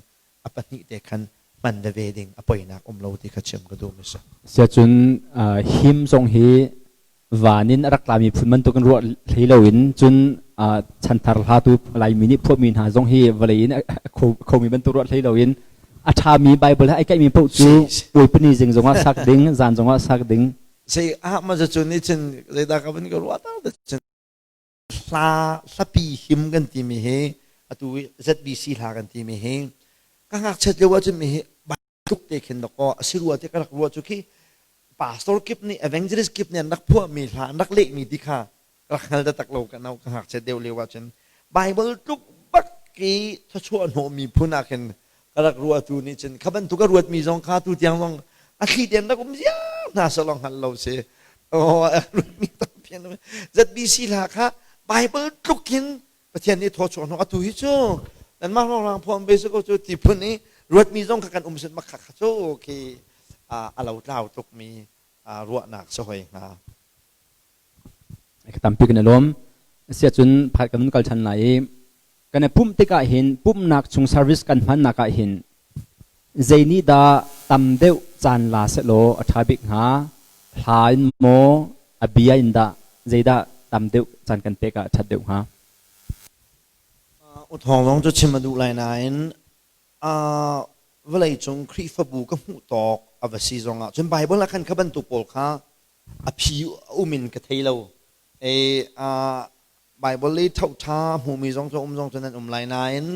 a pahnih te khan hman veve ding a poinak um lo ti kha chim ka duh mi si. Siacun him zong hi van in a rak tlami phun bantukin ruah hlei loin cun chanthar hlatu Laimi nih phuahmi hna zong hi vawlei in a khomi bantuk ruah hlei loin a ṭhami Bible he ai kaihmi paoh cu puaipani zing zongah sak ding, zan zongah sak ding. Sei ah ma cu nih cun zeidah ka vun ka ruah ta cun hla hlapi him kan timi hi atu ZBC hla kan timi hi ka ngakchiat lio ahcun mi hi tluk te khin dakaw a si rua te ka rak ruah cu khi pastor kip nih, evangelist kip nih an rak phuahmi hla, an rak lehmi ti kha rak hngal taktak lo. Ka no, ka ngakchiat deuh lio ahcun Bible tluk bak i thawchuah hnawhmi phun ah khin ka rak ruahtu nih cun kha bantuk a ruatmi zong kha tu tiang zong a thli tein rak um ziar hna selaw hngal lo si. Oh, a ruatmi tampi an um. ZBC hla kha Bible tluk in Pathian nih thawchuah hnawh atu hi cu nanmah rang phuan ve ko cu ti phun i ruatmi zong kha kan um sin mak kha kha cu khi a lo tlau tukmi ruahnak si hoi hnga. Ka tampi kan i lawm. Asiahcun pakhat kan kal ṭhan lai i kan i pumh tikah hin, pumhnak chung service kan hmannak ah hin zei nih dah tam deuh caan la sehlaw a ṭha bik hnga? Hla in maw, a bia in dah, zeidah tam deuh caan kan pek ah a ṭhat deuh hnga? Uthawng zong cu chim a duh lai nain vawleicung Khrihfabu ka hmuh tawk a va si zongah cun Bible ah khan kha bantuk pawl kha a phi um in ka thei lo. E, Bible i ṭhoṭha hmumi zong cu um zong cu nan um lai nain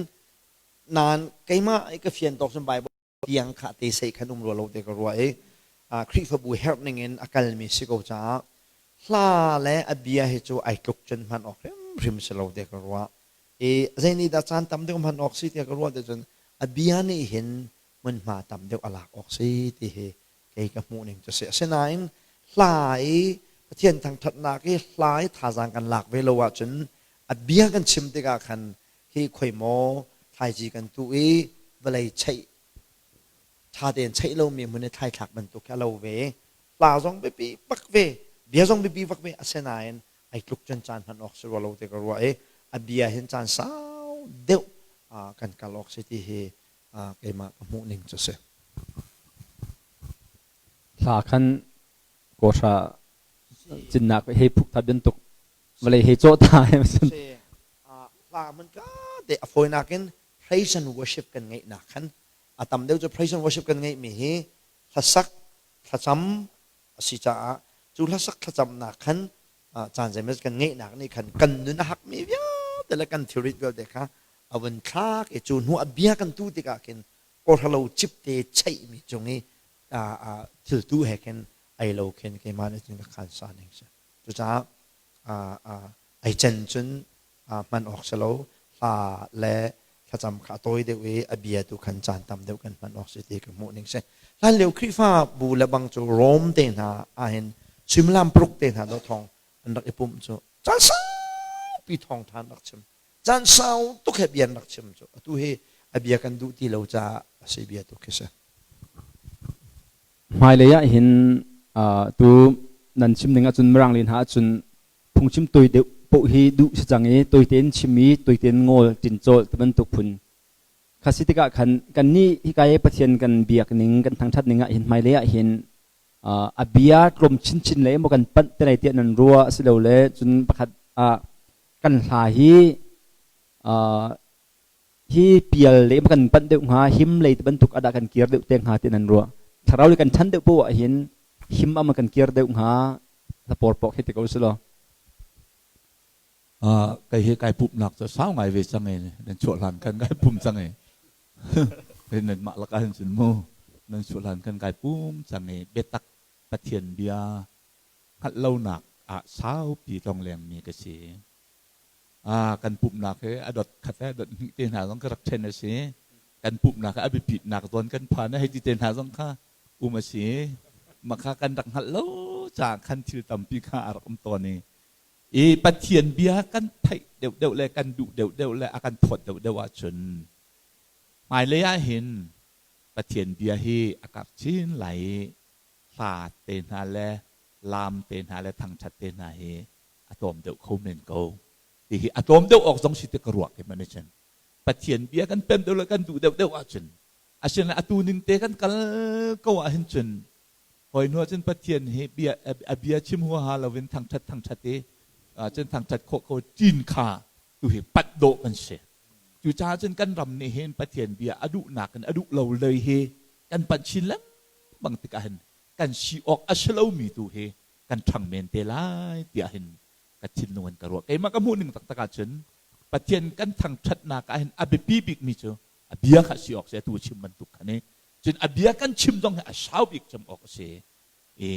nan keimah i ka fian tawk cun Bible tiang kha te sei khan um rua lo te ka ruah i Khrihfabu herh ning in a kalmi si ko caah hla le a bia hi cu ai tluk cun hman awk hrimhrim si lo te ka ruah. I zei nih dah caan tam deuh hman awk si tiah ka ruah te cun a bia nih hin hmunhma tam deuh a lak awk si ti hi kei ka hmuh ning cu si. Asinain hla i Pathian thangṭhatnak i hla i thazaang kan lak ve lo ahcun a bia kan chim tikah khan hi khoi maw thlaici kan tuh i vawlei cheih ṭha tein cheih lomi hmun i thlaithlak bantuk khi a lo ve. Hla zong biapi bak ve, bia zong biapi bak ve, asinain ai tluk cun caan hman awk si rua lo ti ka ruah i a bia hin caan sau deuh kan kal awk si ti hi keimah ka hmuh ning cu si. Hla khan kawhra cinnak hei phuk tha bantuk vawlei hei cawh ta. Hla man ka te a fawinak in praise and worship kan ngeihnak khan a tam deuh cu praise and worship kan ngeihmi hi hlasak thlacam a si caah cu hlasak thlacamnak khan caan zeimawzat kan ngeihnak nih khan kan nun a hakmi vialte le kan thilrit vialte kha a vun thlak i cu hnu a bia kan tu tikah khin kawhra cipte cheihmi cung i thiltu he khin ai lo khin keimah nih cun ka khan sa ning si. Cucaah ai cen cun hman awk si lo. Hla le thlacam kha a tawi deuh i a bia tu khan caan tam deuh kan hman awk si ti ka hmuh ning si. Hlan lio Khrihfa bu le bang cu Rome te hna ahhin suimilam paruk te hna do thong an rak i pumh cu caan saupi thawng ṭha an rak chim. Caan sau tuk he bia an rak chim cu. Atu hi a bia kan duh ti lo caah a si bia tu khi si. Hmailei ah hin tu nan chim ning ahcun Mirang len hna ahcun phungchim toi deuh paoh hi duh si cang i toi tein chim i toi tein ngawl ṭincawl ti bantuk phun kha si tikah khan kannih hika i Pathian kan biak ning, kan thangṭhat ning ah hin hmailei ah hin. A bia tlawm chinchin le maw kan panh te lai tiah nan ruah asilole cun pakhat ah kan hla hi hi pial le kan panh deuh hnga him lei bantuk adah kan kir deuh te hnga ti nan ruah thlarau le kan chan deuh poah hin him ama kan kir deuh hnga por pok hi ti ko si lo. Kai hi kai pumnak cu sau ngai ve cang e, nan chuah hlan kan kai pum cang e. Nan mah lak ahhin cun mu nan chuah hlan kan kai pum cang e. Biatak Pathian bia hngalh lonak ah saupi tlong lengmi ka si. Kan pumhnak hi a dot khat le dot hnih te hna zong ka rak ṭhen a si. Kan pumhnak hi a biapitnak zawn kan phan hei ti te hna zong kha um a si. Mah kha kan rak hngalh lo caah khan thil tampi kha a rak um tawn i i Pathian bia kan theih deuhdeuh le kan duh deuhdeuh le a kan thawt deuhdeuh ahcun hmailei ah hin Pathian bia hi a karh chin lai i hla te hna le laam te hna le thangṭhat te hna hi a tlawm deuh kho men ko ti hi a tlawm deuh awk zong si ti ka ruah ke man cun Pathian bia kan pem deuh le kan duh deuh deuh ahcun asinain atu ning te kan kal ko ahhin cun hoi hnu ahcun Pathian hi bia a bia chim huaha loin thangṭhat thangṭhat i cun thangṭhat khawh ko ṭin kha tu hi pat dawh kan si. Cucaah cun kan ram nih hin Pathian bia a duhnak in a duh lo lei hi kan panh chin lengmang tikah hin kan si awk a si lomi tu hi kan ṭhang men te lai tiah hin ka thinlung in ka ruah. Keimah ka hmuh ning taktak ahcun Pathian kan thangṭhatnak ah hin a biapi bikmi cu a bia kha si awk si, atu chim bantuk khan i cun a bia kan chim zong hi a sau bik cem awk a si. I,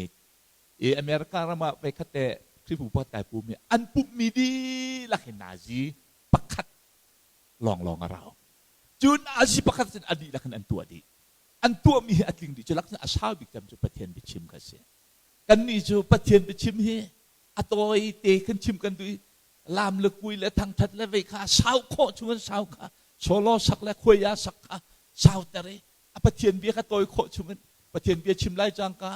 i America ram ah voikhat te Khrihfabu pakhat kai pum i an pumhmi dihlak hi nazi pakhat lawnglawng a rau. Cu nazi pakhat cun a dihlak in an tuah dih. An tuahmi hi a tling dih. Cu lak cun a sau bik cem cu Pathian biachim kha a si. Kannih cu Pathian biachim hi a tawi te kan chim kan duh i lam le kui le thangthat le vei kha sau khawh chung in sau kha solo sak le khuai sak kha sau ter i a Pathian bia kha tawi khawh chung in Pathian bia chim lai cangka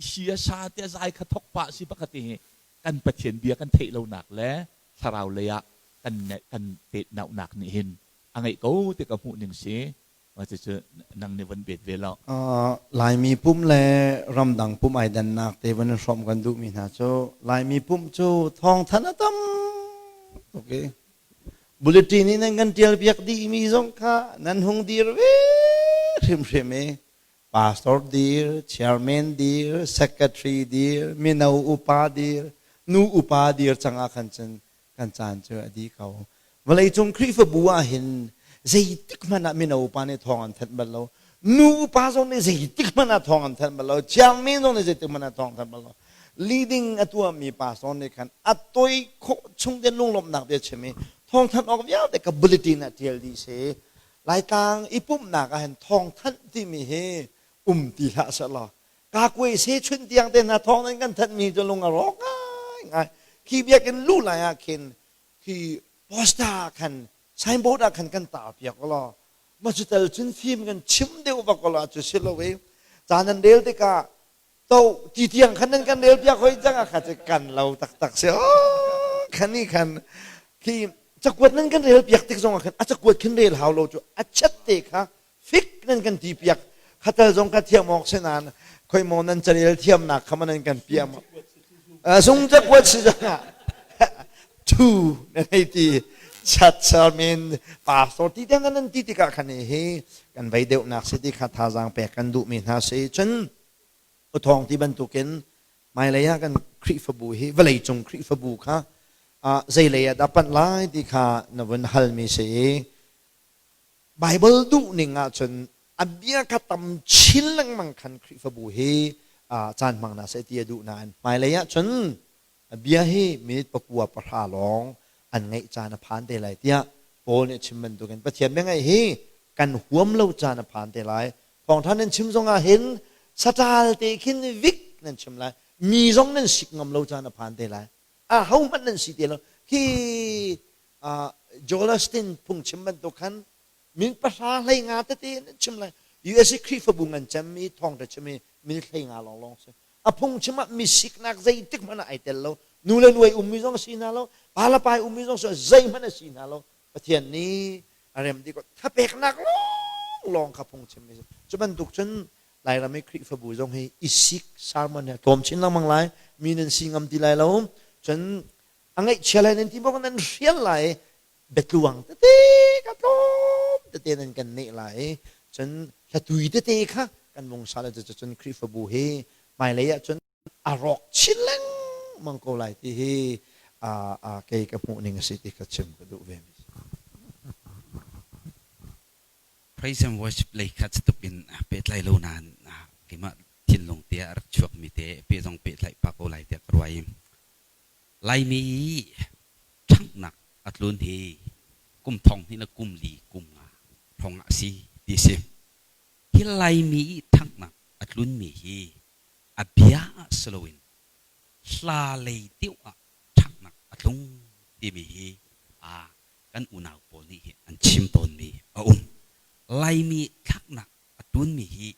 sia sa te zai kha thok pah si pakhat hi kan Pathian bia kan theih lonak le thlarau lei ah kan kan tet naunak nih hin a ngeih ko ti ka hmuh ning si. Cucu nang nih von bet ve lo. Laimi pumh le ramdang pumh ai dannak te von in hrawmh kan duhmi hna cu Laimi pumh cu thawngthanh a tam tuk i bulletin in nan kan ṭial piak dihmi zong kha nan hung dir ve hrimhrim i pastor dir, chairman dir, secretary dir, mino upa dir, nu upa dir cang ah khan cun kan caan cu a dih ko. Vawleicung Khrihfabu ah hin zeitik hmanh ah mino upa nih thawng an thanh bal lo. Nu upa zong nih zeitik hmanh ah thawng an thanh bal lo. Chairman zong nih zeitik hmanh ah thawng thanh bal lo. Leading a tuahmi pastor nih khan a toi khawh chung te lunglawmhnak bia chim i thawngthanh awk vialte ka bulletin ah ṭial dih si. Laitlang i pumhnak ah hin thawngthanh timi hi um ti hlah sehlaw kakuai se chun tiang te hna thawng nan kan thanhmi cu lung a rawk ngai ngai. Khi biakinn luh lai ah khin khi poster ah khan signboard ah khan kan tar piak law ma cu tel cun fim kan chim deuh vak law cu si lo i ca nan rel tikah to ti tiang khan nan kan rel piak hoi cang ah kha cu kan lo taktak si khan ni khan khi cakuat nan kan rel piak tik zong ah khan a cakuat khin rel hau lo cu a chat te kha fik nan kan ti piak khatal zong ka thiam awk si nain khoi maw nan carel thiamnak kha nan kan piam sung cakuat si zongah thu nan hei ti chat sermin pastor ti tiang nan ti tikah khan hi kan vei deuhnak si ti kha thazaang pek kan duhmi hna si cun uthawng ti bantukin hmailei ah kan Khrihfabu hi vawleicung Khrihfabu kha zeilei ah dah panh lai ti kha na vun halmi si i Baibal duhning ahcun a bia kha tam chin lengmang khan Khrihfabu hi caan hmang hna seh ti a duh nain hmailei ahcun a bia hi minute pakua pahra lawng an ngaih caan a phan te lai tiah Paul nih a chim bantukin Pathian bia ngaih hi kan huam lo caan a phan te lai. Thawngṭha nan chim zongah hin saṭal te khin vik nan chim lai. Mi zong nan sik ngam lo caan a phan te lai. Ahohmanh nan si te lo. Khi Joel Osteen phungchim bantuk khan min pahra hlei nga tete nan chim lai. USA Khrihfabu ngan cem i thawngṭha chim i min hlei nga lawnglawng si. A phungchim ah misiknak zeitik hmanh ah ai tel lo. Nu le nu ai ummi zong si hna lo. Pa le pa ai ummi zong si zeihmanh a si hna lo. Pathian nih a rem dih ko. Thapeknak lawnglawng kha phungchim mi si. Cu bantuk cun Lairam i Khrihfabu zong hi i sik sermon hi a tlawm chin lengmang lai. Mi nan si ngam ti lai lo. Cun a ngaihchia lai nan ti bawk nan hrial lai. Biatluang tete ka tlawm tete nan kan neh lai. Cun hlatui tete kha kan vung sa le cun Khrihfabu hi hmailei ah cun a rawk chin lengmang ko lai ti hi kei ka hmuh ning a si ti kha chim ka duh ve mi. Praise and worship lei kha tuk in pehtlai lo nain keimah thinlung te ah rak chuak mi te pe zong pehtlaih pah ko lai tiah ka ruai. Laimi i ṭhanghnak a tlun hi kum thong hnih le kum li kum nga hrawng ah a si ti a si. Hi Laimi i ṭhanghnak a tlunmi hi a bia ah si loin hla lei deuh ah ṭhanghnak a tlung timi hi kan unau pawl nih hi an chim tawnmi a um. Laimi thlaknak a tlunmi hi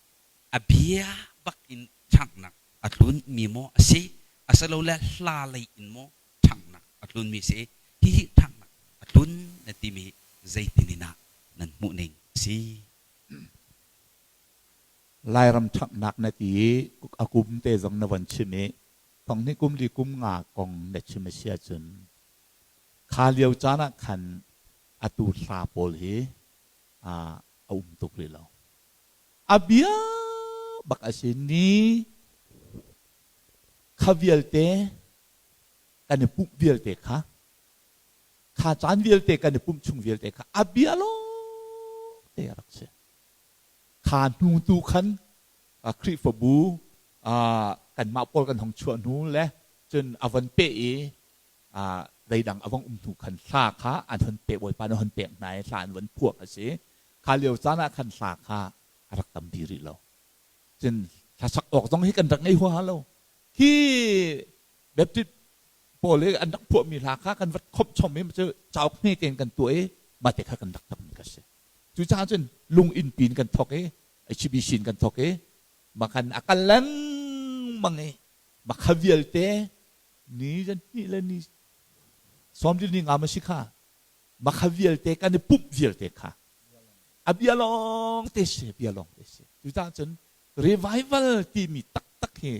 a bia bak in ṭhanghnak a tlunmi maw a si, asilole hla lei in maw ṭhanghnak a tlunmi si? Hihi ṭhanghnak a tlun na timi zeitin in ah nan hmuh ning a si? Lairam ṭhanghnak na ti i a kum te zong na von chim i thong hnih kum li kum nga kong na chim a si ahcun kha lio caan ah khan atu hla pawl hi a um tuk rih lo. A bia bak a si ni kha vialte kan i pumh vialte kha kha caan vialte kan i pumh chung vialte kha a bia lawng te a rak si. Kha hnu tu khan Khrihfabu kanmah pawl kan hong chuah hnu le cun a von peh i zeidang a vong um hnu khan hla kha an hon peh Bawipa nih a hon pek hna i hla an von phuah a si. Kha lio caan ah khan hla kha a rak tam dih rih lo. Cun hlasak awk zong hi kan rak ngei huaha lo. Hi Baptist pawl i an rak phuahmi hla kha kan vat khomh chom i cu cauk hme tein kan tuah i mah te kha kan rak sak mi ka si. Cucaah cun lung inn pin kan thawk i HBC in kan thawk i makhan a kal lengmang i makha vialte ni zan hnih le ni sawmli ni nga ma si kha makha vialte kan i pumh vialte kha a bia lawng te si bia lawng te si. Cucaah cun revival timi taktak hi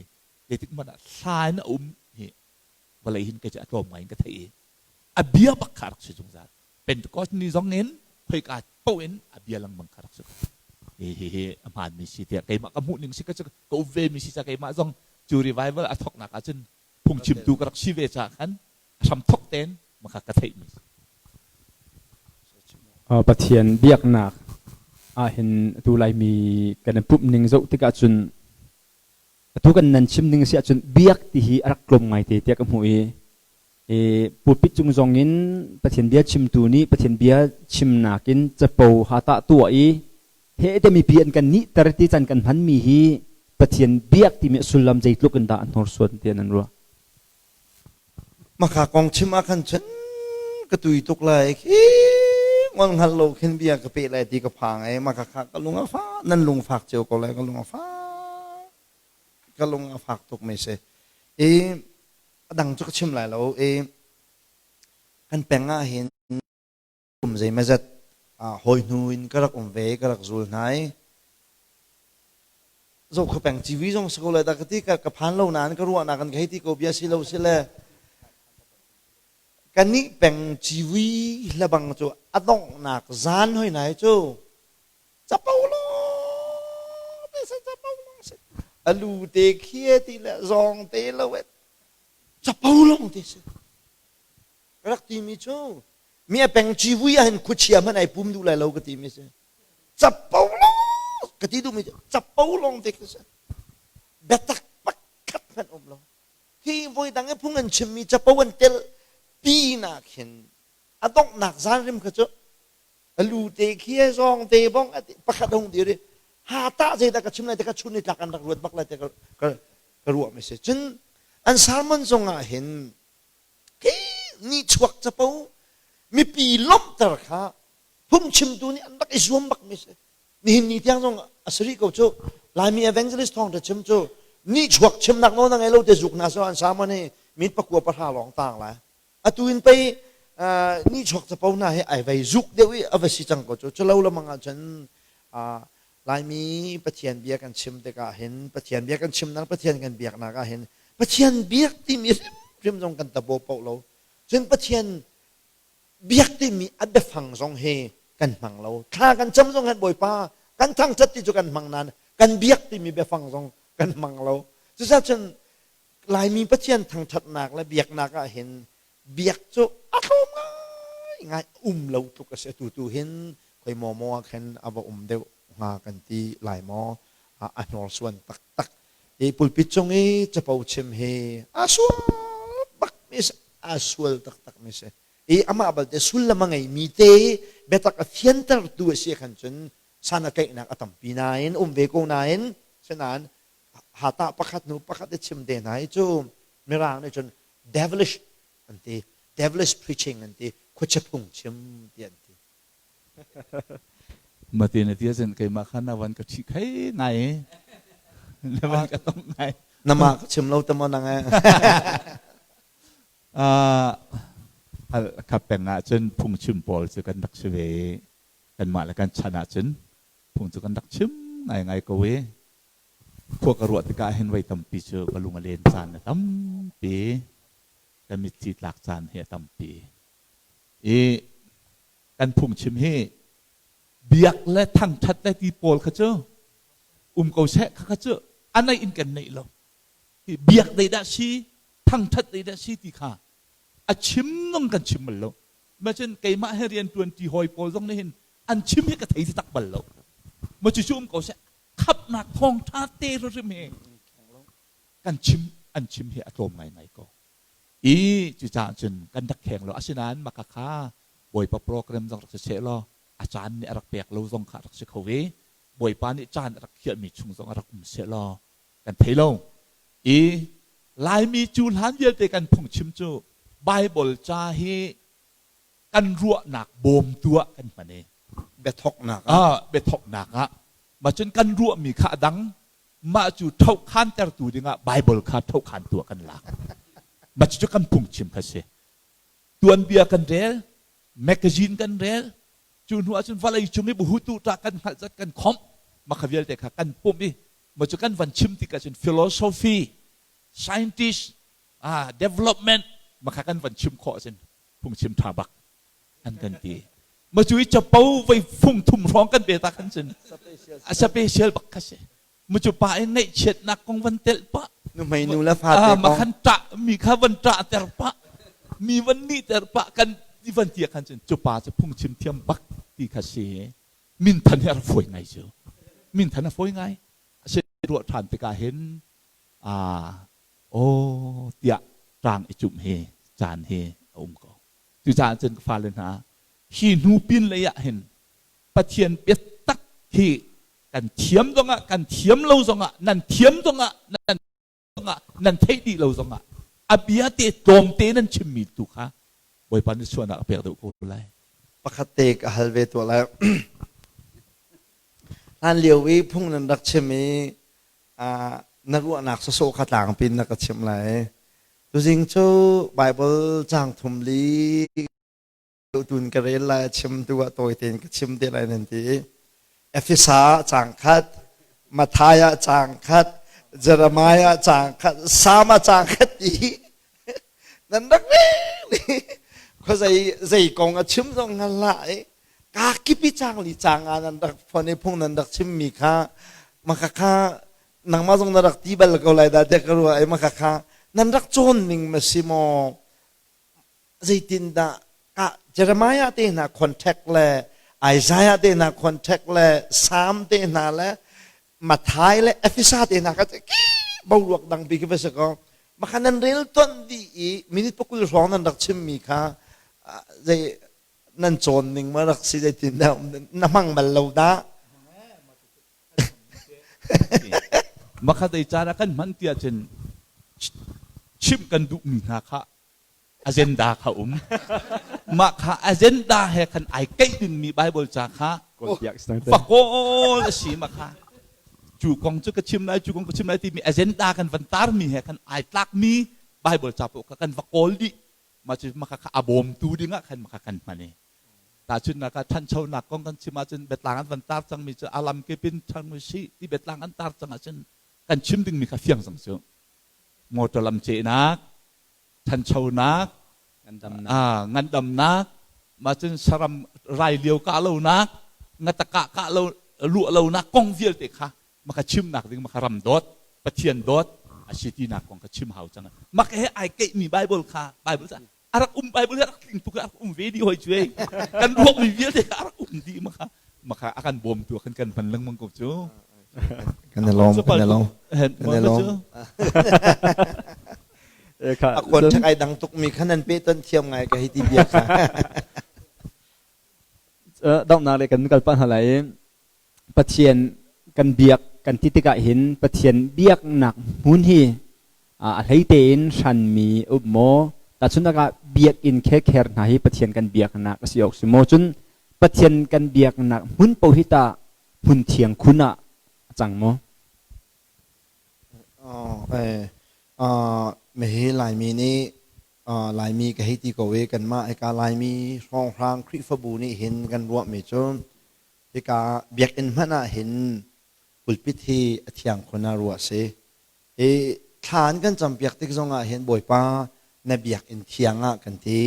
zeitik hmanh ah hla in a um hi vawlei hin kei cu a tlawm ngai in ka theih i a bia bak kha a rak si zungzal. Pentecost ni zong in khoika paoh in a bia lengmang kha rak si ko. Hi hi hi a hmaanmi si tiah keimah ka hmuh ning si ka cu ka um ve mi si ca keimah zong cu revival a thawknak ah cun phungchimtu ka rak si ve caah khan a hram thawk tein maka ka theih mi. Pathian biaknak ahhin atu Laimi kan i pumh ning zoh tikah cun atu kan nan chim ning si ahcun biak ti hi a rak tlawm ngaite tiah ka hmuh i pulpit cung zong in Pathian bia chimtu nih Pathian bia chimnak in capo ha tah tuah i he te mipi an kan nihter ti can kan hmanmi hi Pathian biak timi sullam zeitluk in dah an hnorsuan ti an ruah. Maka kong chim ah khan cun ka tui tuk lai khi ngol hngal lo khin bia ka pe lai ti ka phang ai maka kha ka lung a fa nan lung fak cio ko lai ka lung a fa ka lung a fak tuk mi si i a dang cu ka chim lai lo i kan peng ah hin kum zeimazat hawi hnu in ka rak um ve ka rak zul hna i zohkha peng civi zong si ko lai dah ka ti ka phan lo nain ka ruahnak an ka hei ti ko bia si lo si le kanih peng civi hlabang cu a donghnak zan hoi nai cu capo lawng te se capo lawng se alu te khia ti le zawng te lo e capo lawng te se rak timi cu mi a peng civui ah hin khuachia hmanh ai pum duh lai lo ka ti mi si capo lawng ka ti duhmi cu capo lawng te khi si biatak pakhat hmanh um lo hi voi dang i phung an chimmi capo an tel pi nak hin a donghnak zan rim kha cu a lu te khi zawng te bong pakhat hung dir i ha tah zeidah ka chim lai te ka chun ni tlak an rak ruat bak lai te ka ruah mi si cun an sermon zong ah hin khi ni chuak capo mipi lawmhter kha phungchimtu nih an rak i zuam bak mi si nihin ni tiang zong a si rih ko cu Laimi evangelist thawng ṭha chim cu ni chuak chimnak nawl na ngei lo te zuk na so an sermon hi min pakua pahra lawng tang lai atu in pei ni chuak capo hna hi ai vei zuk deuh i a va si cang ko cu culo lamang ah cun. Laimi Pathian bia kan chim tikah hin Pathian bia kan chimnak Pathian kan biaknak ah hin Pathian biak timi hrimhrim zong kan tabo paoh lo. Cun Pathian biak timi a biafang zong hi kan hmang lo. Thla kan cam zong hin Bawipa kan thangṭhat ti cu kan hmang nain kan biak timi biafang zong kan hmang lo. Cucaah cun Laimi Pathian thangṭhatnak le biaknak ah hin biak cu a tlawm ngaingai um lo tluk a si. Atu tu hin khoi maw maw ah khin a va um deuh hnga kan ti lai maw a hnorsuan taktak. Hi pulpit cung i capo chim hi a sual bak mi si, a sual taktak mi si. I amah balte sullam a ngeimi te biatak a fiantertu a si khan cun san a tlaihnak a tampi nain um ve ko nain sinain hata pakhat hnu pakhat i chim te hna hi cu mirang nih cun devilish an ti devilish preaching an ti khuachia phung chim ti an ti Mate na tia cun keimah kha na van ka ṭhi khei ngai na van ka tong ngai nama ka chim lo tamo nang eh kha peng ah cun phungchim pawl cu kan rak si ve kanmah le kan chan ah cun phung cu kan rak chim ngaingai ko i khua ka ruah tikah hin voi tampi cu ka lung a len caan a tampi ka mitthli tlak caan hi a tampi i kan phungchim hi biak le thangṭhat le ti pawl kha cu um ko seh kha kha cu a neih in kan neih lo hi biak dei dah si thangṭhat dei dah si ti kha a chim nong kan chim bal lo macun keimah he rian ṭuan ṭi hawi pawl zong nih hin an chim hi ka thei tak bal lo ma cu cu um ko seh khapnak thawngṭha te hrim hi kan chim an chim hi a tlawm ngaingai ko i cucaah cun kan rak kheng lo asinain maka kha Bawipa program zong rak si seh law a caan nih a rak pek lo zong kha rak si kho ve Bawipa nih caan a rak khiahmi chung zong a rak um seh law kan thei lo i Laimi cu hlan vialte kan phungchim cu Bible ca hi kan ruahnak bawmtu ah kan hman i biathoknak ah biathoknak ah mah cun kan ruahmi kha a dang mah cu ṭhohkhantertu dingah Bible kha ṭhohkhantu ah kan lak. Mah cucu kan phungchim kha si. Tuanbia kan rel, magazine kan rel, cu hnu ahcun vawlei cung i buhutu ṭah kan hngalh zat kan khomh, mah kha vialte kha kan pumh i mah cu kan van chim tik ahcun philosophy, scientist, development mah kha kan van chim khawh ahcun phungchim ṭha bak an kan ti. Ma cu i capo voi fung thum hrawng kan pe ta khan cun a special bak kha si. Ma cu pa in ngaihchiatnak kong van telh pah. Nuhmei nu le fate kong. Ma khan ṭah mi kha van ṭah ter pah. Mi van nih ter pah kan ti van ti khan cun cu pa cu phungchim thiam bak ti kha si. Minthan hi a rak fawi ngai cu. Minthan a fawi ngai. A si ruah ṭhan tikah hin aw tiah ṭang i cumh hi caan hi a um ko. Cucaah cun ka fale hna, hi hnu pin lei ah hin Pathian biatak hi kan thiam zongah kan thiam lo zongah nan thiam zongah nan zongah nan theih dih lo zongah a bia te tlawmte nan chimmi tu kha Bawipa nih suahnak a pek deuh ko lai. Pakhat te ka hal ve tuah lai. Hlan lio i phung nan rak chim i na ruahnak sawsawh kha tlangpi na ka chimh lai. Tuzing cu Bible caang thum li tun ka rel lai chim tu ah tawi tein ka chim te lai nan ti. Efesa caang khat, Matthai ah caang khat, Jeremiah caang khat, Salm ah caang khat ti nan rak rel khua zei zei kong a chim zong hngal hlah i kaa kip i caang li caang ah nan rak phone i phung nan rak chimmi kha maka kha nangmah zong na rak ti bal ko lai dah tiah ka ruah i maka kha nan rak cawn ning ma si maw zeitindah ka Jeremiah te hna contact le Isaiah te hna contact le Psalm te hna le Mathai le Efesa te hna kha ki boruak dang pi khi va si ko maka nan rel ton dih i minute pakul hrawng nan rak chimmi kha zei nan cawn ning ma rak si zeitin dah na hmang bal lo dah Makhat ei caan ah kan hman tiah cun chimh kan duhmi hna kha agenda kha um. Mah kha agenda he khan ai keih dingmi Bible ca kha va kawl a si mah kha. Cu kong cu ka chim lai, cu kong ka chim lai timi agenda kan van tarmi he khan ai tlakmi Bible ca paoh kha kan va kawl dih. Mah cu mah kha a bawmtu dingah khan mah kha kan hman i. Tahchunhnak ah ṭhanchonak kong kan chim ahcun biatlang an van tar cangmi cu a lamkip in ṭhang usih ti biatlang an tar cang ahcun kan chim dingmi kha fiang cang cu. Motor lam cehnak, ṭhanchonak, ngandamnak, mah cun saram rai lio kah lonak, ngatakah kah lo luah lonak kong vialte kha maka chimnak ding maka ram dawt, Pathian dawt a si tinak kong kha chim hau cang. Maka he ai keihmi Bible kha Bible ca a rak um Bible a rak tling tuk a rak um ve dih hoi cu ei. Kan ruahmi vialte kha a rak um dih maka maka a kan bawmtu kan kan hman lengmang ko cu. Kan i lawm, kan i lawm. Kan i lawm. A kuan ṭhak ai dang tukmi kha nan pehtonh thiam ngai ka hei ti bia kha. Donghnak le kan kal pah hna lai i Pathian kan biak kan ti tikah hin Pathian biaknak hmun hi a hlei tein hranmi um maw? Tahchunhnak ah biakinn khekher hna hi Pathian kan biaknak a si awk si maw? Cun Pathian kan biaknak hmun paoh hi tah hmun thiang khun ah a cang maw? Hihi Laimi nih Laimi ka hei ti ko i kanmah hika Laimi hrawnghrang Khrihfabu nih hin kan ruahmi cu hika biakinn hmanh ah hin pulpit hi a thiang khun ah ruah a si. I thla an kan campiak tik zongah hin Bawipa na biakinn thiang ah kan ti,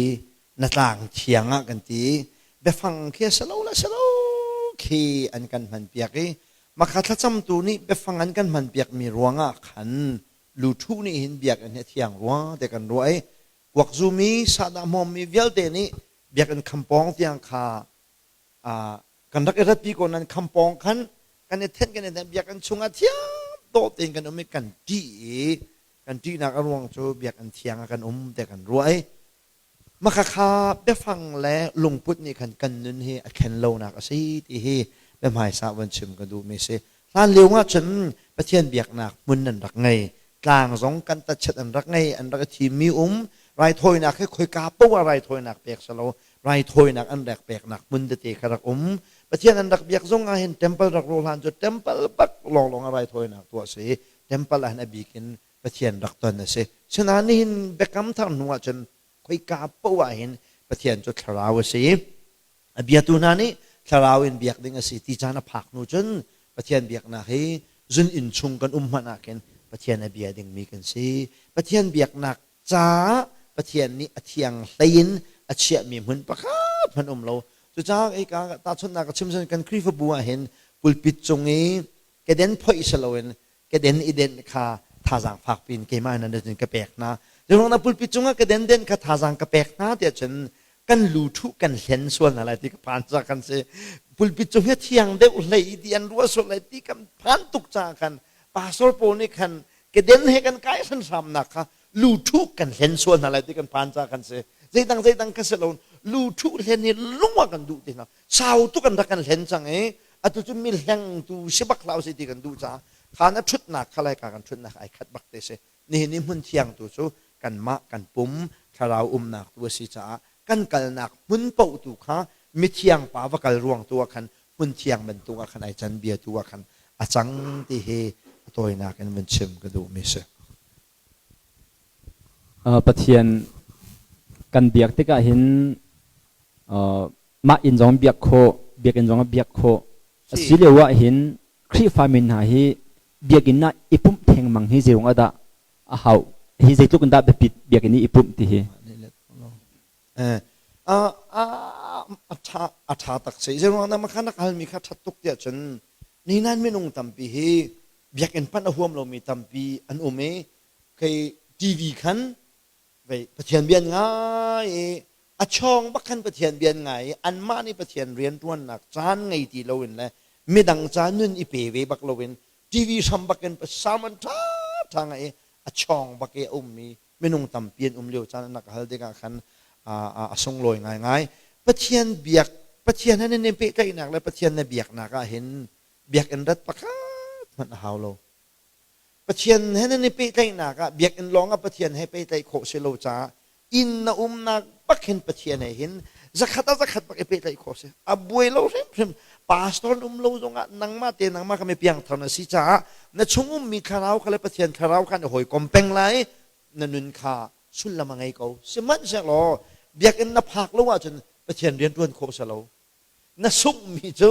na tlang thiang ah kan ti. Biafang khi a si lo le si lo khi an kan hmanpiak i Makha thlacamtu nih biafang an kan hmanpiakmi ruangah khan luthu nih hin biakinn hi a thiang rua te kan ruah i kuak zumi sahdah hmawmmi vialte nih biakinn khampawng tiang kha kan rak i ratpi ko nan khampawng khan kan i thenh kan i thenh biakinn chungah thiam dawh tein kan um i kan ṭih i kan ṭihnak a ruang cu biakinn thiang ah kan um te kan ruah i Makhakha biafang le lungput nih khan kan nun hi a thlen lonak a si ti hi biahmaisa von chim ka duhmi a si. Hlan lio ahcun Pathian biaknak hmun an rak ngei. Tlang zong kan tachet an rak ngei, an rak i thimmi um. Raithawinak hi khoika paoh ah raithawinak pek si lo, raithawinak an rak peknak hmun tete kha rak um. Pathian an rak biak zong ah hin temple rak rawh hlan cu temple bak lawnglawng ah raithawinak tuah a si. Temple ah hin a bik in Pathian rak ton a si. Sinain nihin biakam thar hnu ahcun khoika paoh ah hin Pathian cu thlarau a si. A biatu hna nih thlarau in biak ding a si ti caan a phak hnu cun Pathian biaknak hi zun inn chung kan um hmanh ah khin Pathian a bia dingmi kan si. Pathian biaknak caah Pathian nih a thiang hlei in a chiahmi hmun pakhat hmanh um lo. Cucaah hika tahchunhnak ka chim kan Khrihfabu ah hin pulpit cung i keden phoih si loin keden i denh kha thazaang fak piin keimah in nan ka pek hna. Zeiruang dah pulpit cungah keden denh kha thazaang ka pek hna tiah cun kan lu thuh kan hlen sual hna lai ti ka phan ca kan si. Pulpit cung hi thiang deuh hlei ti an ruah sual lai ti kan phan tuk caah khan pastor pawl nih khan keden he kan kai hranhramnak kha lu thuh kan hlen sual hna lai ti kan phan ca kan si. Zeidang zeidang ka si lo lu thuh hlen hi lung ah kan duh ti hna. Sau tuk an rak kan hlen cang i atu cu mi hlengtu si bak hlah usih ti kan duh caah kha na ṭhutnak kha lai ka kan ṭhutnak ai khat bak te si. Nihin i hmun thiang tu cu kanmah kan pum thlarau umnak tu a si caah kan kalnak hmun paoh tu kha mithiang pa va kal ruang tu ah khan hmun thiang bantuk ah khan ai can bia tu ah khan a cang ti hi a tawinak in vun chim ka duhmi si. Pathian kan biak tikah hin mah inn zong biak khawh, biakinn zong biak khawh a si lio ah hin Khrihfa mi hna hi biakinn ah i pumh thengmang hi zeiruang ah dah a hau? Hi zeitluk in dah biapit biakinn i i pumh ti hi? A ṭha tak si. Zeiruang dah makha na halmi kha ṭhat tuk tiah cun nihin minung tampi hi biakinn panh a huam lomi tampi an um i kei TV khan vei Pathian bia an ngai i a chawng bak khan Pathian bia an ngai i anmah nih Pathian rianṭuannak caan ngei ti loin le midang ca nun i pe ve bak loin TV hram bak in sermon ṭhaṭha ngai i a chawng bak i a ummi minung tampi an um lio caan an rak hal tikah khan a sunglawi ngaingai. Pathian biak Pathian he nan i pehtlaihnak le Pathian na biaknak ah hin biakinn rat pakhat hmanh a hau lo. Pathian he nan i pehtlaihnak ah biakinn lawng ah Pathian he pehtlaih khawh si lo caah inn na umnak bak hin Pathian he hin zakhat ah zakhat bak i pehtlaih khawh si. A buai lo hrimhrim. Pastor um lo zongah nangmah te nangmah kha mi piangthar na si caah na chung ummi thlarau kha le Pathian thlarau kha na hawikom peng lai na nun kha sullam a ngei ko. Sihmanhsehlaw biakinn na phak lo ahcun Pathian rian ṭuan khawh si lo. Na sunghmi cu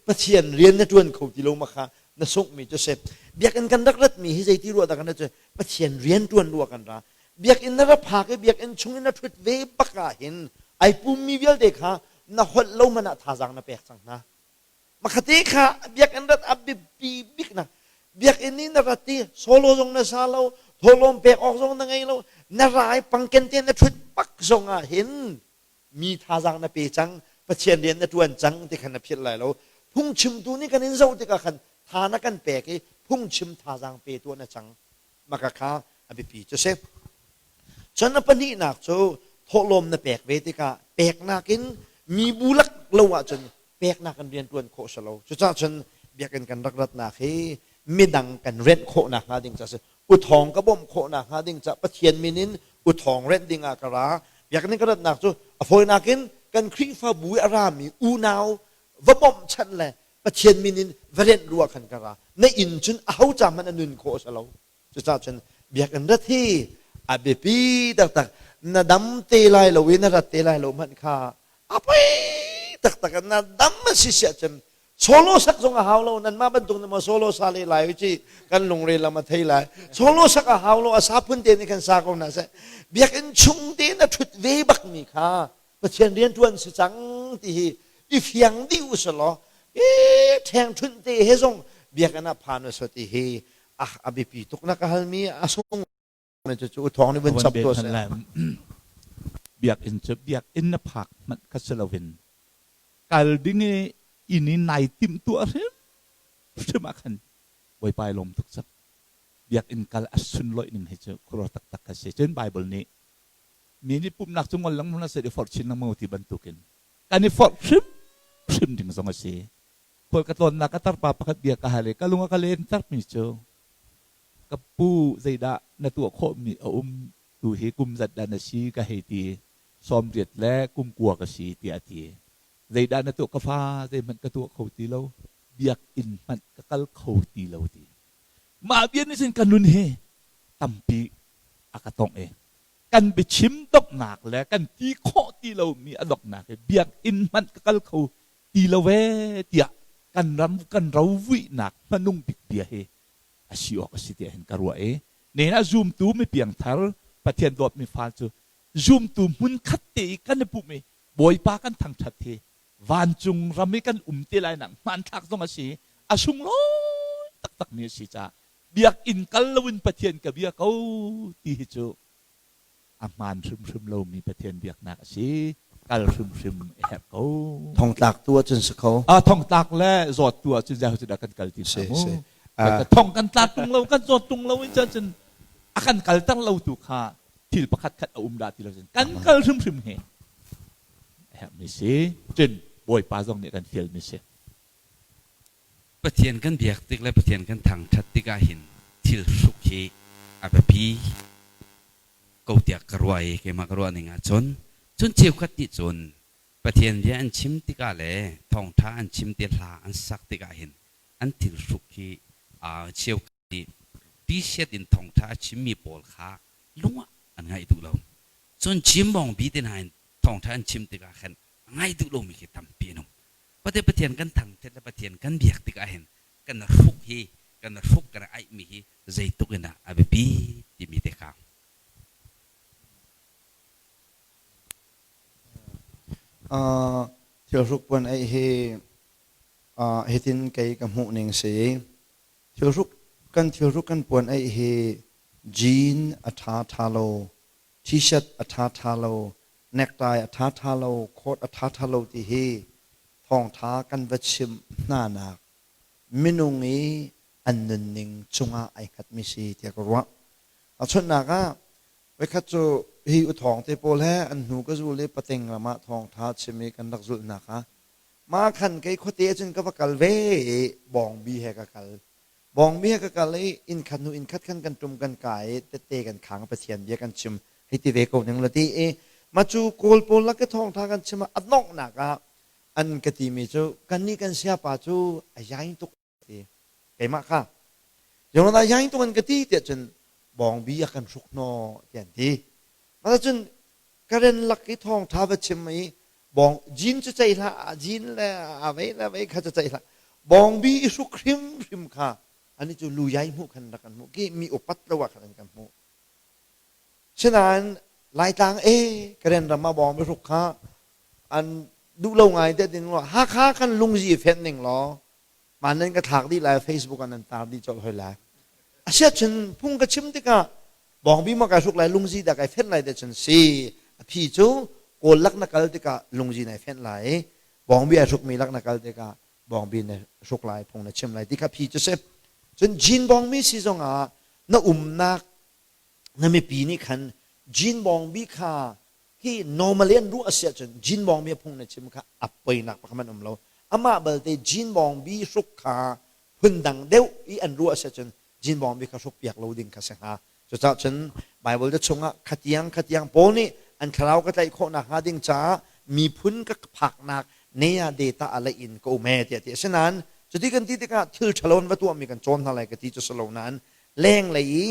Pathian rian na ṭuan kho ti lo ma kha na sunghmi cu si. Biakinn kan rak ratmi hi zeiti ruah dah kan rat cu Pathian rian ṭuan ruah kan ra. Biakinn na ra phak i biakinn chung in na ṭhut ve bak ah hin ai pummi vialte kha na holh lo hmanh ah thazaang na pek cang hna. Makhate kha biakinn rat a biapi bik na biakinn i na rat i solo zong na sa lo thawhlawm pek awk zong na ngei lo na rai pangken te na ṭhut bak zong ah hin mi thazaang na pe cang Pathian rian na ṭuan cang ti khan na philh lai lo phungchimtu nih kan in zoh tikah khan tha na kan pek i phungchim thazaang pe tuah na cang maka kha a biapi cu si cun a pahnihnak cu thawhlawm na pek ve tikah peknak in mi bu lak lo ahcun peknak in rian ṭuan khawh si lo. Cucaah cun biakinn kan rak ratnak hi midang kan renh khawhnak hnga ding ca si. Uthawng ka bawmh khawhnak hnga ding ca Pathian min in uthawng renh ding ah ka ra. Biakinn ka ratnak cu a fawinak in kan Khrihfabu i a rami unau va bawmhchanh le Pathian min in va renh ruah khan ka ra. Na inn cun aho ca hmanh a nun khawh a si lo. Cucaah cun biakinn rat hi a biapi taktak. Na dam te lai lo i na rat te lai lo hmanh kha a poi taktak. Na dam a si siah cun solo sak zong a hau lo. Nanmah bantuk na maw solo sa le lai ci kan lungre lam a thei lai. Solo sak a hau lo. A sa phun te nih kan sa ko na seh. Biakinn chung te na ṭhut ve bak mi kha Pathian rian ṭuan si cang ti hi i fiang dih u selaw e ṭheng ṭhunh te he zong biakinn ah phan u ti hi a biapi tuk na ka halmi a sung cu cu thawng nih vun chap tuah seh. Biakinn cu biakinn na phak hmanh kha si loin kal ding i inn i nai timh tuah hrimhrim ah khan Bawipa i lawm tuk cang. Biakinn kal a sunlawih ning hi cu khuaruah taktak kha si. Cun Bible nih mi nih pumhnak cu ngol lengmang hlah seh i forh chin lengmang ti bantukin kan i forh hrimhrim ding zong a si. Khual ka tlawnnak ka tarpa pakhat bia ka hal i ka lung a ka len termi cu ka pu zeidah na tuah khawhmi a um tu hi kum zat dah na si ka hei ti 80 le kum 9 ka si tiah a ti. Zeidah na tuah ka fa zeihmanh ka tuah kho ti lo biakinn hmanh ka kal kho ti lo ti. Mah bia nih cun ka nun hi tampi a ka tongh i kan biachim donghnak le kan ti khawh ti lomi a donghnak hi biakinn hmanh ka kal kho ti lo ee tiah kan ram kan rovuihnak hmanung bik bia hi a si awk a si tiah hin ka ruah i nihin ah zumtu mi piangthar Pathian dawtmi fa cu zumtu hmun khat te i kan i pumh i Bawipa kan thangṭhat hi vancung ram i kan um te lai nak hmanthlak zong a si a sunglawi taktakmi a si caah biakinn kal loin Pathian ka bia ko ti hi cu a hmaan hrimhrim lomi Pathian biaknak a si. Kal hrimhrim a herh ko. Thongtlak tu ahcun si kho. A thongtlak le zawt tu ahcun zei dah kan kal ti Si, si. Thong kan tlak tung lo, kan zawt tung lo in cun a kan kalter lo tu kha thil pakhat khat a um dah ti lo cun kan kal hrimhrim hi a herhmi si. Cun Bawipa zong nih kan fialmi si. Pathian kan biak tik le Pathian kan thangṭhat tikah hin thil hruk hi a biapi ko tiah ka ruah i keimah ka ruah ning ahcun cun cheukhat nih cun Pathian bia an chim tikah le thawngṭha an chim ti hla an sak tikah hin an thil hruk hi cheukhat nih t-shirt in thawngṭha a chimmi pawl kha lung ah an ngaih duh lo. Cun chimbawngbi te hna in thawngṭha an chim tikah khan a ngai duh lomi khi tampi an um. Pate Pathian kan thangṭhat le Pathian kan biak tikah hin kan hruk hi kan hruk kan aihmi hi zeitluk in dah a biapi timi te kha. Thilhruk puan aih hi hitin kei ka hmuh ning si. Thilhruk kan thilhruk kan puan aih hi jean a ṭha ṭha lo, t-shirt a ṭha ṭha lo, necktie a ṭha ṭha lo, coat a ṭha ṭha lo ti hi thawngṭha kan va chimh hnanak minung i an nunning cungah ai hngatmi si tiah ka ruah. Tahchunhnak ah, voikhat cu hi uthawng te pawl he an hnu ka zul i pateng ram ah thawngṭha chim i kan rak zulhnak ah mah khan kei khuate ah cun ka va kal ve i bawngbi he ka kal. Bawngbi he ka kal i inn khat hnu inn khat khan kan ṭum kan kai i tette kan khang Pathian bia kan chim hei ti ve ko ning la ti i mah cu Kawl pawl lak i thawngṭha kan chim ah a donghnak ah an ka timi cu kannih kan siapa cu a yaing tuk ti keimah kha Jonathan a yaing tuk an ka ti tiah cun bawngbi a kan hruk hnaw tiah an ti. Mah cun Karen lak i thawngṭha va chim i Bong jean cu ceih hlah, jean le a vei le vei kha cu ceih hlah. Bawngbi i hruk hrimhrim kha ani cu luyai hmuh khan rak kan hmuh ki mi upat lo ah khan an kan hmuh. Sinain Laitlang e Karen ram ah bawngbi hruk kha an duh lo ngai te ding lo Hakha kan lungzi fenh ning law man nan ka thlak dih lai Facebook ah nan tar dih colh hoi lai. Asiahcun phung ka chim tikah bawngbi ma kai hruk lai lungzi dah kai fenh lai te cun si a phi cu kawl lak na kal tikah lungzi nai fenh lai bawngbi ai hrukmi lak na kal tikah bawngbi na hruk lai phung na chim lai ti kha phi cu si. Cun jean bawngmi si zongah na umnak na mipi nih khan jean bawngbi kha hi normally an ruah a si ahcun jean bawngbi a phung na chim kha a poinak pakhat hmanh um lo. Amah balte jean bawngbi hruk kha phundang deuh i an ruah a si ahcun jean bawngbi kha hruk piak lo ding kha si hnga. Cucaah cun Bible ca chungah khatiang khatiang Paul nih an thlarau ka tlaih khawh nakhnga ding caah miphun ka phaknak nea data a leih in ka um ee tiah ti. Asinain cuti kan ti tikah thil ṭhalo an va tuahmi kan cawn hna lai ka ti cu si lo nain lenglei i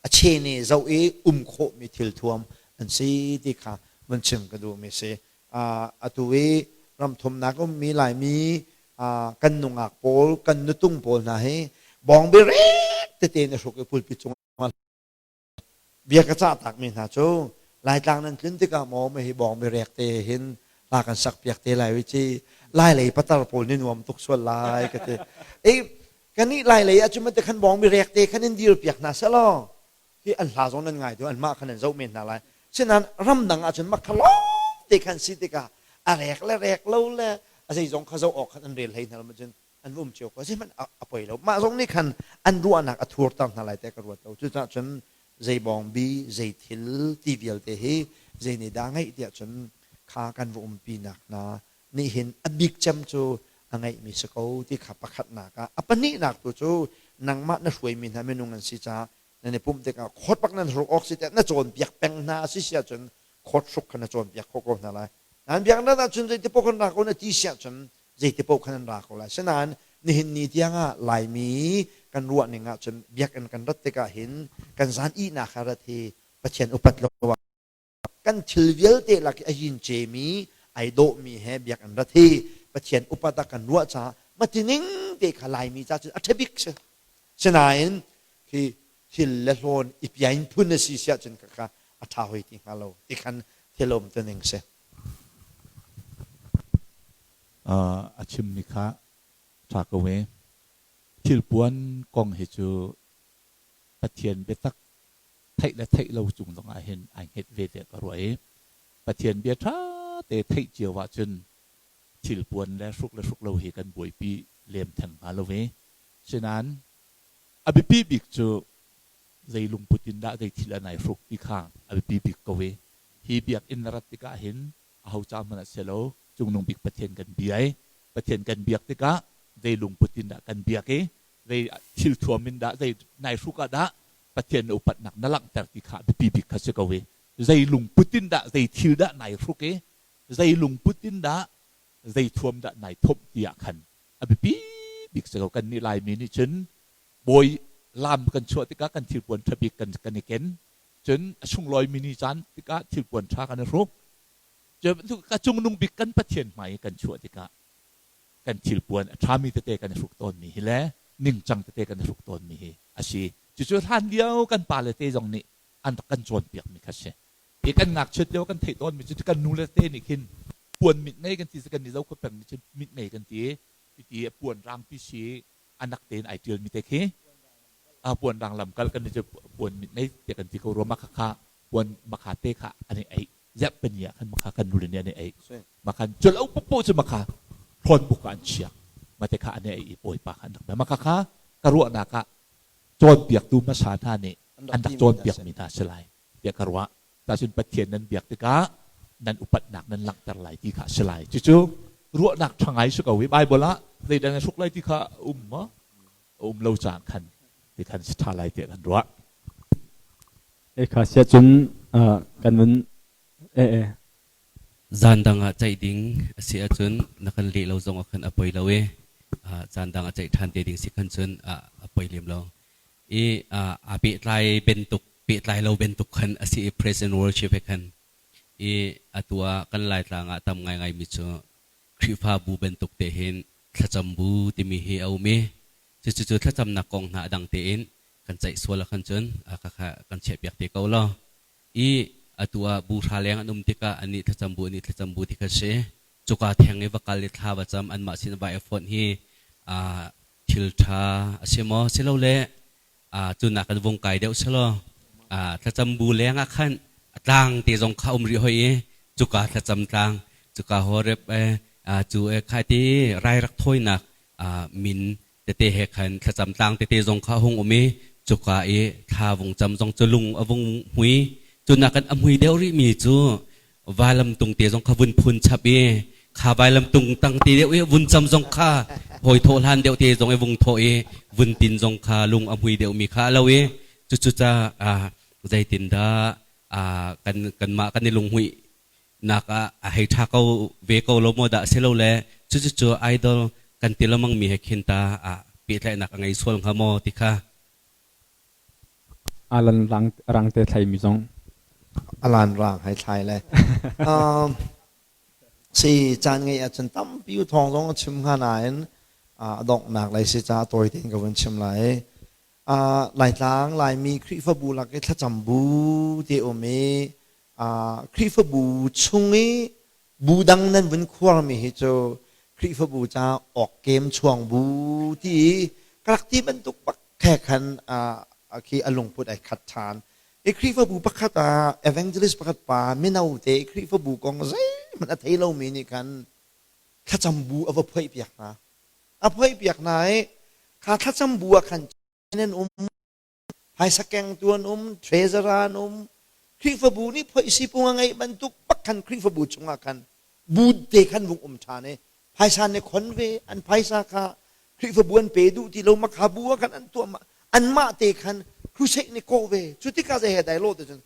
a chene zoh i um khawhmi thil thuam an si ti kha vun chim ka duhmi a si. Atu i ramthumnak ummi Laimi kan nungak pawl, kan nutung pawl hna hi bawngbi rek tete in a hruk i pulpit cung bia ka cah takmi hna cu Laitlang nan tlun tikah maw hi bawngbi rek te hin hla kan sak piak te lai ci Lai lei patar pawl ni nuam tuk sual lai ka ti. E kanih Lai lei ah cun te khan bawngbi rek te khan in dir piak hna selaw hi an hla zong nan ngai tu anmah khan an zoh men hna lai. Sinain ramdang ah cun makha lawng te khan si tikah a rek le rek lo le a zeizong kha zoh awk khan an rel hlei hna lo cun an um cio ko zeihmanh a poi lo mah zong nih khan an ruahnak a thurter hna lai te ka ruat lo cucaah cun zei bawngbi zei thil ti vialte hi zei nih dah ngeih tiah cun kha kan va umpi nak hna nih hin a bik cem cu a ngeihmi si ko ti kha pakhatnak ah a pahnihnak tu cu nangmah na hruaimi hna minung an si caah nan i pumh tikah khawt bak nan hruk awk si tiah na cawnpiak peng hna a si si ahcun khawt hruk kha na cawnpiak khawh ko hna lai nan biaknak ahcun zeiti paoh kan ra ko na ti si ahcun zeiti paoh khan an ra ko lai sinain nihin ni tiangah Laimi kan ruah ning ahcun biakinn kan rat tikah hin kan zan ihnak kha rat hi Pathian upat lo kan thil vialte lak i a yin cemi ai dawhmi he biakinn rat hi Pathian upat ah kan ruah caah matining te kha Laimi ca cun a ṭha bik si. Sinain khi thil le hlawn i piain phun a si siah cun kha a ṭha hoi ti hnga lo ti khan thil um tuning si. A chimmi kha ṭha ko e. Thilpuan kong hi cu Pathian biatak theih le theih lo cung zong ah hin ai hnget ve tiah ka ruah i Pathian bia ṭha te theih cio ahcun thilpuan le hruk le hruk lo hi kan buaipi lem theng hnga lo i sinain a biapi bik cu zei lungput in dah zei thil an ai hruk ti kha a biapi bik ko i hi biakinn na rat tikah hin aho ca hmanh ah si lo cungnung bik Pathian kan bia i Pathian kan biak tikah zei lungput in dah kan biak i zei thil thuam in dah zei nai hruk ah dah Pathian na upatnak na langhter ti kha biapi bik kha si ko i zei lungput in dah zei thil dah nai hruk i zei lungput in dah zei thuam dah nai thomh ti ah khan a biapi bik si ko kan nih Laimi nih cun bawi lam kan chuah tikah kan thilpuan ṭha bik kan kan i ken cun a sunglawi mi ni caan tikah thilpuan ṭha kan i hruk ka cungnung bik kan Pathian hmai i kan chuah tikah kan thilpuan a ṭhami tete kan i hruk tawnmi hi le ningcang tete kan i hruk tawnmi hi a si. Cucu hlan lio kan pale te zong nih an rak kan cawnpiakmi kha a si. I kan ngakchiat lio kan theih tawnmi cu kan nule te nih khin puan mit ngei kan ti kan i zohkhua peng nih cun mit ngei kan ti i ti puan rangpi si anak tein ai ṭialmi te khi a puan rang lamkal kan ti cu puan mit ngei te kan ti ko rua mah kha puan makha te kha an i ei zep pani ah khan makha kan nule nih an i ei makhan cul popo cu makha hlawn buk ah an chiak mate kha an i ei i bawipa kha an rak makha kha ka ruahnak ah cawnpiaktu hmasa hna nih an rak cawnpiakmi hna si lai tiah ka ruah. Tacun Pathian nan biak tikah nan upatnak nan langhter lai ti kha a si lai. Cucu ruahnak ṭha ngai si ko i Baibal ah zeidah na hruk lai ti kha a um maw? A um lo caah khan ti khan si ṭha lai tiah kan ruah. E kha sia cun kan vun e e Zan dang ah ceih ding a si ahcun na kan leh lo zong ah khan a poi lo i caan dang ah ceih ṭhan te ding si khan cun a poi lem lo. I aa pehtlai bantuk pehtlai lo bantuk khan a si i praise and worship he khan. I atu ah kan Laitlang ah tam ngaingai mi cu Khrihfabu bantuk te hin thlacam bu timi hi a um i cucu thlacamnak kong hna a dang tein kan ceih sual ahkhan cun khakha kan chiahpiak te ko law. I atu ah bu hra leng an um tikah anih thlacam bu anih thlacam bu ti kha si. Cuka theng i va kal i thla va cam anmah sin va i fonh hi thil ṭha a si maw? Silole cu nak kan vung kai deuh selaw thlacam bu leng ah khan a tlang te zong kha um rih hoi i cuka thlacam tlang cuka Horeb cu khai ti rai rak thawinak min tete he khan thlacam tlang tete zong kha hung um i cuka i thla vung cam zong cu lung a vung hmui. Cu nakin a hmui deuh rihmi cu vailam tung te zong kha vun phun chap i kha vailam tung tang te deuh i vun cam zong kha hawi thawh hlan deuh te zong i vung thawh i vun tin zong kha lung a hmui deuhmi kha a lo i cucu ca zeitindah kan kanmah kan i lunghmuih nak ah a hei ṭha ko ve ko lo maw dah silole cucu cu idol kan ti lengmang mi he khin ta ah pehtlaihnak a ngei sual hnga maw ti kha. Alan rang rang te thlai mi zong. Alan rang hai thlai le. Si caan ngei ahcun tampi u thawng zong a chim hnga nain a donghnak lei si ca tawi tein ka vun chim lai. Laitlang Laimi Khrihfabu lak i thlacam bu ti um i Khrihfabu chung i bu dang nan vun khuarmi hi cu Khrihfabu ca awkkem chuang bu ti i ka rak ti bantuk bak khe khan khi a lungput ai khat ṭhan. I Khrihfabu pakhat ah evangelist pakhat pa mino te Khrihfabu kong zeihmanh a thei lomi nih khan thlacam bu a va phoihpiak hna. A phoihpiak hna i kha thlacam bu ah khan an um, phaisa kengtu an um, treasurer an um. Khrihfabu nih phoih pung a ngeih bantuk bak khan Khrihfabu chungah khan bu te khan vung um ṭhan i phaisa nih khon ve an phaisa kha Khrihfabu an pe duh ti lo makha bu ah khan an tuah anmah te khan crusade nih kawh ve. Cu tikah zei he dai lo te cun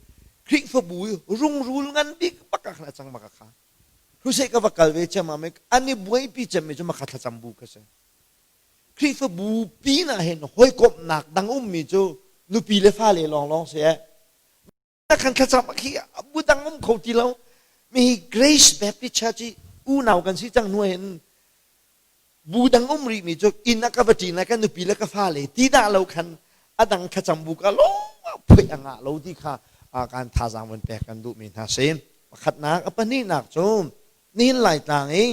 Khrihfabu i rungrul ngan bik bak ah khan a cang maka kha crusade ka va kal ve ciammam i an i buaipi cemmi cu makha thlacam bu kha si. Khrihfabu pin ah hin hawikomhnak dang ummi cu nupi le fale lawnglawng si eh. Khan thlacam khi bu dang um kho ti lo. Mi hi Grace Baptist Church i unau kan si cang hnu hin bu dang um rih mi cu inn ah ka va ṭin lai, ka nupi le ka fale ti dah lo khan a dang thlacam bu ka lawng ah phoih a ngah lo ti kha kan thazaang vun pek kan duhmi hna si. Pakhatnak, a pahnihnak cu nihin Laitlang i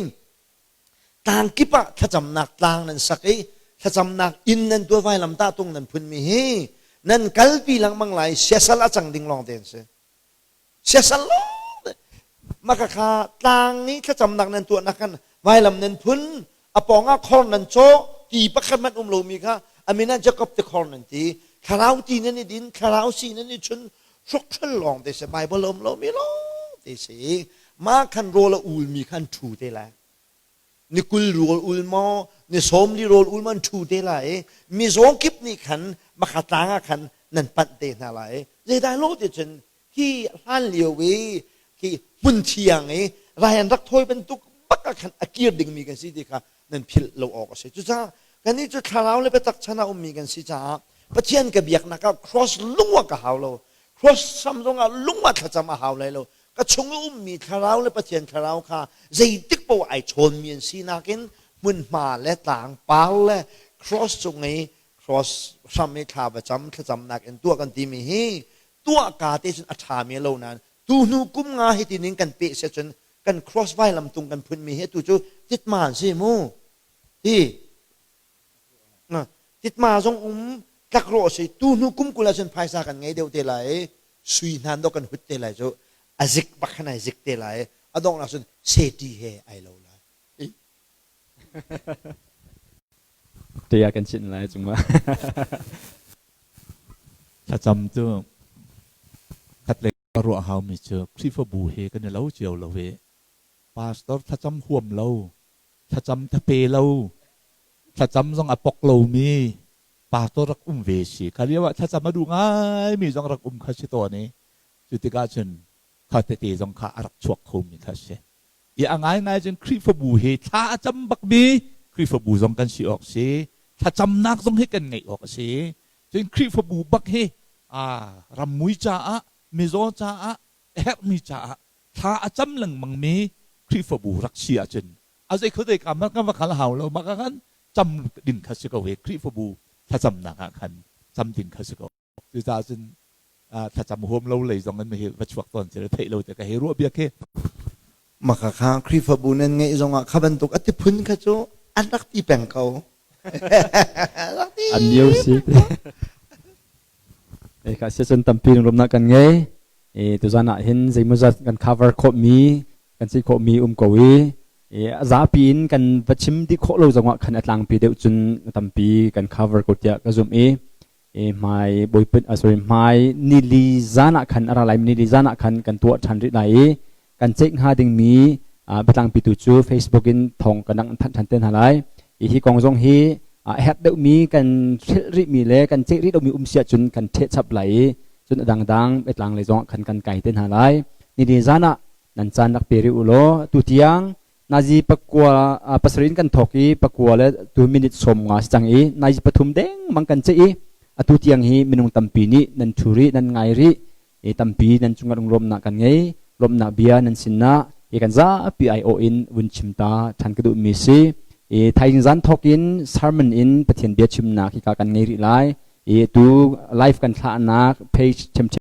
tlang kip ah thlacamnak tlang nan sak i thlacamnak inn nan tuah, vailamtah tung nan phunmi hi nan kalpi lengmang lai, siasal a cang ding lawng te an si. Siasal lawng te. Maka kha tlang i thlacamnak nan tuahnak khan vailam nan phun, a pawng ah khor nan cawh, ti pakhat hmanh um lomi kha a min ah Jacob ti khor nan ti, thlarau ti nan i din, thlarau si nan i chun, hrokhrol lawng te si, Bible um lomi lawng te si. Mah khan rawl a ulmi khan ṭhu te lai. Ni 20 rawl ul maw, ni 40 rawl ul maw an ṭhu te lai i mizaw kip nih khan makha tlang ah khan nan panh te hna lai. Zeidah lo ti cun khi hlan lio i khi hmun thiang i rai an rak thawi bantuk bak ah khan a kir dingmi kan si ti kha nan philh lo awk a si. Cucaah kannih cu thlarau le biatak chan ah ummi kan si caah Pathian ka biaknak ah cross lung ah ka hau lo. Cross sam zongah lung ah thlacam a hau lai lo. Ka chung i ummi thlarau le Pathian thlarau kha zeitik paoh ai chawnmi an sinak in hmunhma le tlangpar le cross cung i cross hram i thla va cam thlacamnak in tuah kan timi hi tuah ka te cun a ṭhami lo nain tu hnu kum nga hi tinin kan peh sia cun kan cross vailam tung kan phunmi hi tu cu titma an si mu hi titma zong um tlakrawh si. Tu hnu kum 20 ahcun phaisa kan ngei deuh te lai i sui hnan dawh kan hut te lai cu a zik bak khan ai zik te lai. A donghnak cun safety he ai lo lai. Tia kan chinh lai cungah. Thlacam cu khatlei ka ruah haumi cu Khrihfabu he kan i lo cio lo i pastor thlacam huam lo, thlacam thape lo, thlacam zong a pok lomi pastor rak um ve si. Kha lio ah thlacam a duh ngaimi zong rak um kha si tawn i cu tikah cun kha tete zong kha a rak chuak khomi kha si. I a ngaingai cun Khrihfabu hi thla a cam bakmi Khrihfabu zong kan si awk si. Thlacamnak zong hi kan ngeih awk a si. Cun Khrihfabu bak hi rammui caah, mizaw caah, a herhmi caah Thla a cam lengmangmi Khrihfabu rak si ahcun a zei kho ka man kan va kal hau lo mah khan cam ding kha si ko he Khrihfabu thlacamnak ah khan cam ding kha si ko. Cucaah cun thlacam huam lo lei zong in hi va chuak tawn ci theih lo te ka hei ruah bia khi. Maka kha Khrihfabu nan ngeih zongah kha bantuk a ti phun kha cu an rak ti peng ko. An lio si. E ka sia cun tampi lunglawmnak kan ngei. E tuzan ah hin zeimawzat kan cover khawhmi kan si khawhmi um ko i e a zapi in kan va chim dih khawh lo zongah khan a tlangpi deuh cun tampi kan cover ko tiah ka zumh i e hmai bawipa sorry hmai nili zan ah khan a ra lai nili zan ah khan kan tuah ṭhan rih lai i kan ceih hnga dingmi biatlangpi tu cu Facebook in thawng kan rak thanh ṭhan te hna lai. Hi kong zong hi a herh deuhmi kan hrilh rihmi le kan ceih rih lomi um si ahcun kan ṭheh chap lai i cun a dangdang biatlang lei zong ah khan kan kai te hna lai. Nili zan ah nan caan rak pe rih u law tutiang nazi pakua pasarih in kan thawk i pakua le tu minute 50 si cang i nazi pathum dengmang kan ceih i atu tiang hi minung tampi nih nan ṭhu rih nan ngai rih i tampi nan cungah lunglawmhnak kan ngei. Lawmhnak bia nan sinah hi kan zapi aiawh in vun chim ta ṭhan ka duhmi si. I thaizing zan thawk in sermon in Pathian bia chimnak hika kan ngei rih lai. I tu live kan thlahnak page ṭhemṭhem.